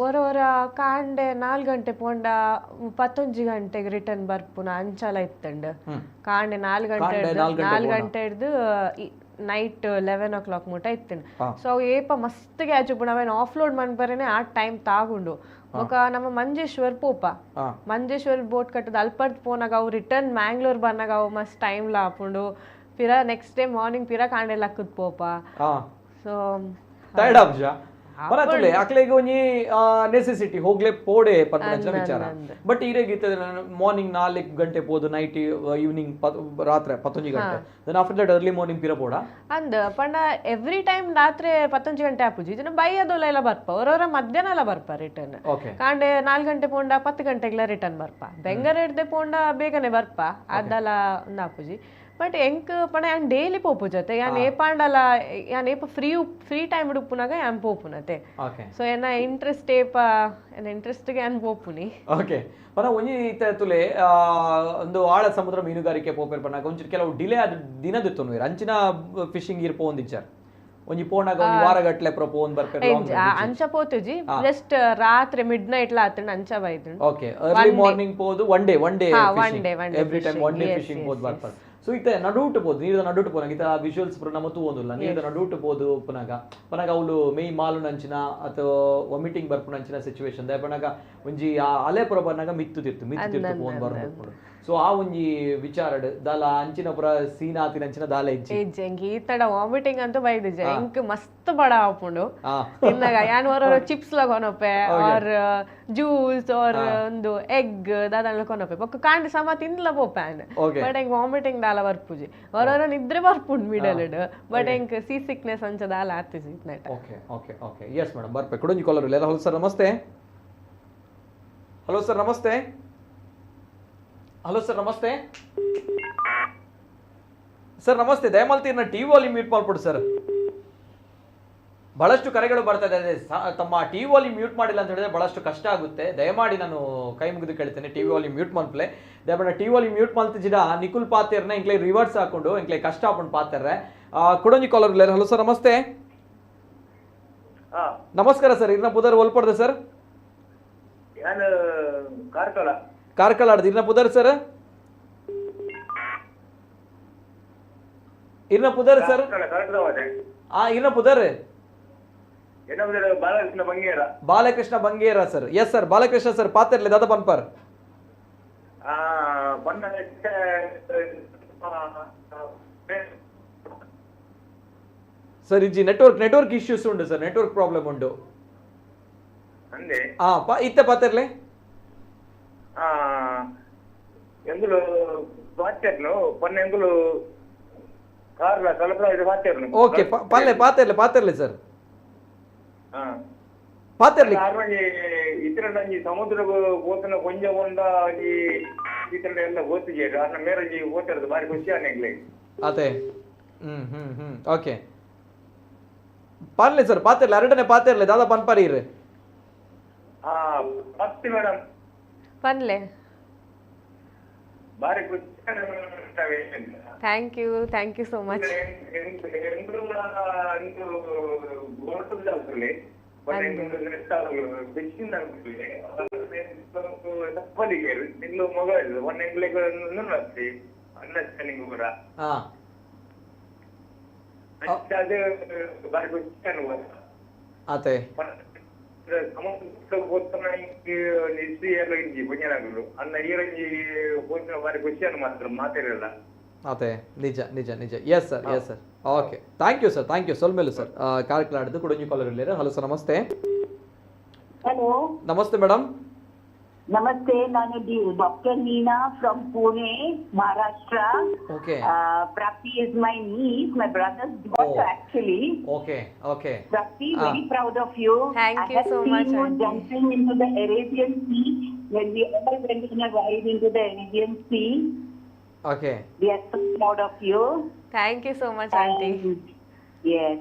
ಒರ ಒರ ಕಾಂಡೆ 4 ಗಂಟೆ ಪೋಂಡ 11 ಗಂಟೆಗೆ ರಿಟರ್ನ್ ಬರ್ಪುನ ಅಂಚಲ ಇತ್ತಂಡ್. ಕಾಂಡೆ 4 ಗಂಟೆ 4 ಗಂಟೆ ಹಿಡ್ದು ನೈಟ್ 11 o'clock ಮುಟ ಇತ್ತಂಡ್. ಸೊ ಅವು ಏಪ ಮಸ್ತ್ ಕ್ಯಾಚ್ ಉಪ್ಪುಂಡು ಅವೇನು ಆಫ್ಲೋಡ್ ಮನ್ಪರೇನೆ ಆ ಟೈಮ್ ತಾಗುಂಡು. ಬೊಕ ನಮ್ಮ ಮಂಜೇಶ್ವರ್ ಪೋಪ ಮಂಜೇಶ್ವರ್ ಬೋಟ್ ಕಟ್ಟದ ಅಲ್ಪರ್ದ್ ಪೋನಾಗ ಅವು ರಿಟರ್ನ್ ಮ್ಯಾಂಗ್ಳೂರ್ ಬನ್ನಾಗ ಅವು ಮಸ್ತ್ ಟೈಮ್ ಲಾ ಆಪುಂಡು. ಪಿರ ನೆಕ್ಸ್ಟ್ ಡೇ ಮಾರ್ನಿಂಗ್ ಪಿರ ಕಾಂಡೆ ಲಕ್ಕದ್ ಪೋಪ. ಸೊ ಟೈರ್ಡ್ ಆಪ್ಜ ಬರತ್ತುಲೆ ಅಕ್ಲೆಗ್ ಒಂಜಿ ನೆಸೆಸಿಟಿ ಹೋಗ್ಲೆ ಪೋಡೆ ಪನ್ಪುನಂಚಿನ ವಿಚಾರ. ಬಟ್ ಈರೆಗ್ ಇತ್ತೆ ಮಾರ್ನಿಂಗ್ 4 ಗಂಟೆ ಪೋದು ನೈಟ್ ಈವ್ನಿಂಗ್ ರಾತ್ರಿ 11 ಗಂಟೆ then after that early morning ಪಿರ ಪೋಡ ಅಂದ್ ಪಂಡ ಎವ್ರಿ ಟೈಮ್ ರಾತ್ರಿ 11 ಗಂಟೆ ಆಪುಜಿ ಇದನ್ನ ಬೈಯದೋಲ ಎಲ್ಲ ಬರ್ಪ ಅವರವರ ಮಧ್ಯಾಹ್ನ ಎಲ್ಲ ಬರ್ಪ ರಿಟರ್ನ್. ಕಾಂಡೆ 4 ಗಂಟೆ ಪೋಂಡ 10 ಗಂಟೆಗೆಲ್ಲ ರಿಟರ್ನ್ ಬರ್ಪ. ಬೆಂಗರ್ ಹಿಡ್ದೆ ಪೋಂಡ ಬೇಗನೆ ಬರ್ಪ ಅದೆಲ್ಲ ಒಂದು ಆಪುಜಿ. ಬಟ್ ಎಂಕ್ ಪಂಡ ಯಾನ್ ಡೈಲಿ ಪೋಪು ಜೊತೆ ಯಾನ್ ಏಪಾಂಡಲ ಯಾನ್ ಏಪ ಫ್ರೀ ಫ್ರೀ ಟೈಮ್ ಉಪ್ಪುನಾಗ ಯಾನ್ ಪೋಪುನತೆ. ಸೊ ಎನ್ನ ಇಂಟ್ರೆಸ್ಟ್ ಏಪ ಎನ್ನ ಇಂಟ್ರೆಸ್ಟ್ಗೆ ಯಾನ್ ಪೋಪುನಿ. ಓಕೆ ಪನ ಒಂಜಿ ತುಲೆ ಒಂದು ಆಳ ಸಮುದ್ರ ಮೀನುಗಾರಿಕೆ ಪೋಪೇರ್ ಪನ್ನಾಗ ಒಂಚೂರು ಕೆಲವು ಡಿಲೇ ಆದ ದಿನದಿತ್ತು ಅಂಚಿನ ಫಿಶಿಂಗ್ ಇರ್ ಪೋಂದಿಚ್ಚಾರ್ ಒಂಜಿ ಪೋನಾಗ ಒಂಜಿ ವಾರಗಟ್ಲೆ ಪ್ರ ಪೋನ್ ಬರ್ಪೇರ್ ಅಂಚ ಪೋತುಜಿ ಜಸ್ಟ್ ರಾತ್ರಿ ಮಿಡ್ ನೈಟ್ ಲಾ ಆತಂಡ್ ಅಂಚ ಬೈದುಂಡು. ಓಕೆ ಅರ್ಲಿ ಮಾರ್ನಿಂಗ್ ಪೋದು one day one day every time one day fishing ಪೋದು ಬರ್ಪೇರ್. ಸೊ ಇತ್ತೆ ನಡುಟು ಪೋದು ನೀರ್ದ ನಡುಟು ಪೋನಾಗ ಇತ್ತ ವಿಜುವಲ್ಸ್ ಪೂರ ನಮ್ಮ ತೂವೊಂದುಲ್ಲ ನೀರ್ದ ನಡುಟು ಪೋದು ಪುನಗ ಪನಗ ಅವಳು ಮೇಯ್ ಮಾಲುನಂಚಿನ ಅಥವಾ ವಾಮಿಟಿಂಗ್ ಬರ್ಪುನಂಚಿನ ಸಿಚುವೇಶನ್ ದಾಯ ಪನಗ ಒಂಜಿ ಆ ಅಲೆ ಪುರ ಬನ್ನಾಗ ಮಿತ್ತು ತಿರ್ತು ಮಿತ್ತು ತಿರ್ತು ಪೋನ್ ಬರ್ಪುಂಡು. ಸೊ ಆ ಒಂಜಿ ವಿಚಾರಡ್ ದಾಲ ಅಂಚಿನ ಪುರ ಸೀನ್ ಆತಿನ ಅಂಚಿನ ದಾಲ ಇಜ್ಜಿ ಇಜ್ಜಿ ಎಂಕ್ ಈ ತಡ ವಾಮಿಟಿಂಗ್ ಅಂತೂ ಬೈದಿಜ್ಜಿ ಎಂಕ್ ಮಸ್ತ್ ಬಡ ಆಪುಂಡು. ತಿನ್ನಗ ಯಾನ್ ಹೊರ ಚಿಪ್ಸ್ ಲ ಕೊನೊಪೆ ಆರ್ ಜ್ಯೂಸ್ ಆರ್ ಒಂದು ಎಗ್ ದಾದಲ್ಲ ಕೊನೊಪೆ ಬೊಕ್ಕ ಕಾಂಡೆ ಸಮ ತಿನ್ಲ ಪೋಪೆ ಆನ್. ಬಟ್ ಎಂಕ್ ವಾಮಿಟಿಂಗ್ ದಾಲ ಬರ್ಪುಜಿ ಹೊರ ನಿದ್ರೆ ಬರ್ಪುಂಡು ಮಿಡಲ್ ಬಟ್ ಎಂಕ್ ಸೀ ಸಿಕ್ನೆಸ್ ಅಂಚ ದಾಲ ಆತಿಜಿ ಇತ್ನೆಟ. Okay okay okay yes madam ಬರ್ಪೆ ಕುಡೊಂಜಿ ಕಾಲರ್ ಇಲ್ಲ. ಹಲೋ ಸರ್ ನಮಸ್ತೆ. ಹಲೋ ಸರ್ ನಮಸ್ತೆ. ಹಲೋ ಸರ್ ನಮಸ್ತೆ. ಸರ್ ನಮಸ್ತೆ. ದಯಮಾಲ್ತೀರ್ನ ಟಿ ವಾಲ್ಯೂಮ್ ಮ್ಯೂಟ್ ಮಾಡ್ಬಿಡು ಸರ್. ಬಹಳಷ್ಟು ಕರೆಗಳು ಬರ್ತಾ ಇದೆ. ತಮ್ಮ ಟಿ ವಾಲ್ಯೂಮ್ ಮ್ಯೂಟ್ ಮಾಡಿಲ್ಲ ಅಂತ ಹೇಳಿದ್ರೆ ಬಹಳಷ್ಟು ಕಷ್ಟ ಆಗುತ್ತೆ. ದಯಮಾಡಿ ನಾನು ಕೈ ಮುಗಿದು ಕೇಳ್ತೇನೆ ಟಿ ವಾಲ್ಯೂಮ್ ಮ್ಯೂಟ್ ಮಾಡ್ಪ್ಲೆ. ದಯಮಾಡಿ ಟಿ ವಾಲ್ಯೂಮ್ ಮ್ಯೂಟ್ ಮಾಡ್ತಿದ್ದೀರಾ ನಿಕುಲ್ ಪಾತೇರ್ನ ಇಂಕ್ಲೆ ರಿವರ್ಸ್ ಹಾಕೊಂಡು ಇಂಕ್ಲೆ ಕಷ್ಟ ಹಾಕೊಂಡು ಪಾತೇರ್ರೆ. ಕುಡೊಂಜಿ ಕಾಲರ್. Hello sir namaste. ನಮಸ್ಕಾರ ಸರ್. ಇರ್ನ ಪುದರ್ ಒಲ್ಪಡ್ದೆ ಸರ್? ಕಾರ್ಕಳ. ಕಾರ್ಕಳ ಇರ್ನ ಪುದರ್ ಸರ್? ಇರ್ನ ಪುದರ್ ಸರ್? ಇರ್ನ ಪುದರ್ Balakrishna Bangera. Balakrishna Bangera sir. Yes sir Balakrishna sir ಪಾತಿರ್ಲಿ ದಾದ ಪನ್ಪರ್. ಸರ್ ಇಜ್ಜಿ ನೆಟ್ವರ್ಕ್ ನೆಟ್ವರ್ಕ್ ಇಶ್ಯೂಸ್ ಉಂಟು ಸರ್, ನೆಟ್ವರ್ಕ್ ಪ್ರಾಬ್ಲಮ್ ಉಂಟು. ಇತ್ತೆ ಪಾತಿರ್ಲಿ ಎಂಗುಲು ಪಾತೆರ್ನು ಪೊನ್ನೆ ಎಂಗುಲು ಕಾರ್ಲ ಕಲಪದ ಇದು ಪಾತೆರ್ನು. ಓಕೆ ಪಲ್ಲೆ ಪಾತೆರ್ಲಿ ಪಾತೆರ್ಲಿ ಸರ್ ಪಾತೆರ್ಲಿ. ಇತರಂಜಿ ಸಮುದ್ರ ಪೋತನ ಕೊಂಜ ಕೊಂಡ ಈ ಇತರ ಎಲ್ಲ ಓತಿಜೇರು ಅನ್ನ ಮೇರಂಜಿ ಓತಿರೋದು ಬಾರಿ ಖುಷಿ ಆನೆಗ್ಲೆ ಅದೇ. ಹ್ಮ್ ಹ್ಮ್ ಹ್ಮ್ ಓಕೆ ಪಾರ್ಲೆ ಸರ್ ಪಾತೆರ್ಲಿ ಅರಡನೆ ಪಾತೆರ್ಲಿ ದಾದಾ ಪನ್ಪರಿ ಇರು. ಪತ್ತಿ ಮೇಡಮ್ ಪನ್ಲೆ ಬಾರಿ ಖುಷಿ. Thank you, thank you so much. ಅದೇ ಅದೇ ನಿಜ ನಿಜ ನಿಜ. Yes sir, yes sir. Okay, thank you sir, thank you. ಸೊಲ್ಮೇಲು sir. ಕಾರ್ಯಕ್ರಮ ಆಡಿದ್ದು ಕುಡಂಜಿ ಕಾಲರ್ ಇಲ್ಲೇರು. ಹಲೋ ಸರ್, ನಮಸ್ತೆ. ಹಲೋ, ನಮಸ್ತೆ ಮೇಡಮ್. ನಮಸ್ತೆ, ನಾನು doctor Neena from Pune, Maharashtra. Okay. Prapti is my niece, my brother's daughter actually. Okay, okay. Prapti, very proud of you. Thank you so much, I have seen you aunty. jumping into the Arabian Sea when we all went in a ride into the Arabian Sea. Okay. We are so proud of you. Thank you so much, aunty. Yes.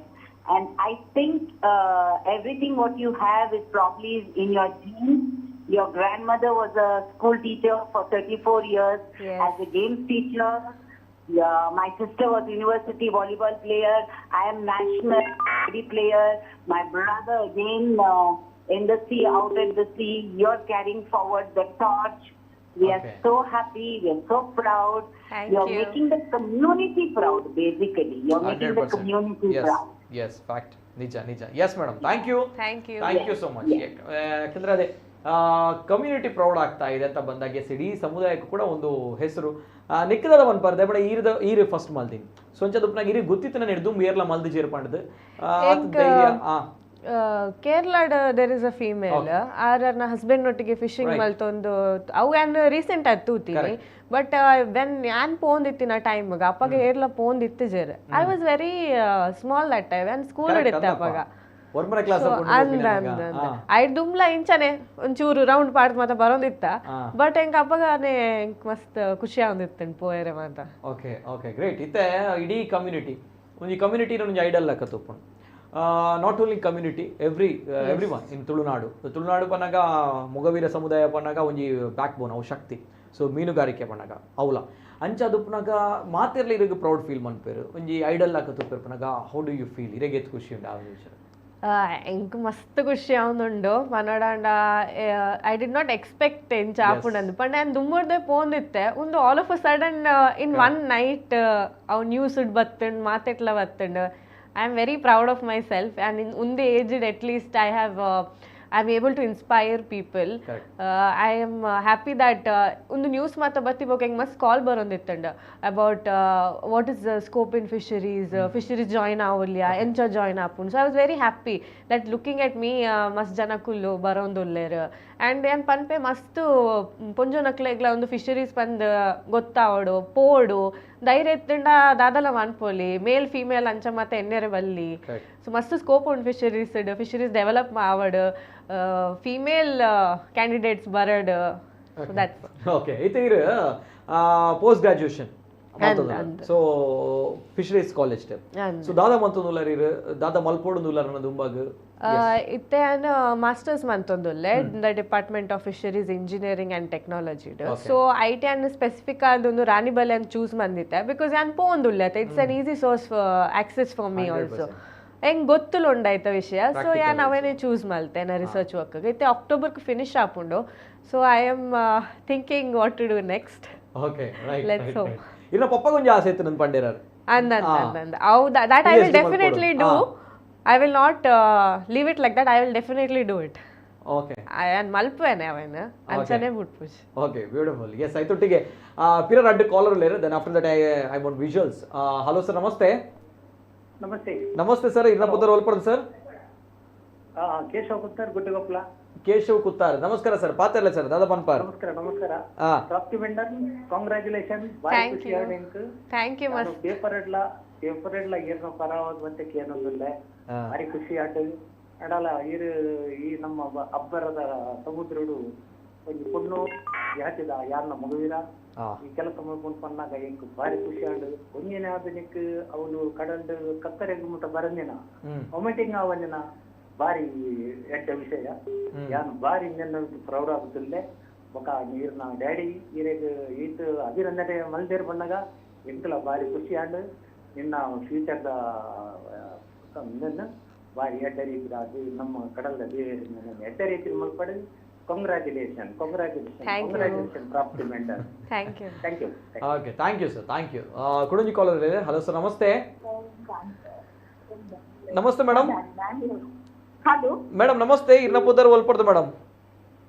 And I think everything what you have is probably in your genes. Your grandmother was a school teacher for 34 years. Yes. As a games teacher. Yeah, my sister was university volleyball player. I am national rugby player. My brother again in the sea, out at the sea. You're carrying forward the torch. We are so happy. We are so proud. Thank You're you. making the community proud, basically. You're making the 100%. community yes. proud. Yes, fact. ನಿಜ ನಿಜ. Yes madam, thank you. Thank you. Thank you so much. ಯಾಕಂದ್ರೆ ಅದೇ ಕಮ್ಯುನಿಟಿ ಪ್ರೌಡ್ ಆಗ್ತಾ ಇದೆ ಅಂತ ಬಂದಾಗ ಇಡೀ ಸಮುದಾಯಕ್ಕೂ ಕೂಡ ಒಂದು ಹೆಸರು ನಿಕ್ಕದ ಒಂದು ಪರ್ದೆ ಬಡ ಈರದ ಈರು ಫಸ್ಟ್ ಮಲ್ದಿನಿ ಸೊ ಅಂಚ ಇರಿ ಗೊತ್ತಿತ್ತು ನಾನು ಹಿಡಿದು ಏರ್ಲ ಮಲ್ದಿ ಜೇರ್ಪಂಡದು ಧೈರ್ಯ. ಕೇರಳಡ್ there is a female ಆರ್ ಹಸ್ಬೆಂಡ್ ಒಟ್ಟಿಗೆ ಫಿಶಿಂಗ್ ಮಲ್ತೊಂದು ಅವು ಆನ್ ರೀಸೆಂಟ್ ಆಗಿ ತೂತೀನಿ. ಬಟ್ when ಯಾನ್ ಪೋಂದಿತ್ತಿನ ಟೈಮ್ ಅಪ್ಪಗ ಏರ್ಲ ಪೋಂದಿತ್ತು ಜೇರ್. I was very small that time and school ಇತ್ತೆ ಅಪ್ಪಗ. ಐಡ್ ದುಮ್ಲ ಇಂಚನೆ ಒಂಚೂರು ರೌಂಡ್ ಪಾಡ್ ಮಾತ ಬರೋದಿತ್ತ. ಬಟ್ ಎಂಕ್ ಅಪ್ಪಗನೆ ಮಸ್ತ್ ಖುಷಿ ಆವೊಂದಿತ್ತು ಪೋಯರೆ ಮಾತ. Okay okay great. ಇತ್ತೆ ಇಡೀ ಕಮ್ಯುನಿಟಿ ಒಂಜಿ ಕಮ್ಯುನಿಟಿ ಒಂಜಿ ಐಡಲ್ ಲೆಕ್ಕ ತೂಪುಂಡು. Not only community, every one in Tulunadu. Tulunadu ಪನ್ನಾಗ Mogaveera ಸಮುದಾಯ ಪನ್ನಾಗ ಒಂಜಿ ಬ್ಯಾಕ್ ಬೋನ್ ಅವು ಶಕ್ತಿ. ಸೊ ಮೀನುಗಾರಿಕೆ ಪನ್ನಾಗ ಅವಲ ಅಂಚ ಅದು ಪುನಾಗ ಮಾತಿರ್ಲಿ ಇರಗ್ ಪ್ರೌಡ್ ಫೀಲ್ ಮನ್ಪೇರು ಒಂಜಿ ಐಡಲ್ ಲೆಕ್ಕ ತೂಪೇರು ಪನ್ನಾಗ how do you feel ಇರೆಗ್ ಏತ್ ಖುಷಿ ಉಂಡು ಆ ಒಂಜಿ ವಿಚಾರ? ಎಂಕ್ ಮಸ್ತ್ ಖುಷಿ ಆವೊಂದುಂಡು ಪನೊಡಾಂಡ. I did not expect ಎಂಚ ಆಪುಂಡಂದು ಪಂಡ ಯಾನ್ ದುಂಬುರ್ದೆ ಪೋಂದಿತ್ತೆ ಉಂದು all of a sudden in one night ಅವು news ಬತ್ತುಂಡು ಮಾತೆಟ್ಲ ಬತ್ತುಂಡು. I am very proud of myself and in ಉಂದು aged at least I have I am able to inspire people. I am happy that ಒಂದು ನ್ಯೂಸ್ ಮಾತ್ರ ಬತ್ತಿ ಬೋಕ್ ಹೆಂಗೆ ಮಸ್ತ್ ಕಾಲ್ ಬರೋಂದಿತ್ತಂಡು about what is the scope in fisheries, fisheries join ಆವಲ್ಯಾ ಎಂಚ ಜಾಯ್ನ್ ಆಪುಂಡು. So I was very happy that looking at me ಮಸ್ತ್ ಜನ ಕುಲ್ಲು ಬರೋಂದುಲ್ಲೇರ್ ಆ್ಯಂಡ್ ಏನ್ ಪನ್ಪೆ ಮಸ್ತ್ ಪೊಂಜೋನಕ್ಲೆಗ್ಲ ಒಂದು ಫಿಶರೀಸ್ ಪಂದ್ ಗೊತ್ತಾವಡು ಪೋಡು ಧೈರ್ಯ ಎತ್ತಂಡ ದಾದಲ ಮನ್ಪೊಲಿ ಮೇಲ್ ಫೀಮೇಲ್ ಅಂಚ ಮತ್ತೆ ಎನ್ನೆರೆ ಬಲ್ಲಿ. ಸೊ ಮಸ್ತ್ ಸ್ಕೋಪ್ ಉಂಡು ಫಿಶರೀಸ್ ಫಿಶರೀಸ್ ಡೆವಲಪ್ ಆವಡ್ ಫೀಮೇಲ್ ಕ್ಯಾಂಡಿಡೇಟ್ಸ್ ಬರಡ್. So that's okay. ಇತ್ತೆ post graduation so fisheries college so ದಾದಾ ಮಂತೊಂದುಲ್ಲರ್ ಇರು ದಾದಾ ಮಲ್ಪೋಡುಂದುಲ್ಲರ್ ಅನ್ನೋದು ದುಂಬಾಗ್ ಇತ್ತೆ ಯಾನ್ masters ಮಂತೊಂದುಲ್ಲೆ the department of fisheries engineering and technology. So I T ಯಾನ್ ಸ್ಪೆಸಿಫಿಕ್ ಆದೊಂದು ರಾಣಿಬಲೆ ಅಂತ ಚೂಸ್ ಮಂದಿತ್ತೆ because ಯಾನ್ ಪೋಂದುಲ್ಲೆ it's an easy source access for me also. ಹೆಂಗೆ ಗೊತ್ತುಲು ಉಂಡಾಯ್ತ ವಿಷಯ. ಸೊ ಯಾನ್ ಅವೇನೆ ಚೂಸ್ ಮಲ್ತೆ ನಾ ರಿಸರ್ಚ್ ವರ್ಕ್ ಇತ್ತೆ ಅಕ್ಟೋಬರ್ಗೆ ಫಿನಿಶ್ ಆಪುಂಡು. So I am thinking what to do next. Okay, right. Let's hope. ಇನ್ನ ಪಪ್ಪಗ ಒಂಜಿ ಆಸೆ ಇತ್ತು ನನ್ನ ಪಂಡೇರರ್ ಅಂದ ಅಂದ ಅವು that I will definitely do. I will not leave it like that. I will definitely do it. Okay. ಯಾನ್ ಮಲ್ಪುವೆನೆ ಅವೇನ ಅಂಚನೆ ಬುಡ್ಪುಜಿ. Okay, beautiful. ಎಸ್, ಐತೊಟ್ಟಿಗೆ ಪಿರ ರಡ್ಡ್ ಕಾಲರ್ ಉಲ್ಲೇರು. Then after that I want visuals. Hello sir, ನಮಸ್ತೆ. ನಮಸ್ತೆ. ನಮಸ್ತೆ ಸರ್, ಇರ್ನ ಪುತ್ತರ್ ಒಲ್ಪಡ್ ಸರ್. ಕೇಶವ್ ಕುತ್ತಾರ್ ಗುಡ್ಡಗೊಪ್ಪಲ. ಕೇಶವ್ ಕುತ್ತಾರ್, ನಮಸ್ಕಾರ ಸರ್. ಪಾತೆರ್ಲೆ ಸರ್, ದಾದಾ ಪನ್ಪಾರ್. ನಮಸ್ಕಾರ ನಮಸ್ಕಾರ. Prapti Mendon congratulation. Thank you, thank you. ಮಸ್ತ್ ಪೇಪರ್ ಎಡ್ಲ ಪೇಪರ್ ಎಡ್ಲ ಏರ್ನ ಪರವಾದ ಮತ್ತೆ ಕೇನೊಂದುಲ್ಲೆ ಭಾರಿ ಖುಷಿ ಆಟ ಅಡಲ ಇರು ಈ ನಮ್ಮ ಅಬ್ಬರದ ಸಮುದ್ರಡು ಒಂಜಿ ಪೊಣ್ಣು ಯಾತಿದ ಯಾರನ್ನ ಮಗುವಿರ ಈ ಕೆಲಸ ಮಲ್ಕೊಂಡು ಪನ್ನಾಗ ಎಂಕ್ ಭಾರಿ ಖುಷಿ ಆಂಡ್. ಒಂಜಿನ ಆಧುನಿಕ್ ಅವನು ಕಡಲ್ಡ್ ಕತ್ತರೆಗ್ ಮುಟ್ಟ ಬರಂದಿನ ಒಮೆಟಿಂಗ್ ಆವಂದಿನ ಭಾರಿ ಎಡ್ಡ ವಿಷಯ. ಯಾನು ಭಾರಿ ನಿನ್ನ ಪ್ರೌಡ್ ಆಗುತ್ತಿಲ್ಲೆ. ಬೊಕ ನೀರ್ನ ಡ್ಯಾಡಿ ಈರೆಗ್ ಈತ್ ಅಭಿನಂದನೆ ಮಲ್ದೇರ್ ಬಣ್ಣಗ ಎಂಕಲ ಬಾರಿ ಖುಷಿ ಆಂಡ್ ನಿನ್ನ ಫ್ಯೂಚರ್ದ ಬಾರಿ ಎಡ್ಡೆ ರೀತಿದ ನಮ್ಮ ಕಡಲ್ದ ಎಡ್ಡೆ ರೀತಿ ಮಲ್ಪಡಿ. Congratulation, congratulation, congratulation Prapti Mendon. Thank you. Thank you. Okay, thank you sir, thank you. ಕುಡುಂಜಿ collar ಇದೆ. ಹಲೋ ಸರ್, ನಮಸ್ತೆ. ನಮಸ್ತೆ ಮೇಡಮ್. ಹಲೋ ಮೇಡಮ್ ನಮಸ್ತೆ. ಇರ್ನ ಪುದರ್ ಒಲ್ಪಡ್ದು ಮೇಡಮ್.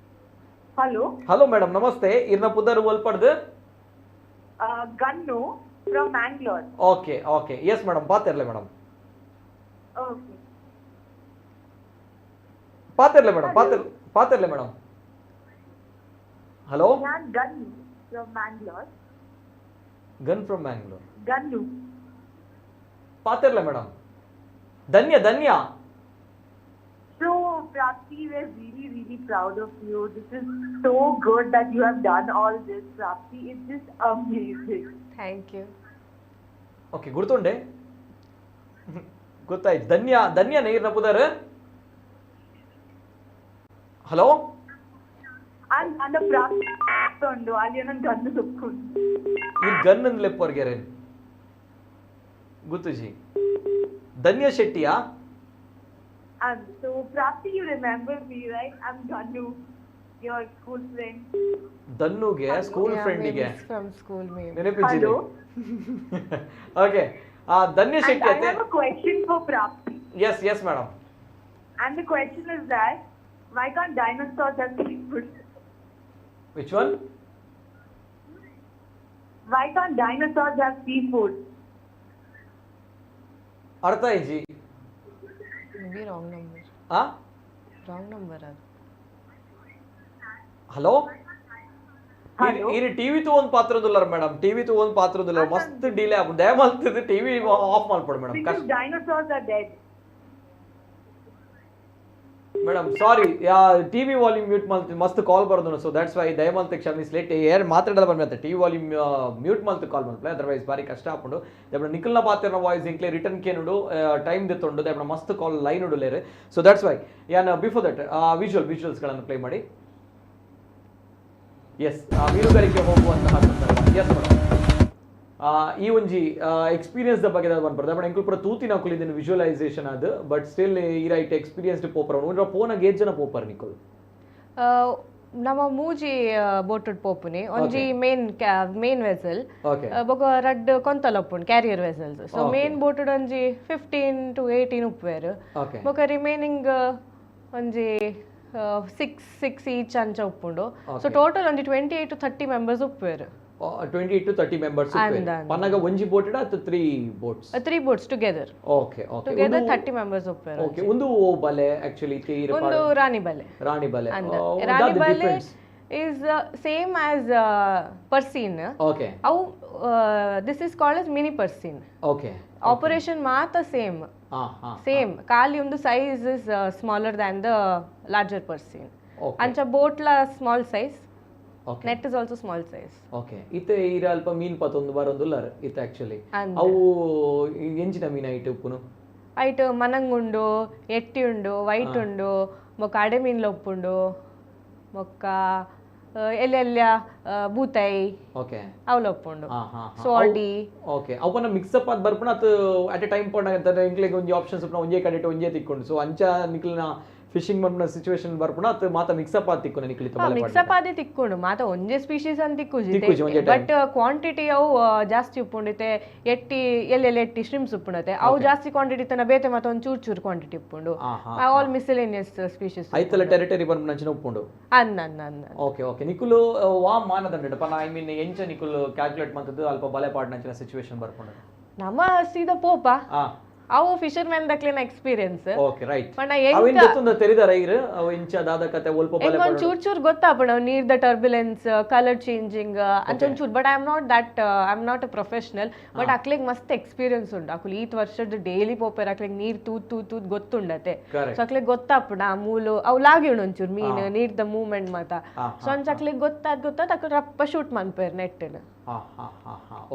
ಹಲೋ ಹಲೋ ಮೇಡಮ್ ನಮಸ್ತೆ. ಇರ್ನ ಪುದರ್ ಒಲ್ಪಡ್ದು? Gannu from Mangalore. Okay okay, yes madam, ಪಾತಿರ್ಲೆ madam. Okay ಪಾತಿರ್ಲೆ madam, ಪಾತಿರ್ಲೆ madam. Hello, ನಾನು Gannu from Mangalore. Gun from Mangalore. Gannu ಪಾತಿರ್ಲೆ madam. Dhanya Dhanya. So Prapti, we are really really proud of you. This is so good that you have done all this, Prapti. It's just amazing. Thank you. Okay, ಗುರ್ತುಂಡೆ ಗೊತ್ತಾಯ್ತು. ಧನ್ಯ ಧನ್ಯ ನೀರ್ನ ಪುದರ್. ಹಲೋ, ಅಂದ ಪ್ರಾಪ್ತಿ ಉಂಡು ಅಲ್ಲಿ ನನ್ನ ಗನ್ನು ಸುಕ್ಕೊಂಡು ಈ ಗನ್ ಲೆಪ್ಪರ್ಗೆರೆ ಗೊತ್ತುಜಿ. ಧನ್ಯ ಶೆಟ್ಟಿಯಾ? So Prapti, you remember me, right? I'm Gannu, your school friend. ಧನ್ನುಗೆ school ಫ್ರೆಂಡಿಗೆ ಫ್ರಮ್ ಸ್ಕೂಲ್ ಮೇಬಿ ನೆನಪಿಜಿದೆ. Okay, Dhanya Shetty. I have a question for Prapti. Yes yes madam. And the question is that why can't dinosaurs have seafood? Which one? Why can't dinosaurs have seafood? ಅರ್ಥ ಆಯ್ಜಿ. Maybe wrong number. ಆ? Wrong number ಅದು. ಹಲೋ, ಈ ಟಿವಿ ತು ಒಂದು ಪಾತ್ರದುಲ್ಲರ್ ಮೇಡಮ್. ಟಿವಿ ತು ಒಂದು ಪಾತ್ರದುಲ್ಲರ್. ಮಸ್ತ್ ಡಿಲೇ ಆಪುಂಡು. ದಯ ಮಲ್ತದು ಟಿವಿ ಆಫ್ ಮಲ್ಪಡು madam. Because dinosaurs are dead. Madam sorry, TV volume mute ಮಲ್ತು ಮಸ್ತ್ ಕಾಲ್ ಬರೋದು. ಸೊ that's why ದಯಮಲ್ತು ಕ್ಷಮಿಸ್ಲೇಟ್. ಏರ್ ಮಾತಾಡಲ್ಲ ಬರ್ಬೇಕು, ಟಿವಿ ವಾಲ್ಯೂಮ್ ಮ್ಯೂಟ್ ಮಲ್ತು ಕಾಲ್ ಮಲ್ಪಲೆ, ಅದರ್ವೈಸ್ ಬಾರಿ ಕಷ್ಟ ಆಪುಂಡು. ದಯಪಡ ನಿಖಲ್ನ ಪಾತ್ರ ವಾಯ್ಸ್ ಇಂಕ್ಲೆ ರಿಟರ್ನ್ ಕೇನುಡು ಟೈಮ್ ದೆತ್ತೊಂಡು ದಯಪಡ ಮಸ್ತ್ ಕಾಲ್ ಲೈನ್ ಉಡುಲೇರು. ಸೊ that's why ಯಾನ್ ಬಿಫೋರ್ that ವಿಜುವಲ್ಸ್ಗಳನ್ನು ಪ್ಲೇ ಮಾಡಿ. ಎಸ್, ಮೀನುಗಾರಿಕೆ ಹೋಗುವಂತಹ ಸಂದರ್ಭ. ಎಸ್ ಮೇಡಮ್, ಈ ಒಂಜಿ ಎಕ್ಸ್ಪೀರಿಯನ್ಸ್ the ಬಗ್ಗೆ ಬಂದ್ಬರ್ದು. ಬಟ್ ಎಂಕುಲು ಪೂರ ತೂತಿನ ಕುಲಿದಿನ ವಿಜುವಲೈಸೇಷನ್ ಅದು, ಬಟ್ ಸ್ಟಿಲ್ ಈ ರೈಟ್ ಎಕ್ಸ್ಪೀರಿಯನ್ಸ್ಡ್ ಪೋಪರ್ ಉಂಡ್ರ ಪೋನಾಗ ಏಜ್ ಜನ ಪೋಪರ್ ನಿಕುಲು? ನಮ್ಮ ಮೂಜಿ ಬೋಟುಡ್ ಪೋಪುನಿ. ಒಂಜಿ ಮೇನ್ ಮೇನ್ ವೆಸಲ್, ಬೊಕ ರಡ್ಡ್ ಕೊಂತಲ ಉಪ್ಪುಂಡು ಕ್ಯಾರಿಯರ್ ವೆಸಲ್ಸ್. ಸೊ ಮೇನ್ ಬೋಟುಡ್ ಒಂಜಿ 15 to 18 ಉಪ್ಪುವೆರ್. ಬೊಕ ರಿಮೈನಿಂಗ್ ಒಂಜಿ 6 ಈಚ್ ಅಂಚ ಉಪ್ಪುಂಡು. ಸೊ ಟೋಟಲ್ ಒಂಜಿ 28 to 30 members ಉಪ್ಪುವೆರ್. 28 to 30 members. ಪನ್ನಗ ಒಂಜಿ ಬೋಟ್ ಇಡ ಅಥವಾ 3 boats? 3 boats together. Okay okay, together 30 members ಉಪ್ಪುವೆರ್. Okay, ಒಂದು ಬಲೆ ಆಕ್ಚುಲಿ ಒಂದು ರಾಣಿ ಬಲೆ. ರಾಣಿ ಬಲೆ, ರಾಣಿ ಬಲೆ is same as purse seine. Okay, ಅವು this is called as mini purse seine. Okay, operation ಮಾತ್ರ ಸೇಮ್ ಸೇಮ್, ಖಾಲಿ ಒಂದು size is smaller than the larger purse seine. ಅಂಚ ಬೋಟ್ಲ small size, net is also small size. Okay, ಇತ್ತೆ ಈರ ಅಲ್ಪ ಮೀನ್ ಪತ್ತೊಂದು ಬರೊಂದುಲ್ಲರ್ ಇತ್ತೆ ಆಕ್ಚುಲಿ. ಅವು ಎಂಚಿನ ಮೀನ್ ಐಟ್ ಉಪ್ಪುನು? ಐಟ್ ಮನಂಗುಂಡು, ಎಟ್ಟಿ ಉಂಡು, ವೈಟ್ ಉಂಡು, ಬೊಕ್ಕ ಅಡೆ ಮೀನ್ಲ ಉಪ್ಪುಂಡು, ಬೊಕ್ಕ ಎಲ್ಲೆಲ್ಲ ಬೂತಾಯಿ ಅವಲ ಉಪ್ಪುಂಡು, ಸೋಡಿ. ಓಕೆ, ಅವನ್ನ ಮಿಕ್ಸ್ ಅಪ್ ಆದ್ ಬರ್ಪುನ ಅತ್ ಅಟ್ ಎ ಟೈಮ್ ಪೋಂಡ ಎಂಕ್ಲೆಗ್ ಒಂಜಿ ಆಪ್ಷನ್ಸ್ ಉಪ್ಪುನ, ಒಂಜೇ ಕಡೆಟ್ ಒಂಜೇ ತಿಕ್ಕೊಂಡು. ಸೊ ಅಂಚ ನಿಕ್ಲೆನ ಫಿಶಿಂಗ್ ಮನ್ಪುನ ಸಿಚುವೇಶನ್ ಬರ್ಪುನ ಅತ್ ಮಾತ ಮಿಕ್ಸ್ ಅಪ್ ಆದ್ ತಿಕ್ಕುನ ನಿಕ್ಲಿತ ಬಲೆ ಮಿಕ್ಸ್ ಅಪ್ ಆದಿ ತಿಕ್ಕುಂಡು. ಮಾತ ಒಂಜೇ ಸ್ಪೀಶೀಸ್ ಅಂತ ತಿಕ್ಕುಜಿ, ಬಟ್ ಕ್ವಾಂಟಿಟಿ ಅವು ಜಾಸ್ತಿ ಉಪ್ಪುಂಡಿತೆ. ಎಟ್ಟಿ ಎಲ್ಲೆಲ್ಲ ಎಟ್ಟಿ ಶ್ರಿಂಪ್ಸ್ ಉಪ್ಪುಂಡತೆ, ಅವು ಜಾಸ್ತಿ ಕ್ವಾಂಟಿಟಿ ತನ ಬೇತೆ ಮಾತ ಒಂದ್ ಚೂರ್ ಚೂರ್ ಕ್ವಾಂಟಿಟಿ ಉಪ್ಪುಂಡು. ಆಲ್ ಮಿಸೆಲೇನಿಯಸ್ ಸ್ಪೀಶೀಸ್ ಐತಲ ಟೆರಿಟರಿ ಬರ್ಪುನ ಅಂಚಿನ ಉಪ್ಪುಂಡು. ಅನ್ನ ಅನ್ನ. ಓಕೆ ಓಕೆ, ನಿಕುಲು ವಾ ಮಾನದಂಡ ಪನ I mean ಎಂಚ ನಿಕುಲು ಕ್ಯಾಲ್ಕುಲೇಟ್ ಮಂತದ್ದು ಅಲ್ಪ ಬಲೆ ಪಾಡ್ನ ಅಂಚಿನ ಸಿಚುವೇಶನ್ ಬರ್ಪುಂಡು? ನಮ್ಮ ಸೀದಾ ಪೋಪ ಅವು ಫಿಶರ್ ಮ್ಯಾನ್ ದಕ್ಲೆನ ಎಕ್ಸ್ಪೀರಿಯನ್ಸ್. Okay right. ಅವಿನ ಗೊತ್ತುಂದ ತೆರಿದಾರ ಇರು ಅವು ಇಂಚ ದಾದ ಕತೆ ಒಲ್ಪ ಬಲೆ ಒಂದ್ ಚೂರ್ ಚೂರ್ ಗೊತ್ತಾಪುಂಡು ನೀರ್ the turbulence, colour changing ಅಂಚ ಒಂದ್ ಚೂರ್. But I am not that, I am not a professional. But ಅಕ್ಲೆಗ್ ಮಸ್ತ್ ಎಕ್ಸ್ಪೀರಿಯನ್ಸ್ ಉಂಡು. ಅಕುಲು ಈತ್ ವರ್ಷದ ಡೈಲಿ ಪೋಪೆರ್, ಅಕ್ಲೆಗ್ ನೀರ್ ತೂತ್ ತೂತ್ ತೂತ್ ಗೊತ್ತುಂಡತೆ. ಸೊ ಅಕ್ಲೆಗ್ ಗೊತ್ತಾಪುಂಡು ಆ ಮೂಲು ಅವು ಲಾಗಿ ಉಂಡು ಒಂಚೂರು ಮೀನ್ ನೀರ್ the movement ಮಾತ. ಸೊ ಅಂಚ ಅಕ್ಲೆಗ್ ಗೊತ್ತಾದ್ ಗೊತ್ತಾದ್ ಅಕುಲು ರಪ್ಪ ಶೂಟ್ ಮನ್ಪೆರ್ ನೆಟ್.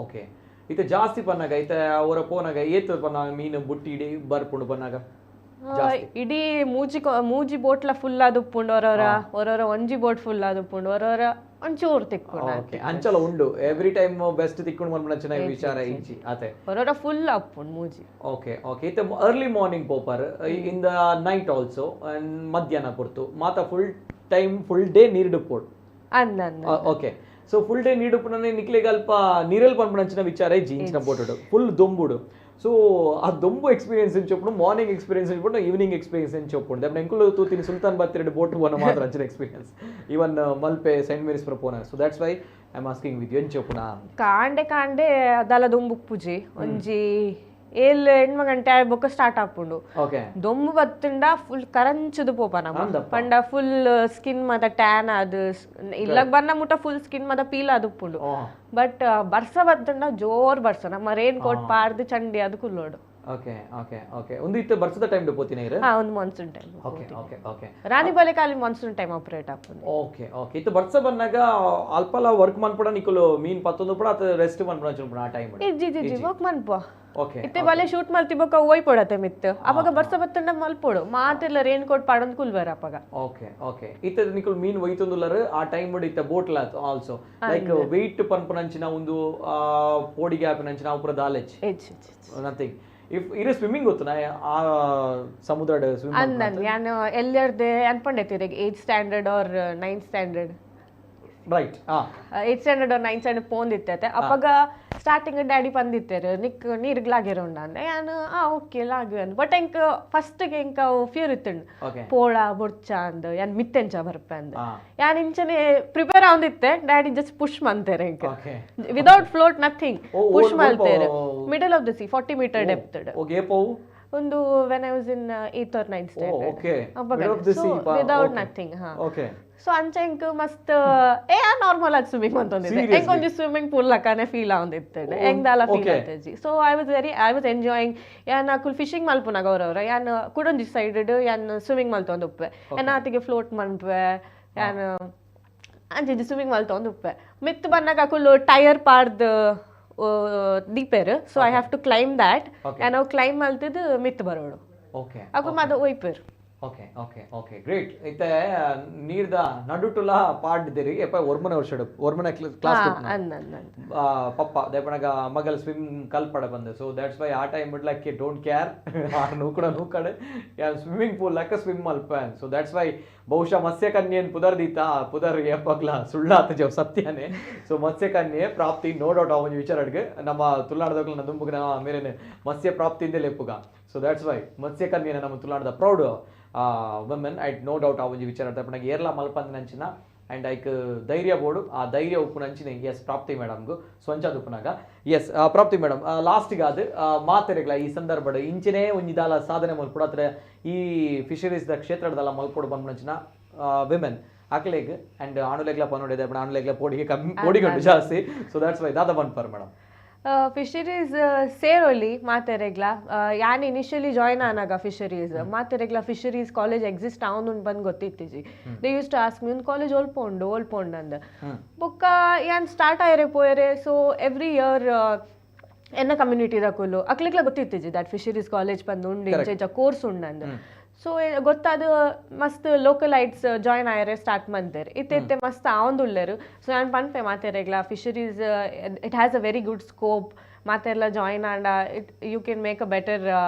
ಓಕೆ, ಇತ್ತೆ ಜಾಸ್ತಿ ಪನ್ನಾಗ ಇತ್ತೆ ಅವರ ಪೋನಾಗ ಏತ್ ಪನ್ನ ಮೀನು ಬುಟ್ಟಿ ಇಡಿ ಬರ್ಪುಂಡು ಪನ್ನಾಗ? ಇಡೀ ಮೂಜಿ ಮೂಜಿ ಬೋಟ್ಲ ಫುಲ್ ಆದುಪ್ಪುಂಡು ಹೊರವರ ಹೊರವರ ಒಂಜಿ ಬೋಟ್ ಫುಲ್ ಆದುಪ್ಪುಂಡು ಹೊರವರ ಒಂಚೂರು ತಿಕ್ಕೊಂಡು ಓಕೆ ಅಂಚಲ ಉಂಡು ಎವ್ರಿ ಟೈಮ್ ಬೆಸ್ಟ್ ತಿಕ್ಕೊಂಡು ಮನ್ಪುನಂಚಿನ ವಿಚಾರ ಇಜ್ಜಿ ಅತೆ ಹೊರವರ ಫುಲ್ ಅಪ್ಪುಂಡು ಮೂಜಿ ಓಕೆ ಓಕೆ ಇತ್ತೆ ಅರ್ಲಿ ಮಾರ್ನಿಂಗ್ ಪೋಪರ್ in the night also and ಮಧ್ಯಾಹ್ನ ಪೊರ್ತು ಮಾತ ಫುಲ್ ಟೈಮ್ ಫುಲ್ ಡೇ ನೀರಿಡುಪ್ಪೋಡು ಅಂದ ಅಂದ ಓಕೆ ಸೊ ಫುಲ್ ಡೇ ನೀಡುಪ್ಪುನನೆ ನಿಕ್ಲೆಗ್ ಅಲ್ಪ ನೀರಲ್ಲಿ ಪನ್ಪುನಂಚಿನ ವಿಚಾರ ಇಜ್ಜಿ ಇಂಚಿನ ಬೋಟುಡು ಫುಲ್ ದೊಂಬುಡು ಸೊ ಆ ದೊಂಬು ಎಕ್ಸ್ಪೀರಿಯನ್ಸ್ ಇಂಚೊಪ್ಪುಂಡು ಮಾರ್ನಿಂಗ್ ಎಕ್ಸ್ಪೀರಿಯನ್ಸ್ ಇಂಚೊಪ್ಪುಂಡು ಈವ್ನಿಂಗ್ ಎಕ್ಸ್ಪೀರಿಯನ್ಸ್ ಇಂಚೊಪ್ಪುಂಡು ದೆಪ್ಪು ಎಂಕುಲು ತೂತಿನಿ ಸುಲ್ತಾನ್ ಬತ್ತಿರೆಡ್ ಬೋಟ್ ಪೋನ ಮಾತ್ರ ಅಂಚಿನ experience even Malpe Saint Mary's ಪುರ ಪೋನ so that's why I am asking with ಎಂಚೊಪ್ಪುನ ಕಾಂಡೆ ಕಾಂಡೆ ದಲ ದೊಂಬು ಪೂಜೆ ಒಂಜಿ ಏಲ್ ಎಣ್ಮ ಗಂಟೆ ಆಯ್ ಬೊಕ್ಕ ಸ್ಟಾರ್ಟ್ ಆಪುಂಡು ಓಕೆ ದೊಂಬು ಬತ್ತುಂಡ ಫುಲ್ ಕರಂಚುದು ಪೋಪ ನಮ್ಮ ಪಂಡ ಫುಲ್ ಸ್ಕಿನ್ ಮಾತ ಟ್ಯಾನ್ ಅದು ಇಲ್ಲಗ್ ಬನ್ನ ಮುಟ ಫುಲ್ ಸ್ಕಿನ್ ಮಾತ ಪೀಲ್ ಅದು ಉಪ್ಪುಂಡು ಬಟ್ ಬರ್ಸ ಬತ್ತುಂಡ ಜೋರ್ ಬರ್ಸ ನಮ್ಮ ರೇನ್ ಕೋಟ್ ಪಾರ್ದು ಚಂಡಿ ಅದು ಕುಲ್ಲೋಡು ಓಕೆ ಓಕೆ ಓಕೆ ಒಂದು ಇತ್ತೆ ಬರ್ಸದ ಟೈಮ್ ಪೋತಿನ ಇರು ಹಾ ಒಂದು monsoon time okay okay okay Ranibale ಖಾಲಿ ಮಾನ್ಸೂನ್ ಟೈಮ್ ಆಪರೇಟ್ ಆಪುಂಡು ಓಕೆ ಓಕೆ ಇತ್ತೆ ಬರ್ಸ ಬನ್ನಾಗ ಅಲ್ಪಲ ವರ್ಕ್ ಮನ್ಪುಡ ನಿಕುಲು ಮೀನ್ ಪತ್ತೊಂದು ಪುಡ ಅತ ರೆಸ್ಟ್ ಮನ್ಪುಡ ಆ ಟೈಮ್ ಇಜ್ಜಿ ಇಜ್ಜಿ ವರ್ಕ್ ಮನ್ಪ ಓಕೆ ಇತ್ತೆ ಬಲೆ ಶೂಟ್ ಮಲ್ತಿ ಬೊಕ್ಕ ಓಯ್ ಪೊಡತೆ ಮಿತ್ ಅವಾಗ ಬರ್ಸ ಬತ್ತಂಡ ಮಲ್ಪೊಡು ಮಾತೆಲ್ಲ ರೇನ್ ಕೋಟ್ ಪಾಡೊಂದು ಕುಲ್ವರ ಅಪಗ ಓಕೆ ಓಕೆ ಇತ್ತೆ ನಿಕುಲು ಮೀನ್ ಒಯ್ತೊಂದುಲ್ಲರು ಆ ಟೈಮ್ ಇತ್ತೆ ಬೋಟ್ಲ ಆಲ್ಸೋ ಲೈಕ್ ವೆಯ್ಟ್ ಪನ್ಪುನಂಚಿನ ಒಂದು ಪೋಡಿಗೆ ಆಪಿನಂಚಿನ ಅವು ಪೂರ ದಾಲೆಚ್ ನಥಿಂಗ್ if ಇರು ಸ್ವಿಮ್ಮಿಂಗ್ ಗೊತ್ತು ನಾ ಆ ಸಮುದ್ರ ಸ್ವಿಮ್ ಅಂದನ್ ಯಾನ್ ಎಲ್ಲರ್ದೆ ಅನ್ಪಂಡೆತಿರ 8th standard or 9th standard right 8th standard or 9th standard ಪೋಂದಿತ್ತತೆ ಅಪಗ ಸ್ಟಾರ್ಟಿಂಗ್ ಡ್ಯಾಡಿ ಪಂದಿತ್ತಾರೆ ನಿಕ್ ನೀರ್ಗ್ ಲಾಗಿರ ಉಂಡ ಅಂದೆ ಯಾನ್ ಆ ಓಕೆ ಲಾಗಿ ಅಂದ್ ಬಟ್ ಎಂಕ್ ಫಸ್ಟ್ಗೆ ಎಂಕ್ ಅವು ಫಿಯರ್ ಇತ್ತುಂಡು ಪೋಳ ಬೊಡ್ಚ ಅಂದ್ ಯಾನ್ ಮಿತ್ತೆಂಚ ಬರ್ಪೆ ಅಂದ್ ಯಾನ್ ಇಂಚನೆ ಪ್ರಿಪೇರ್ ಆವಂದಿತ್ತೆ ಡ್ಯಾಡಿ ಜಸ್ಟ್ ಪುಷ್ ಮಂತೇರೆ ಎಂಕ್ ವಿದೌಟ್ ಫ್ಲೋಟ್ ನಥಿಂಗ್ ಪುಷ್ ಮಲ್ತೇರೆ middle of the sea 40 meter depth ಒಂದು when I was in 8th or 9th standard without nothing ಹಾ ಸೊ ಅಂಚ ಎಂಕ್ ಮಸ್ತ್ ಏ ನಾರ್ಮಲ್ ಆಗಿ ಸ್ವಿಮ್ಮಿಂಗ್ ಅಂತಂದಿದ್ದೆ ಎಂಕ್ ಒಂಜಿ ಸ್ವಿಮ್ಮಿಂಗ್ ಪೂಲ್ ಲಕ್ಕನೆ ಫೀಲ್ ಆವಂದಿತ್ತೆ ಎಂಕ್ ದಾಲ feel ಆತಜಿ so I was very I was enjoying ಯಾನ್ ಅಕುಲ್ ಫಿಶಿಂಗ್ ಮಲ್ಪುನಾಗ ಅವರವ್ರ ಯಾನ್ ಕುಡೊಂಜಿ ಸೈಡ್ ಯಾನ್ ಸ್ವಿಮ್ಮಿಂಗ್ ಮಲ್ತೊಂದು ಉಪ್ಪೆ ಯಾನ್ ಆತಿಗೆ ಫ್ಲೋಟ್ ಮನ್ಪೆ ಯಾನ್ ಅಂಚ ಸ್ವಿಮ್ಮಿಂಗ್ ಮಲ್ತೊಂದು ಉಪ್ಪೆ ಮಿತ್ ಬನ್ನಾಗ ಅಕುಲ್ ಟೈರ್ ಪಾಡ್ದ್ ದೀಪೇರ್ so I have to climb that ಯಾನ್ ಅವು ಕ್ಲೈಂಬ್ ಮಲ್ತಿದ್ದು ಮಿತ್ ಬರೋಡು ಅಕುಲ್ ಮಾತ ಒಯ್ಪೇರ್ ಓಕೆ ಓಕೆ ಓಕೆ ಗ್ರೇಟ್ ಇತ್ತೆ ನೀರ್ದ ನಡುಟುಲ ಪಾಡ್ದಿರಿ ಎಪ್ಪ ಒರ್ಮನೆ ವರ್ಷ ಒರ್ಮನೆ ಕ್ಲಾಸ್ ಪಪ್ಪ ದೇಪಣಗ ಮಗಲ್ ಸ್ವಿಮ್ ಕಲ್ಪಡ ಬಂದೆ ಸೊ that's why ಆ ಟೈಮ್ ಬಿಡ್ಲಕ್ಕೆ don't care ನೂಕಡ ನೂಕಡೆ ಸ್ವಿಮ್ಮಿಂಗ್ ಪೂಲ್ ಲಕ್ಕ ಸ್ವಿಮ್ ಮಲ್ಪ ಸೊ that's why ಬಹುಶಃ ಮತ್ಸ್ಯಕನ್ಯೆನ್ ಪುದರ್ದೀತ ಪುದರ್ ಎಪ್ಪಗ್ಲ ಸುಳ್ಳಾತ ಜವ್ ಸತ್ಯನೇ ಸೊ ಮತ್ಸ್ಯಕನ್ಯೆ ಪ್ರಾಪ್ತಿ ನೋ ಡೌಟ್ ಆ ಒಂಜಿ ವಿಚಾರ ಅಡ್ಗೆ ನಮ್ಮ ತುಳುನಾಡದಕ್ಲ ದುಂಬುಗ ಮೇರೆನೆ ಮತ್ಸ್ಯ ಪ್ರಾಪ್ತಿಯಿಂದಲೇ ಎಪ್ಪುಗ ಸೊ that's why ಮತ್ಸ್ಯಕನ್ಯೆ ನಮ್ಮ ತುಳುನಾಡದ proud women I no doubt ಆ ಒಂಜಿ ವಿಚಾರ ತಪ್ಪನಾಗ ಏರ್ಲ ಮಲ್ಪಂದಿನಂಚಿನ ಆ್ಯಂಡ್ ಐಕ್ ಧೈರ್ಯ ಬೋಡು ಆ ಧೈರ್ಯ ಉಪ್ಪುನಂಚಿನ ಎಸ್ ಪ್ರಾಪ್ತಿ ಮೇಡಮ್ಗು ಸ್ವಂಚದ ಉಪ್ಪುನಾಗ ಎಸ್ ಪ್ರಾಪ್ತಿ ಮೇಡಮ್ ಲಾಸ್ಟಿಗೆ ಅದು ಮಾತೆರೆಗ್ಲ ಈ ಸಂದರ್ಭಡ್ ಇಂಚಿನೇ ಒಂಜಿದಾಲ ಸಾಧನೆ ಮಲ್ಪೊಡು ಅತ್ರ ಈ ಫಿಶರೀಸ್ ದ ಕ್ಷೇತ್ರದಲ್ಲ ಮಲ್ಪೊಡು ಬಂದ್ನಂಚಿನ ವಿಮೆನ್ ಅಕ್ಲೆಗ್ ಆ್ಯಂಡ್ ಆಣುಲೆಗ್ಲ ಪನೋಡಿದೆ ಬಟ್ ಆಣುಲೆಗ್ಲ ಪೋಡಿಗೆ ಕಮ್ಮಿ ಪೋಡಿಗೊಂಡು ಜಾಸ್ತಿ ಸೊ that's why ದಾದ ಬಂದ್ಪರ್ ಮೇಡಮ್ ಫಿಶರೀಸ್ ಸೇರೊಲಿ ಮಾತೆರೆಗ್ಲ ಯಾನ್ ಇನಿಷಿಯಲಿ ಜಾಯ್ನ್ ಆನಾಗ ಫಿಶರೀಸ್ ಮಾತೆರೆಗ್ಲ ಫಿಶರೀಸ್ ಕಾಲೇಜ್ ಎಕ್ಸಿಸ್ಟ್ ಆವೊಂದುಂಡು ಬಂದು ಗೊತ್ತಿತ್ತಿಜಿ they use to ask me ಒಂದು ಕಾಲೇಜ್ ಒಲ್ಪೊಂಡು ಒಲ್ಪೊಂಡು ಅಂದ್ ಬೊಕ್ಕ ಯಾನ್ ಸ್ಟಾರ್ಟ್ ಆಯರೆ ಪೋಯರೆ ಸೊ ಎವ್ರಿ ಇಯರ್ ಎನ್ನ ಕಮ್ಯುನಿಟಿ ದಕುಲು ಅಕ್ಲೆಗ್ಲ ಗೊತ್ತಿತ್ತಿಜಿ that fisheries college ಬಂದು ಉಂಡು ಇಂಚ ಇಂಚ ಕೋರ್ಸ್ ಉಂಡು ಅಂದ್ ಸೊ ಗೊತ್ತಾದ ಮಸ್ತ್ ಲೋಕಲೈಟ್ಸ್ ಜಾಯ್ನ್ ಆಯರೆ ಸ್ಟಾರ್ಟ್ ಮಂತೇರ್ ಇತ್ತೆ ಇತ್ತೆ ಮಸ್ತ್ ಆವೊಂದುಲ್ಲೆರ್ ಸೊ ಯಾನ್ ಪನ್ಪೆ ಮಾತೆರೆಗ್ಲ fisheries it has a very good scope ಮಾತೆರ್ಲ join ಆಂಡ it you can make a better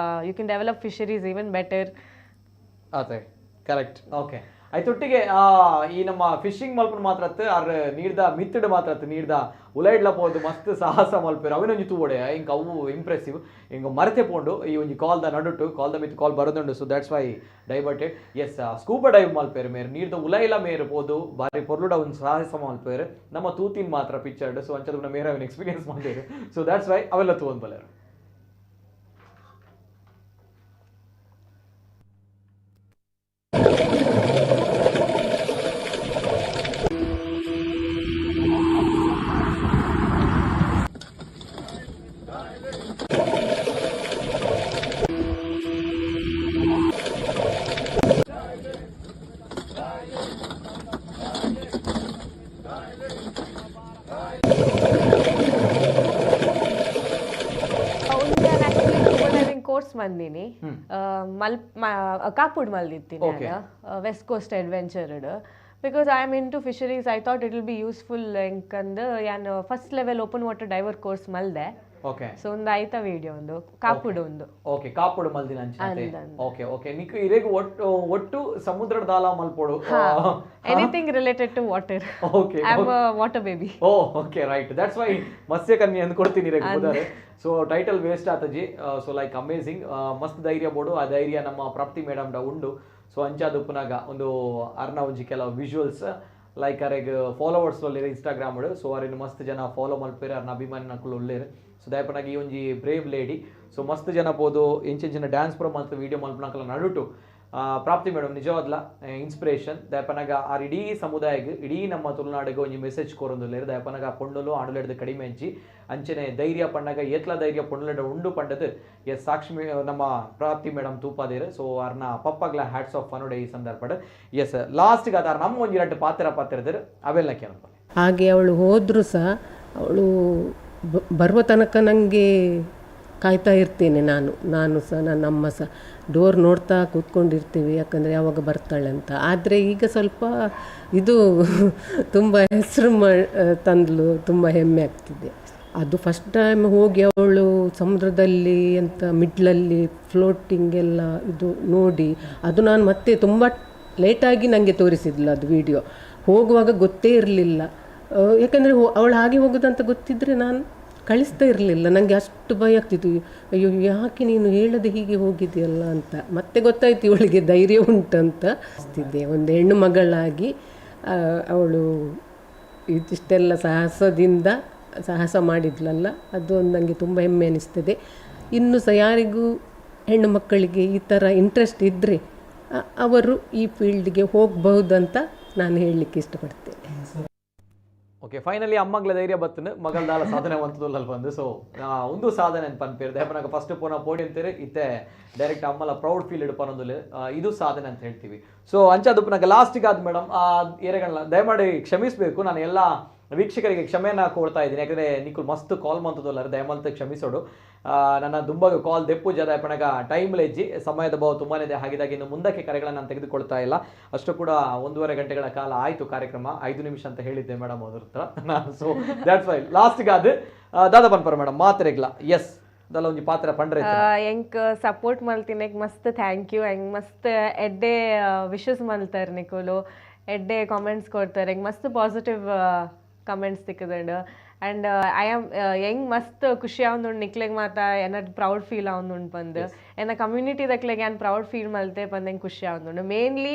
you can develop fisheries even better ಅದೇ ಕರೆಕ್ಟ್ ಓಕೆ ಐತೊಟ್ಟಿಗೆ ಈ ನಮ್ಮ ಫಿಶಿಂಗ್ ಮಲ್ಪುನ ಮಾತ್ರ ಅರ್ ನೀರ್ದ ಮಿತ್ತಡ್ ಮಾತ್ರ ನೀರ್ದ ಉಲೈಡ್ಲ ಪೋದು ಮಸ್ತ್ ಸಾಹಸ ಮಲ್ಪೇರು ಅವಿನೊಂಜಿ ತೂವಡೆ ಇಂಕ ಅವು ಇಂಪ್ರೆಸಿವ್ ಇಂಕ ಮರತೆ ಪೋಂಡು ಈ ಒಂಜಿ ಕಾಲ್ದ ನಡುಟು ಕಾಲ್ದ ಮಿತ್ ಕಾಲ್ ಬರೋದುಂಡು so that's why diverted yes scuba dive ಮಲ್ಪೇರು ಮೇರು ನೀರ್ದ ಉಲೈಲ ಮೇರು ಪೋದು ಬಾರಿ ಪೊರ್ಲುಡ ಒಂದು ಸಾಹಸ ಮಲ್ಪೇರು ನಮ್ಮ ತೂತಿನ ಮಾತ್ರ ಪಿಕ್ಚರ್ಡ್ ಸೊ ಅಂಚದ ಮೇರು ಅವಿನ ಎಕ್ಸ್ಪೀರಿಯನ್ಸ್ ಮಾಡ್ತೇರು ಸೊ that's why ಅವೆಲ್ಲ ತೂವೊಂದು ಬಲ್ಲೇರು course ಮಂದಿನಿ Mal ಕಾಪುಡ್ ಮಲ್ದಿತ್ತೀನಿ West Coast adventure because I am into fisheries. I thought it will be useful ಎಂಕಂದು ಯಾನ್ first level open water diver course ಮಲ್ದೆ. ಸೊ ಒಂದು ಆಯ್ತಾ ವಿಡಿಯೋ ಒಂದು ಕಾಪುಡು ಒಂದು. ಓಕೆ, ಕಾಪುಡು ಮಲ್ದಿನ ಅಂಚನೆ. ಓಕೆ ಓಕೆ, ನಿಕ್ ಇರೆಗ್ ಒಟ್ಟು ಒಟ್ಟು ಸಮುದ್ರದ ದಾಲ ಮಲ್ಪೊಡು, anything related to water. Okay, I am a water baby. Oh okay, right, that's why ಮತ್ಸ್ಯ ಕನ್ಯೆ ಅಂದ್ ಕೊಡ್ತೀನಿ ಇರೆಗ್ ಬುದಾರೆ. ಸೊ ಟೈಟಲ್ ವೇಸ್ಟ್ ಆತಜಿ. ಸೊ ಲೈಕ್ ಅಮೇಸಿಂಗ್, ಮಸ್ತ್ ಧೈರ್ಯ ಬೋಡು, ಆ ಧೈರ್ಯ ನಮ್ಮ ಪ್ರಾಪ್ತಿ ಮೇಡಮ್ ಡ ಉಂಡು. ಸೊ ಅಂಚಾದುಪ್ಪುನಾಗ ಒಂದು ಅರ್ನ ಒಂಜಿ ಕೆಲವು ವಿಜುವಲ್ಸ್ ಲೈಕ್ ಅರೆಗ್ ಫಾಲೋವರ್ಸ್ ಒಲ್ಲೆರ್ ಇನ್ಸ್ಟಾಗ್ರಾಮ್, ಸೊ ಅರೆನ್ ಮಸ್ತ್ ಜನ ಫಾಲೋ ಮಲ್ಪೇರು, ಅರ್ನ ಅಭಿಮಾನಿನಕುಲು ಒಲ್ಲೆರ್. ಸೊ ದಯಪನಾಗ ಈ ಒಂಜಿ ಬ್ರೇವ್ ಲೇಡಿ. ಸೊ ಮಸ್ತ್ ಜನ ಪೋದು ಎಂಚೆಂಚಿನ ಡ್ಯಾನ್ಸ್ ಪೂರ ಮಲ್ತ್ ವೀಡಿಯೋ ಮಲ್ಪನಕಲ ನಡುಟು ಪ್ರಾಪ್ತಿ ಮೇಡಮ್ ನಿಜವಾದ್ಲ ಇನ್ಸ್ಪಿರೇಷನ್. ದಯಪನಾಗ ಆರ್ ಇಡೀ ಸಮುದಾಯಗ್ ಇಡೀ ನಮ್ಮ ತುಳುನಾಡಿಗೆ ಒಂಜಿ ಮೆಸೇಜ್ ಕೋರೊಂದುಲ್ಲೆರ್. ದಯಪನಾಗ ಪೊಣ್ಣುಲು ಆಣುಲೆಡ್ದು ಕಡಿಮೆ ಅಂಚಿ ಅಂಚನೆ ಧೈರ್ಯ ಪಣ್ಣಾಗ ಏತ್ಲ ಧೈರ್ಯ ಪೊಣ್ಣುಲೆಡ ಉಂಡು ಪಂಡದು ಎಸ್ ಸಾಕ್ಷಿ ನಮ್ಮ ಪ್ರಾಪ್ತಿ ಮೇಡಮ್ ತೂಪಾದೇರು. ಸೊ ಅರ್ನ ಪಪ್ಪಗ್ಲ ಹ್ಯಾಟ್ಸ್ ಆಫ್ ಅನುಡೆ ಈ ಸಂದರ್ಭಡ್. ಎಸ್, ಲಾಸ್ಟ್ಗೆ ಅದಾರ ನಮ್ಮ ಒಂಜಿ ರಡ್ಡು ಪಾತ್ರ ಪಾತ್ರದರು ಅವೆಲ್ಲ ಕೇಳಪ್ಪ. ಹಾಗೆ ಅವಳು ಹೋದರೂ ಸಹ ಅವಳು ಬರುವ ತನಕ ನನಗೆ ಕಾಯ್ತಾ ಇರ್ತೇನೆ ನಾನು ನಾನು ಸಹ ನನ್ನ ಅಮ್ಮ ಸಹ ಡೋರ್ ನೋಡ್ತಾ ಕೂತ್ಕೊಂಡಿರ್ತೀವಿ, ಯಾಕಂದರೆ ಯಾವಾಗ ಬರ್ತಾಳೆ ಅಂತ. ಆದರೆ ಈಗ ಸ್ವಲ್ಪ ಇದು ತುಂಬ ಹೆಸರು ತಂದಲು, ತುಂಬ ಹೆಮ್ಮೆ ಆಗ್ತಿದೆ. ಅದು ಫಸ್ಟ್ ಟೈಮ್ ಹೋಗಿ ಅವಳು ಸಮುದ್ರದಲ್ಲಿ ಎಂತ ಮಿಡ್ಲಲ್ಲಿ ಫ್ಲೋಟಿಂಗ್ ಎಲ್ಲ ಇದು ನೋಡಿ, ಅದು ನಾನು ಮತ್ತೆ ತುಂಬ ಲೇಟಾಗಿ ನನಗೆ ತೋರಿಸಿದ್ಲು ಅದು ವಿಡಿಯೋ. ಹೋಗುವಾಗ ಗೊತ್ತೇ ಇರಲಿಲ್ಲ, ಯಾಕಂದರೆ ಅವಳು ಹಾಗೆ ಹೋಗೋದಂತ ಗೊತ್ತಿದ್ದರೆ ನಾನು ಕಳಿಸ್ತಾ ಇರಲಿಲ್ಲ. ನನಗೆ ಅಷ್ಟು ಭಯ ಆಗ್ತಿತ್ತು, ಅಯ್ಯೋ ಯಾಕೆ ನೀನು ಹೇಳದೆ ಹೀಗೆ ಹೋಗಿದೆಯಲ್ಲ ಅಂತ. ಮತ್ತೆ ಗೊತ್ತಾಯ್ತು ಇವಳಿಗೆ ಧೈರ್ಯ ಉಂಟಂತ ಅನಿಸ್ತಿದ್ದೆ. ಒಂದು ಹೆಣ್ಣು ಮಗಳಾಗಿ ಅವಳು ಇದಿಷ್ಟೆಲ್ಲ ಸಾಹಸ ಮಾಡಿದ್ಲಲ್ಲ, ಅದು ಒಂದು ನನಗೆ ತುಂಬ ಹೆಮ್ಮೆ ಅನಿಸ್ತದೆ. ಇನ್ನು ಸಹ ಯಾರಿಗೂ ಹೆಣ್ಣು ಮಕ್ಕಳಿಗೆ ಈ ಥರ ಇಂಟ್ರೆಸ್ಟ್ ಇದ್ದರೆ ಅವರು ಈ ಫೀಲ್ಡ್ಗೆ ಹೋಗ್ಬಹುದಂತ ನಾನು ಹೇಳಲಿಕ್ಕೆ ಇಷ್ಟಪಡ್ತೇನೆ. ಓಕೆ, ಫೈನಲಿ ಅಮ್ಮಗ್ಲ ಧೈರ್ಯ ಬತ್ತನ ಮಗಲ್ದಾಲ ಸಾಧನೆ ವಂತದಲ್ಲ ಬಂದು. ಸೊ ಒಂದು ಸಾಧನೆ ಅಂತ ಪನ್ಪೇರು ದಯಪನಾಗ ಫಸ್ಟ್ ಪೋನ ಪೋಡಿ ಅಂತೀರಿ ಇತ್ತೆ ಡೈರೆಕ್ಟ್ ಅಮ್ಮಲ ಪ್ರೌಡ್ ಫೀಲ್ ಇಡ್ಪನೊಂದು ಇದು ಸಾಧನೆ ಅಂತ ಹೇಳ್ತೀವಿ. ಸೊ ಅಂಚಾದುಪ್ಪನಾಗ ಲಾಸ್ಟಿಗೆ ಆದ ಮೇಡಮ್ ಏರೆಗಳನ್ನ ದಯಮಾಡಿ ಕ್ಷಮಿಸಬೇಕು, ನಾನು ಎಲ್ಲ ವೀಕ್ಷಕರಿಗೆ ಕ್ಷಮೆಯನ್ನು ಕೋರ್ತಾ ಇದ್ದೀನಿ, ಯಾಕಂದರೆ ನಿಕ್ಕುಲ್ ಮಸ್ತ್ ಕಾಲ್ ಮಂತದಲ್ಲ, ದಯಮಲ್ತ ಕ್ಷಮಿಸೋಡು. ನನ್ನ ದುಂಬಾಗ ಕಾಲ್ ದೆಪ್ಪು ಜದ ಟೈಮ್ ಲೆಜ್ಜಿ ಸಮಯದ ಭಾವ ತುಂಬಾ ಇದೆ, ಹಾಗಿದ್ದಾಗಿ ಇನ್ನು ಮುಂದಕ್ಕೆ ಕರೆಗಳನ್ನು ನಾನು ತೆಗೆದುಕೊಳ್ತಾ ಇಲ್ಲ. ಅಷ್ಟು ಕೂಡ 1.5 ಗಂಟೆಗಳ ಕಾಲ ಆಯಿತು ಕಾರ್ಯಕ್ರಮ, 5 ನಿಮಿಷ ಅಂತ ಹೇಳಿದ್ದೆ ಮೇಡಮ್ ಅದ್ರ ಹತ್ರ ನಾನು. ಸೊ that's why ಲಾಸ್ಟ್ಗೆ ಅದು ದಾದಾ ಪನ್ಪರ ಮೇಡಮ್ ಮಾತ್ರೆಗ್ಲ ಎಸ್ ದಲ್ಲ ಒಂಜಿ ಪಾತ್ರ ಪಂಡ್ರೆ ಎಂಕ್ ಸಪೋರ್ಟ್ ಮಲ್ತಿನ ಮಸ್ತ್ thank you. ಎಂಕ್ ಮಸ್ತ್ ಎಡ್ಡೆ ವಿಶಸ್ ಮಲ್ತಾರೆ ನಿಕೋಲು, ಎಡ್ಡೆ ಕಾಮೆಂಟ್ಸ್ ಕೊಡ್ತಾರೆ, ಎಂಕ್ ಮಸ್ತ್ ಪಾಸಿಟಿವ್ ಕಮೆಂಟ್ಸ್ ತಿಕ್ಕದಂಡು. ಆ್ಯಂಡ್ I am ಹೆಂಗ್ ಮಸ್ತ್ ಖುಷಿ ಆವೊಂದುಂಡು ನಿಕ್ಲೆಗ್ ಮಾತ ಎನ್ನ ಪ್ರೌಡ್ ಫೀಲ್ ಆವೊಂದುಂಡು ಪಂದ್, ಎನ್ನ ಕಮ್ಯುನಿಟಿ ದಕ್ಲೆಗ್ ಯಾನ್ ಪ್ರೌಡ್ ಫೀಲ್ ಮಲ್ತೆ ಪಂದ್ ಎಂಕ್ ಖುಷಿ ಆವೊಂದುಂಡು. ಮೇನ್ಲಿ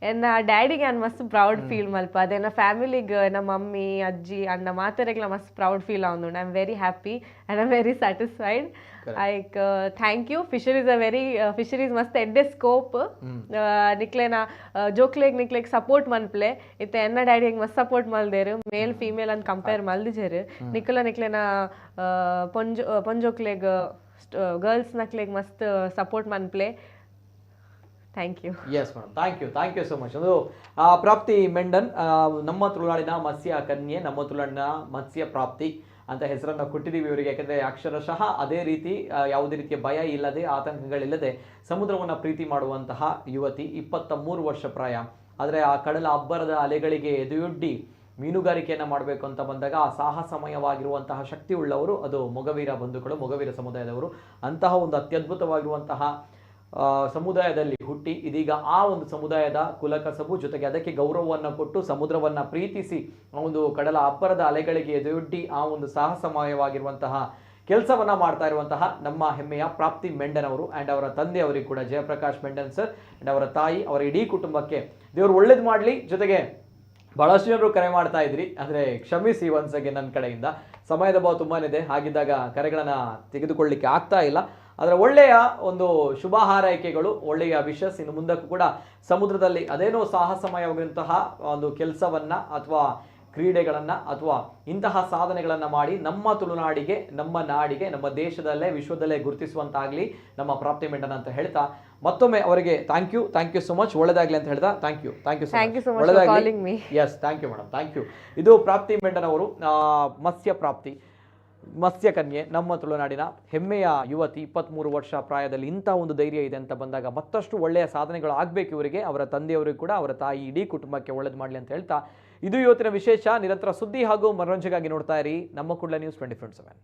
ಎನ್ನ ಡ್ಯಾಡಿಗೆ ಯಾನ್ ಮಸ್ತ್ ಪ್ರೌಡ್ ಫೀಲ್ ಮಲ್ಪ, ಅದೇ ಎನ್ನ ಫ್ಯಾಮಿಲಿಗ್ ಎನ್ನ ಮಮ್ಮಿ ಅಜ್ಜಿ ಅಣ್ಣ ಮಾತೆರೆಗ್ಲ ಮಸ್ತ್ ಪ್ರೌಡ್ ಫೀಲ್ ಆವೊಂದುಂಡು. I am very happy and I am very satisfied. Like thank you. Fisheries a very fisheries ಮಸ್ತ್ ಎಡ್ಡೆ ಸ್ಕೋಪ್ ನಿಕ್ಲೆನ ಜೋಕ್ಲೆಗ್ ನಿಕ್ಲೆಗ್ ಸಪೋರ್ಟ್ ಮನ್ಪ್ಲೆ ಇತ್ತೆ ಎನ್ನ ಡ್ಯಾಡಿಗೆ ಮಸ್ತ್ ಸಪೋರ್ಟ್ ಮಲ್ದೇರು, ಮೇಲ್ ಫೀಮೇಲ್ ಅಂತ ಕಂಪೇರ್ ಮಲ್ದಿಜೆರ್. ನಿಕ್ಲ ನಿಕ್ಲೆನ ಪೊಂಜೋಕ್ಲೆಗ್ ಗರ್ಲ್ಸ್ ನಕ್ಲೆಗ್ ಮಸ್ತ್ support ಮನ್ಪ್ಲೆ. Thank you. Yes madam, thank you, thank you so much. ಒಂದು ಪ್ರಾಪ್ತಿ ಮೆಂಡನ್, ನಮ್ಮ ತುಳುನಾಡಿನ ಮತ್ಸ್ಯ ಕನ್ಯೆ, ನಮ್ಮ ತುಳುನಾಡಿನ ಮತ್ಸ್ಯ ಪ್ರಾಪ್ತಿ ಅಂತ ಹೆಸರನ್ನು ಕೊಟ್ಟಿದ್ದೀವಿ ಇವರಿಗೆ. ಯಾಕಂದರೆ ಅಕ್ಷರಶಃ ಅದೇ ರೀತಿ ಯಾವುದೇ ರೀತಿಯ ಭಯ ಇಲ್ಲದೆ, ಆತಂಕಗಳಿಲ್ಲದೆ ಸಮುದ್ರವನ್ನು ಪ್ರೀತಿ ಮಾಡುವಂತಹ ಯುವತಿ, 23 ವರ್ಷ ಪ್ರಾಯ. ಆದರೆ ಆ ಕಡಲ ಅಬ್ಬರದ ಅಲೆಗಳಿಗೆ ಎದೆಯೊಡ್ಡಿ ಮೀನುಗಾರಿಕೆಯನ್ನು ಮಾಡಬೇಕು ಅಂತ ಬಂದಾಗ ಆ ಸಾಹಸಮಯವಾಗಿರುವಂತಹ ಶಕ್ತಿ ಉಳ್ಳವರು ಅದು ಮೊಗವೀರ ಬಂಧುಗಳು, ಮೊಗವೀರ ಸಮುದಾಯದವರು. ಅಂತಹ ಒಂದು ಅತ್ಯದ್ಭುತವಾಗಿರುವಂತಹ ಸಮುದಾಯದಲ್ಲಿ ಹುಟ್ಟಿ ಇದೀಗ ಆ ಒಂದು ಸಮುದಾಯದ ಕುಲಕಸಬು ಜೊತೆಗೆ ಅದಕ್ಕೆ ಗೌರವವನ್ನು ಕೊಟ್ಟು ಸಮುದ್ರವನ್ನು ಪ್ರೀತಿಸಿ ಆ ಒಂದು ಕಡಲ ಅಬ್ಬರದ ಅಲೆಗಳಿಗೆ ಎದೆಯೊಡ್ಡಿ ಆ ಒಂದು ಸಾಹಸಮಯವಾಗಿರುವಂತಹ ಕೆಲಸವನ್ನು ಮಾಡ್ತಾ ಇರುವಂತಹ ನಮ್ಮ ಹೆಮ್ಮೆಯ ಪ್ರಾಪ್ತಿ ಮೆಂಡನ್ ಅವರು ಆ್ಯಂಡ್ ಅವರ ತಂದೆಯವರಿಗೆ ಕೂಡ ಜಯಪ್ರಕಾಶ್ ಮೆಂಡನ್ ಸರ್ ಆ್ಯಂಡ್ ಅವರ ತಾಯಿ, ಅವರ ಇಡೀ ಕುಟುಂಬಕ್ಕೆ ದೇವರು ಒಳ್ಳೇದು ಮಾಡಲಿ. ಜೊತೆಗೆ ಭಾಳಷ್ಟು ಜನರು ಕರೆ ಮಾಡ್ತಾ ಇದ್ರಿ, ಆದರೆ ಕ್ಷಮಿಸಿ ಒನ್ಸ್ ಅಗೇನ್ ನನ್ನ ಕಡೆಯಿಂದ ಸಮಯದ ಭಾವ ತುಂಬಾ ಇದೆ, ಹಾಗಿದ್ದಾಗ ಕರೆಗಳನ್ನು ತೆಗೆದುಕೊಳ್ಳಲಿಕ್ಕೆ ಆಗ್ತಾ ಇಲ್ಲ. ಅದರ ಒಳ್ಳೆಯ ಒಂದು ಶುಭ ಹಾರೈಕೆಗಳು, ಒಳ್ಳೆಯ ವಿಶಸ್. ಇನ್ನು ಮುಂದಕ್ಕೂ ಕೂಡ ಸಮುದ್ರದಲ್ಲಿ ಅದೇನೋ ಸಾಹಸಮಯವಾಗಿರುವಂತಹ ಒಂದು ಕೆಲಸವನ್ನು ಅಥವಾ ಕ್ರೀಡೆಗಳನ್ನು ಅಥವಾ ಇಂತಹ ಸಾಧನೆಗಳನ್ನು ಮಾಡಿ ನಮ್ಮ ತುಳುನಾಡಿಗೆ, ನಮ್ಮ ನಾಡಿಗೆ, ನಮ್ಮ ದೇಶದಲ್ಲೇ ವಿಶ್ವದಲ್ಲೇ ಗುರುತಿಸುವಂತಾಗಲಿ ನಮ್ಮ ಪ್ರಾಪ್ತಿ ಮೆಂಡನ್ ಅಂತ ಹೇಳ್ತಾ ಮತ್ತೊಮ್ಮೆ ಅವರಿಗೆ thank you, thank you so much, ಒಳ್ಳೆದಾಗಲಿ ಅಂತ ಹೇಳ್ತಾ thank you, thank you so much for calling me. Yes, thank you madam, thank you. ಇದು ಪ್ರಾಪ್ತಿ ಮೆಂಡನ್ ಅವರು, ಮತ್ಸ್ಯ ಪ್ರಾಪ್ತಿ. ಮತ್ಸ್ಯಕನ್ಯೆ, ನಮ್ಮ ತುಳುನಾಡಿನ ಹೆಮ್ಮೆಯ ಯುವತಿ, 23 ವರ್ಷ ಪ್ರಾಯದಲ್ಲಿ ಇಂಥ ಒಂದು ಧೈರ್ಯ ಇದೆ ಅಂತ ಬಂದಾಗ ಮತ್ತಷ್ಟು ಒಳ್ಳೆಯ ಸಾಧನೆಗಳು ಆಗಬೇಕು ಇವರಿಗೆ, ಅವರ ತಂದೆಯವರಿಗೂ ಕೂಡ, ಅವರ ತಾಯಿ, ಇಡೀ ಕುಟುಂಬಕ್ಕೆ ಒಳ್ಳೇದು ಮಾಡಲಿ ಅಂತ ಹೇಳ್ತಾ ಇದು ಇವತ್ತಿನ ವಿಶೇಷ. ನಿರಂತರ ಸುದ್ದಿ ಹಾಗೂ ಮನರಂಜನೆಗಾಗಿ ನೋಡ್ತಾ ಇರಿ ನಮ್ಮ ಕುಡ್ಲ ನ್ಯೂಸ್ 24/7.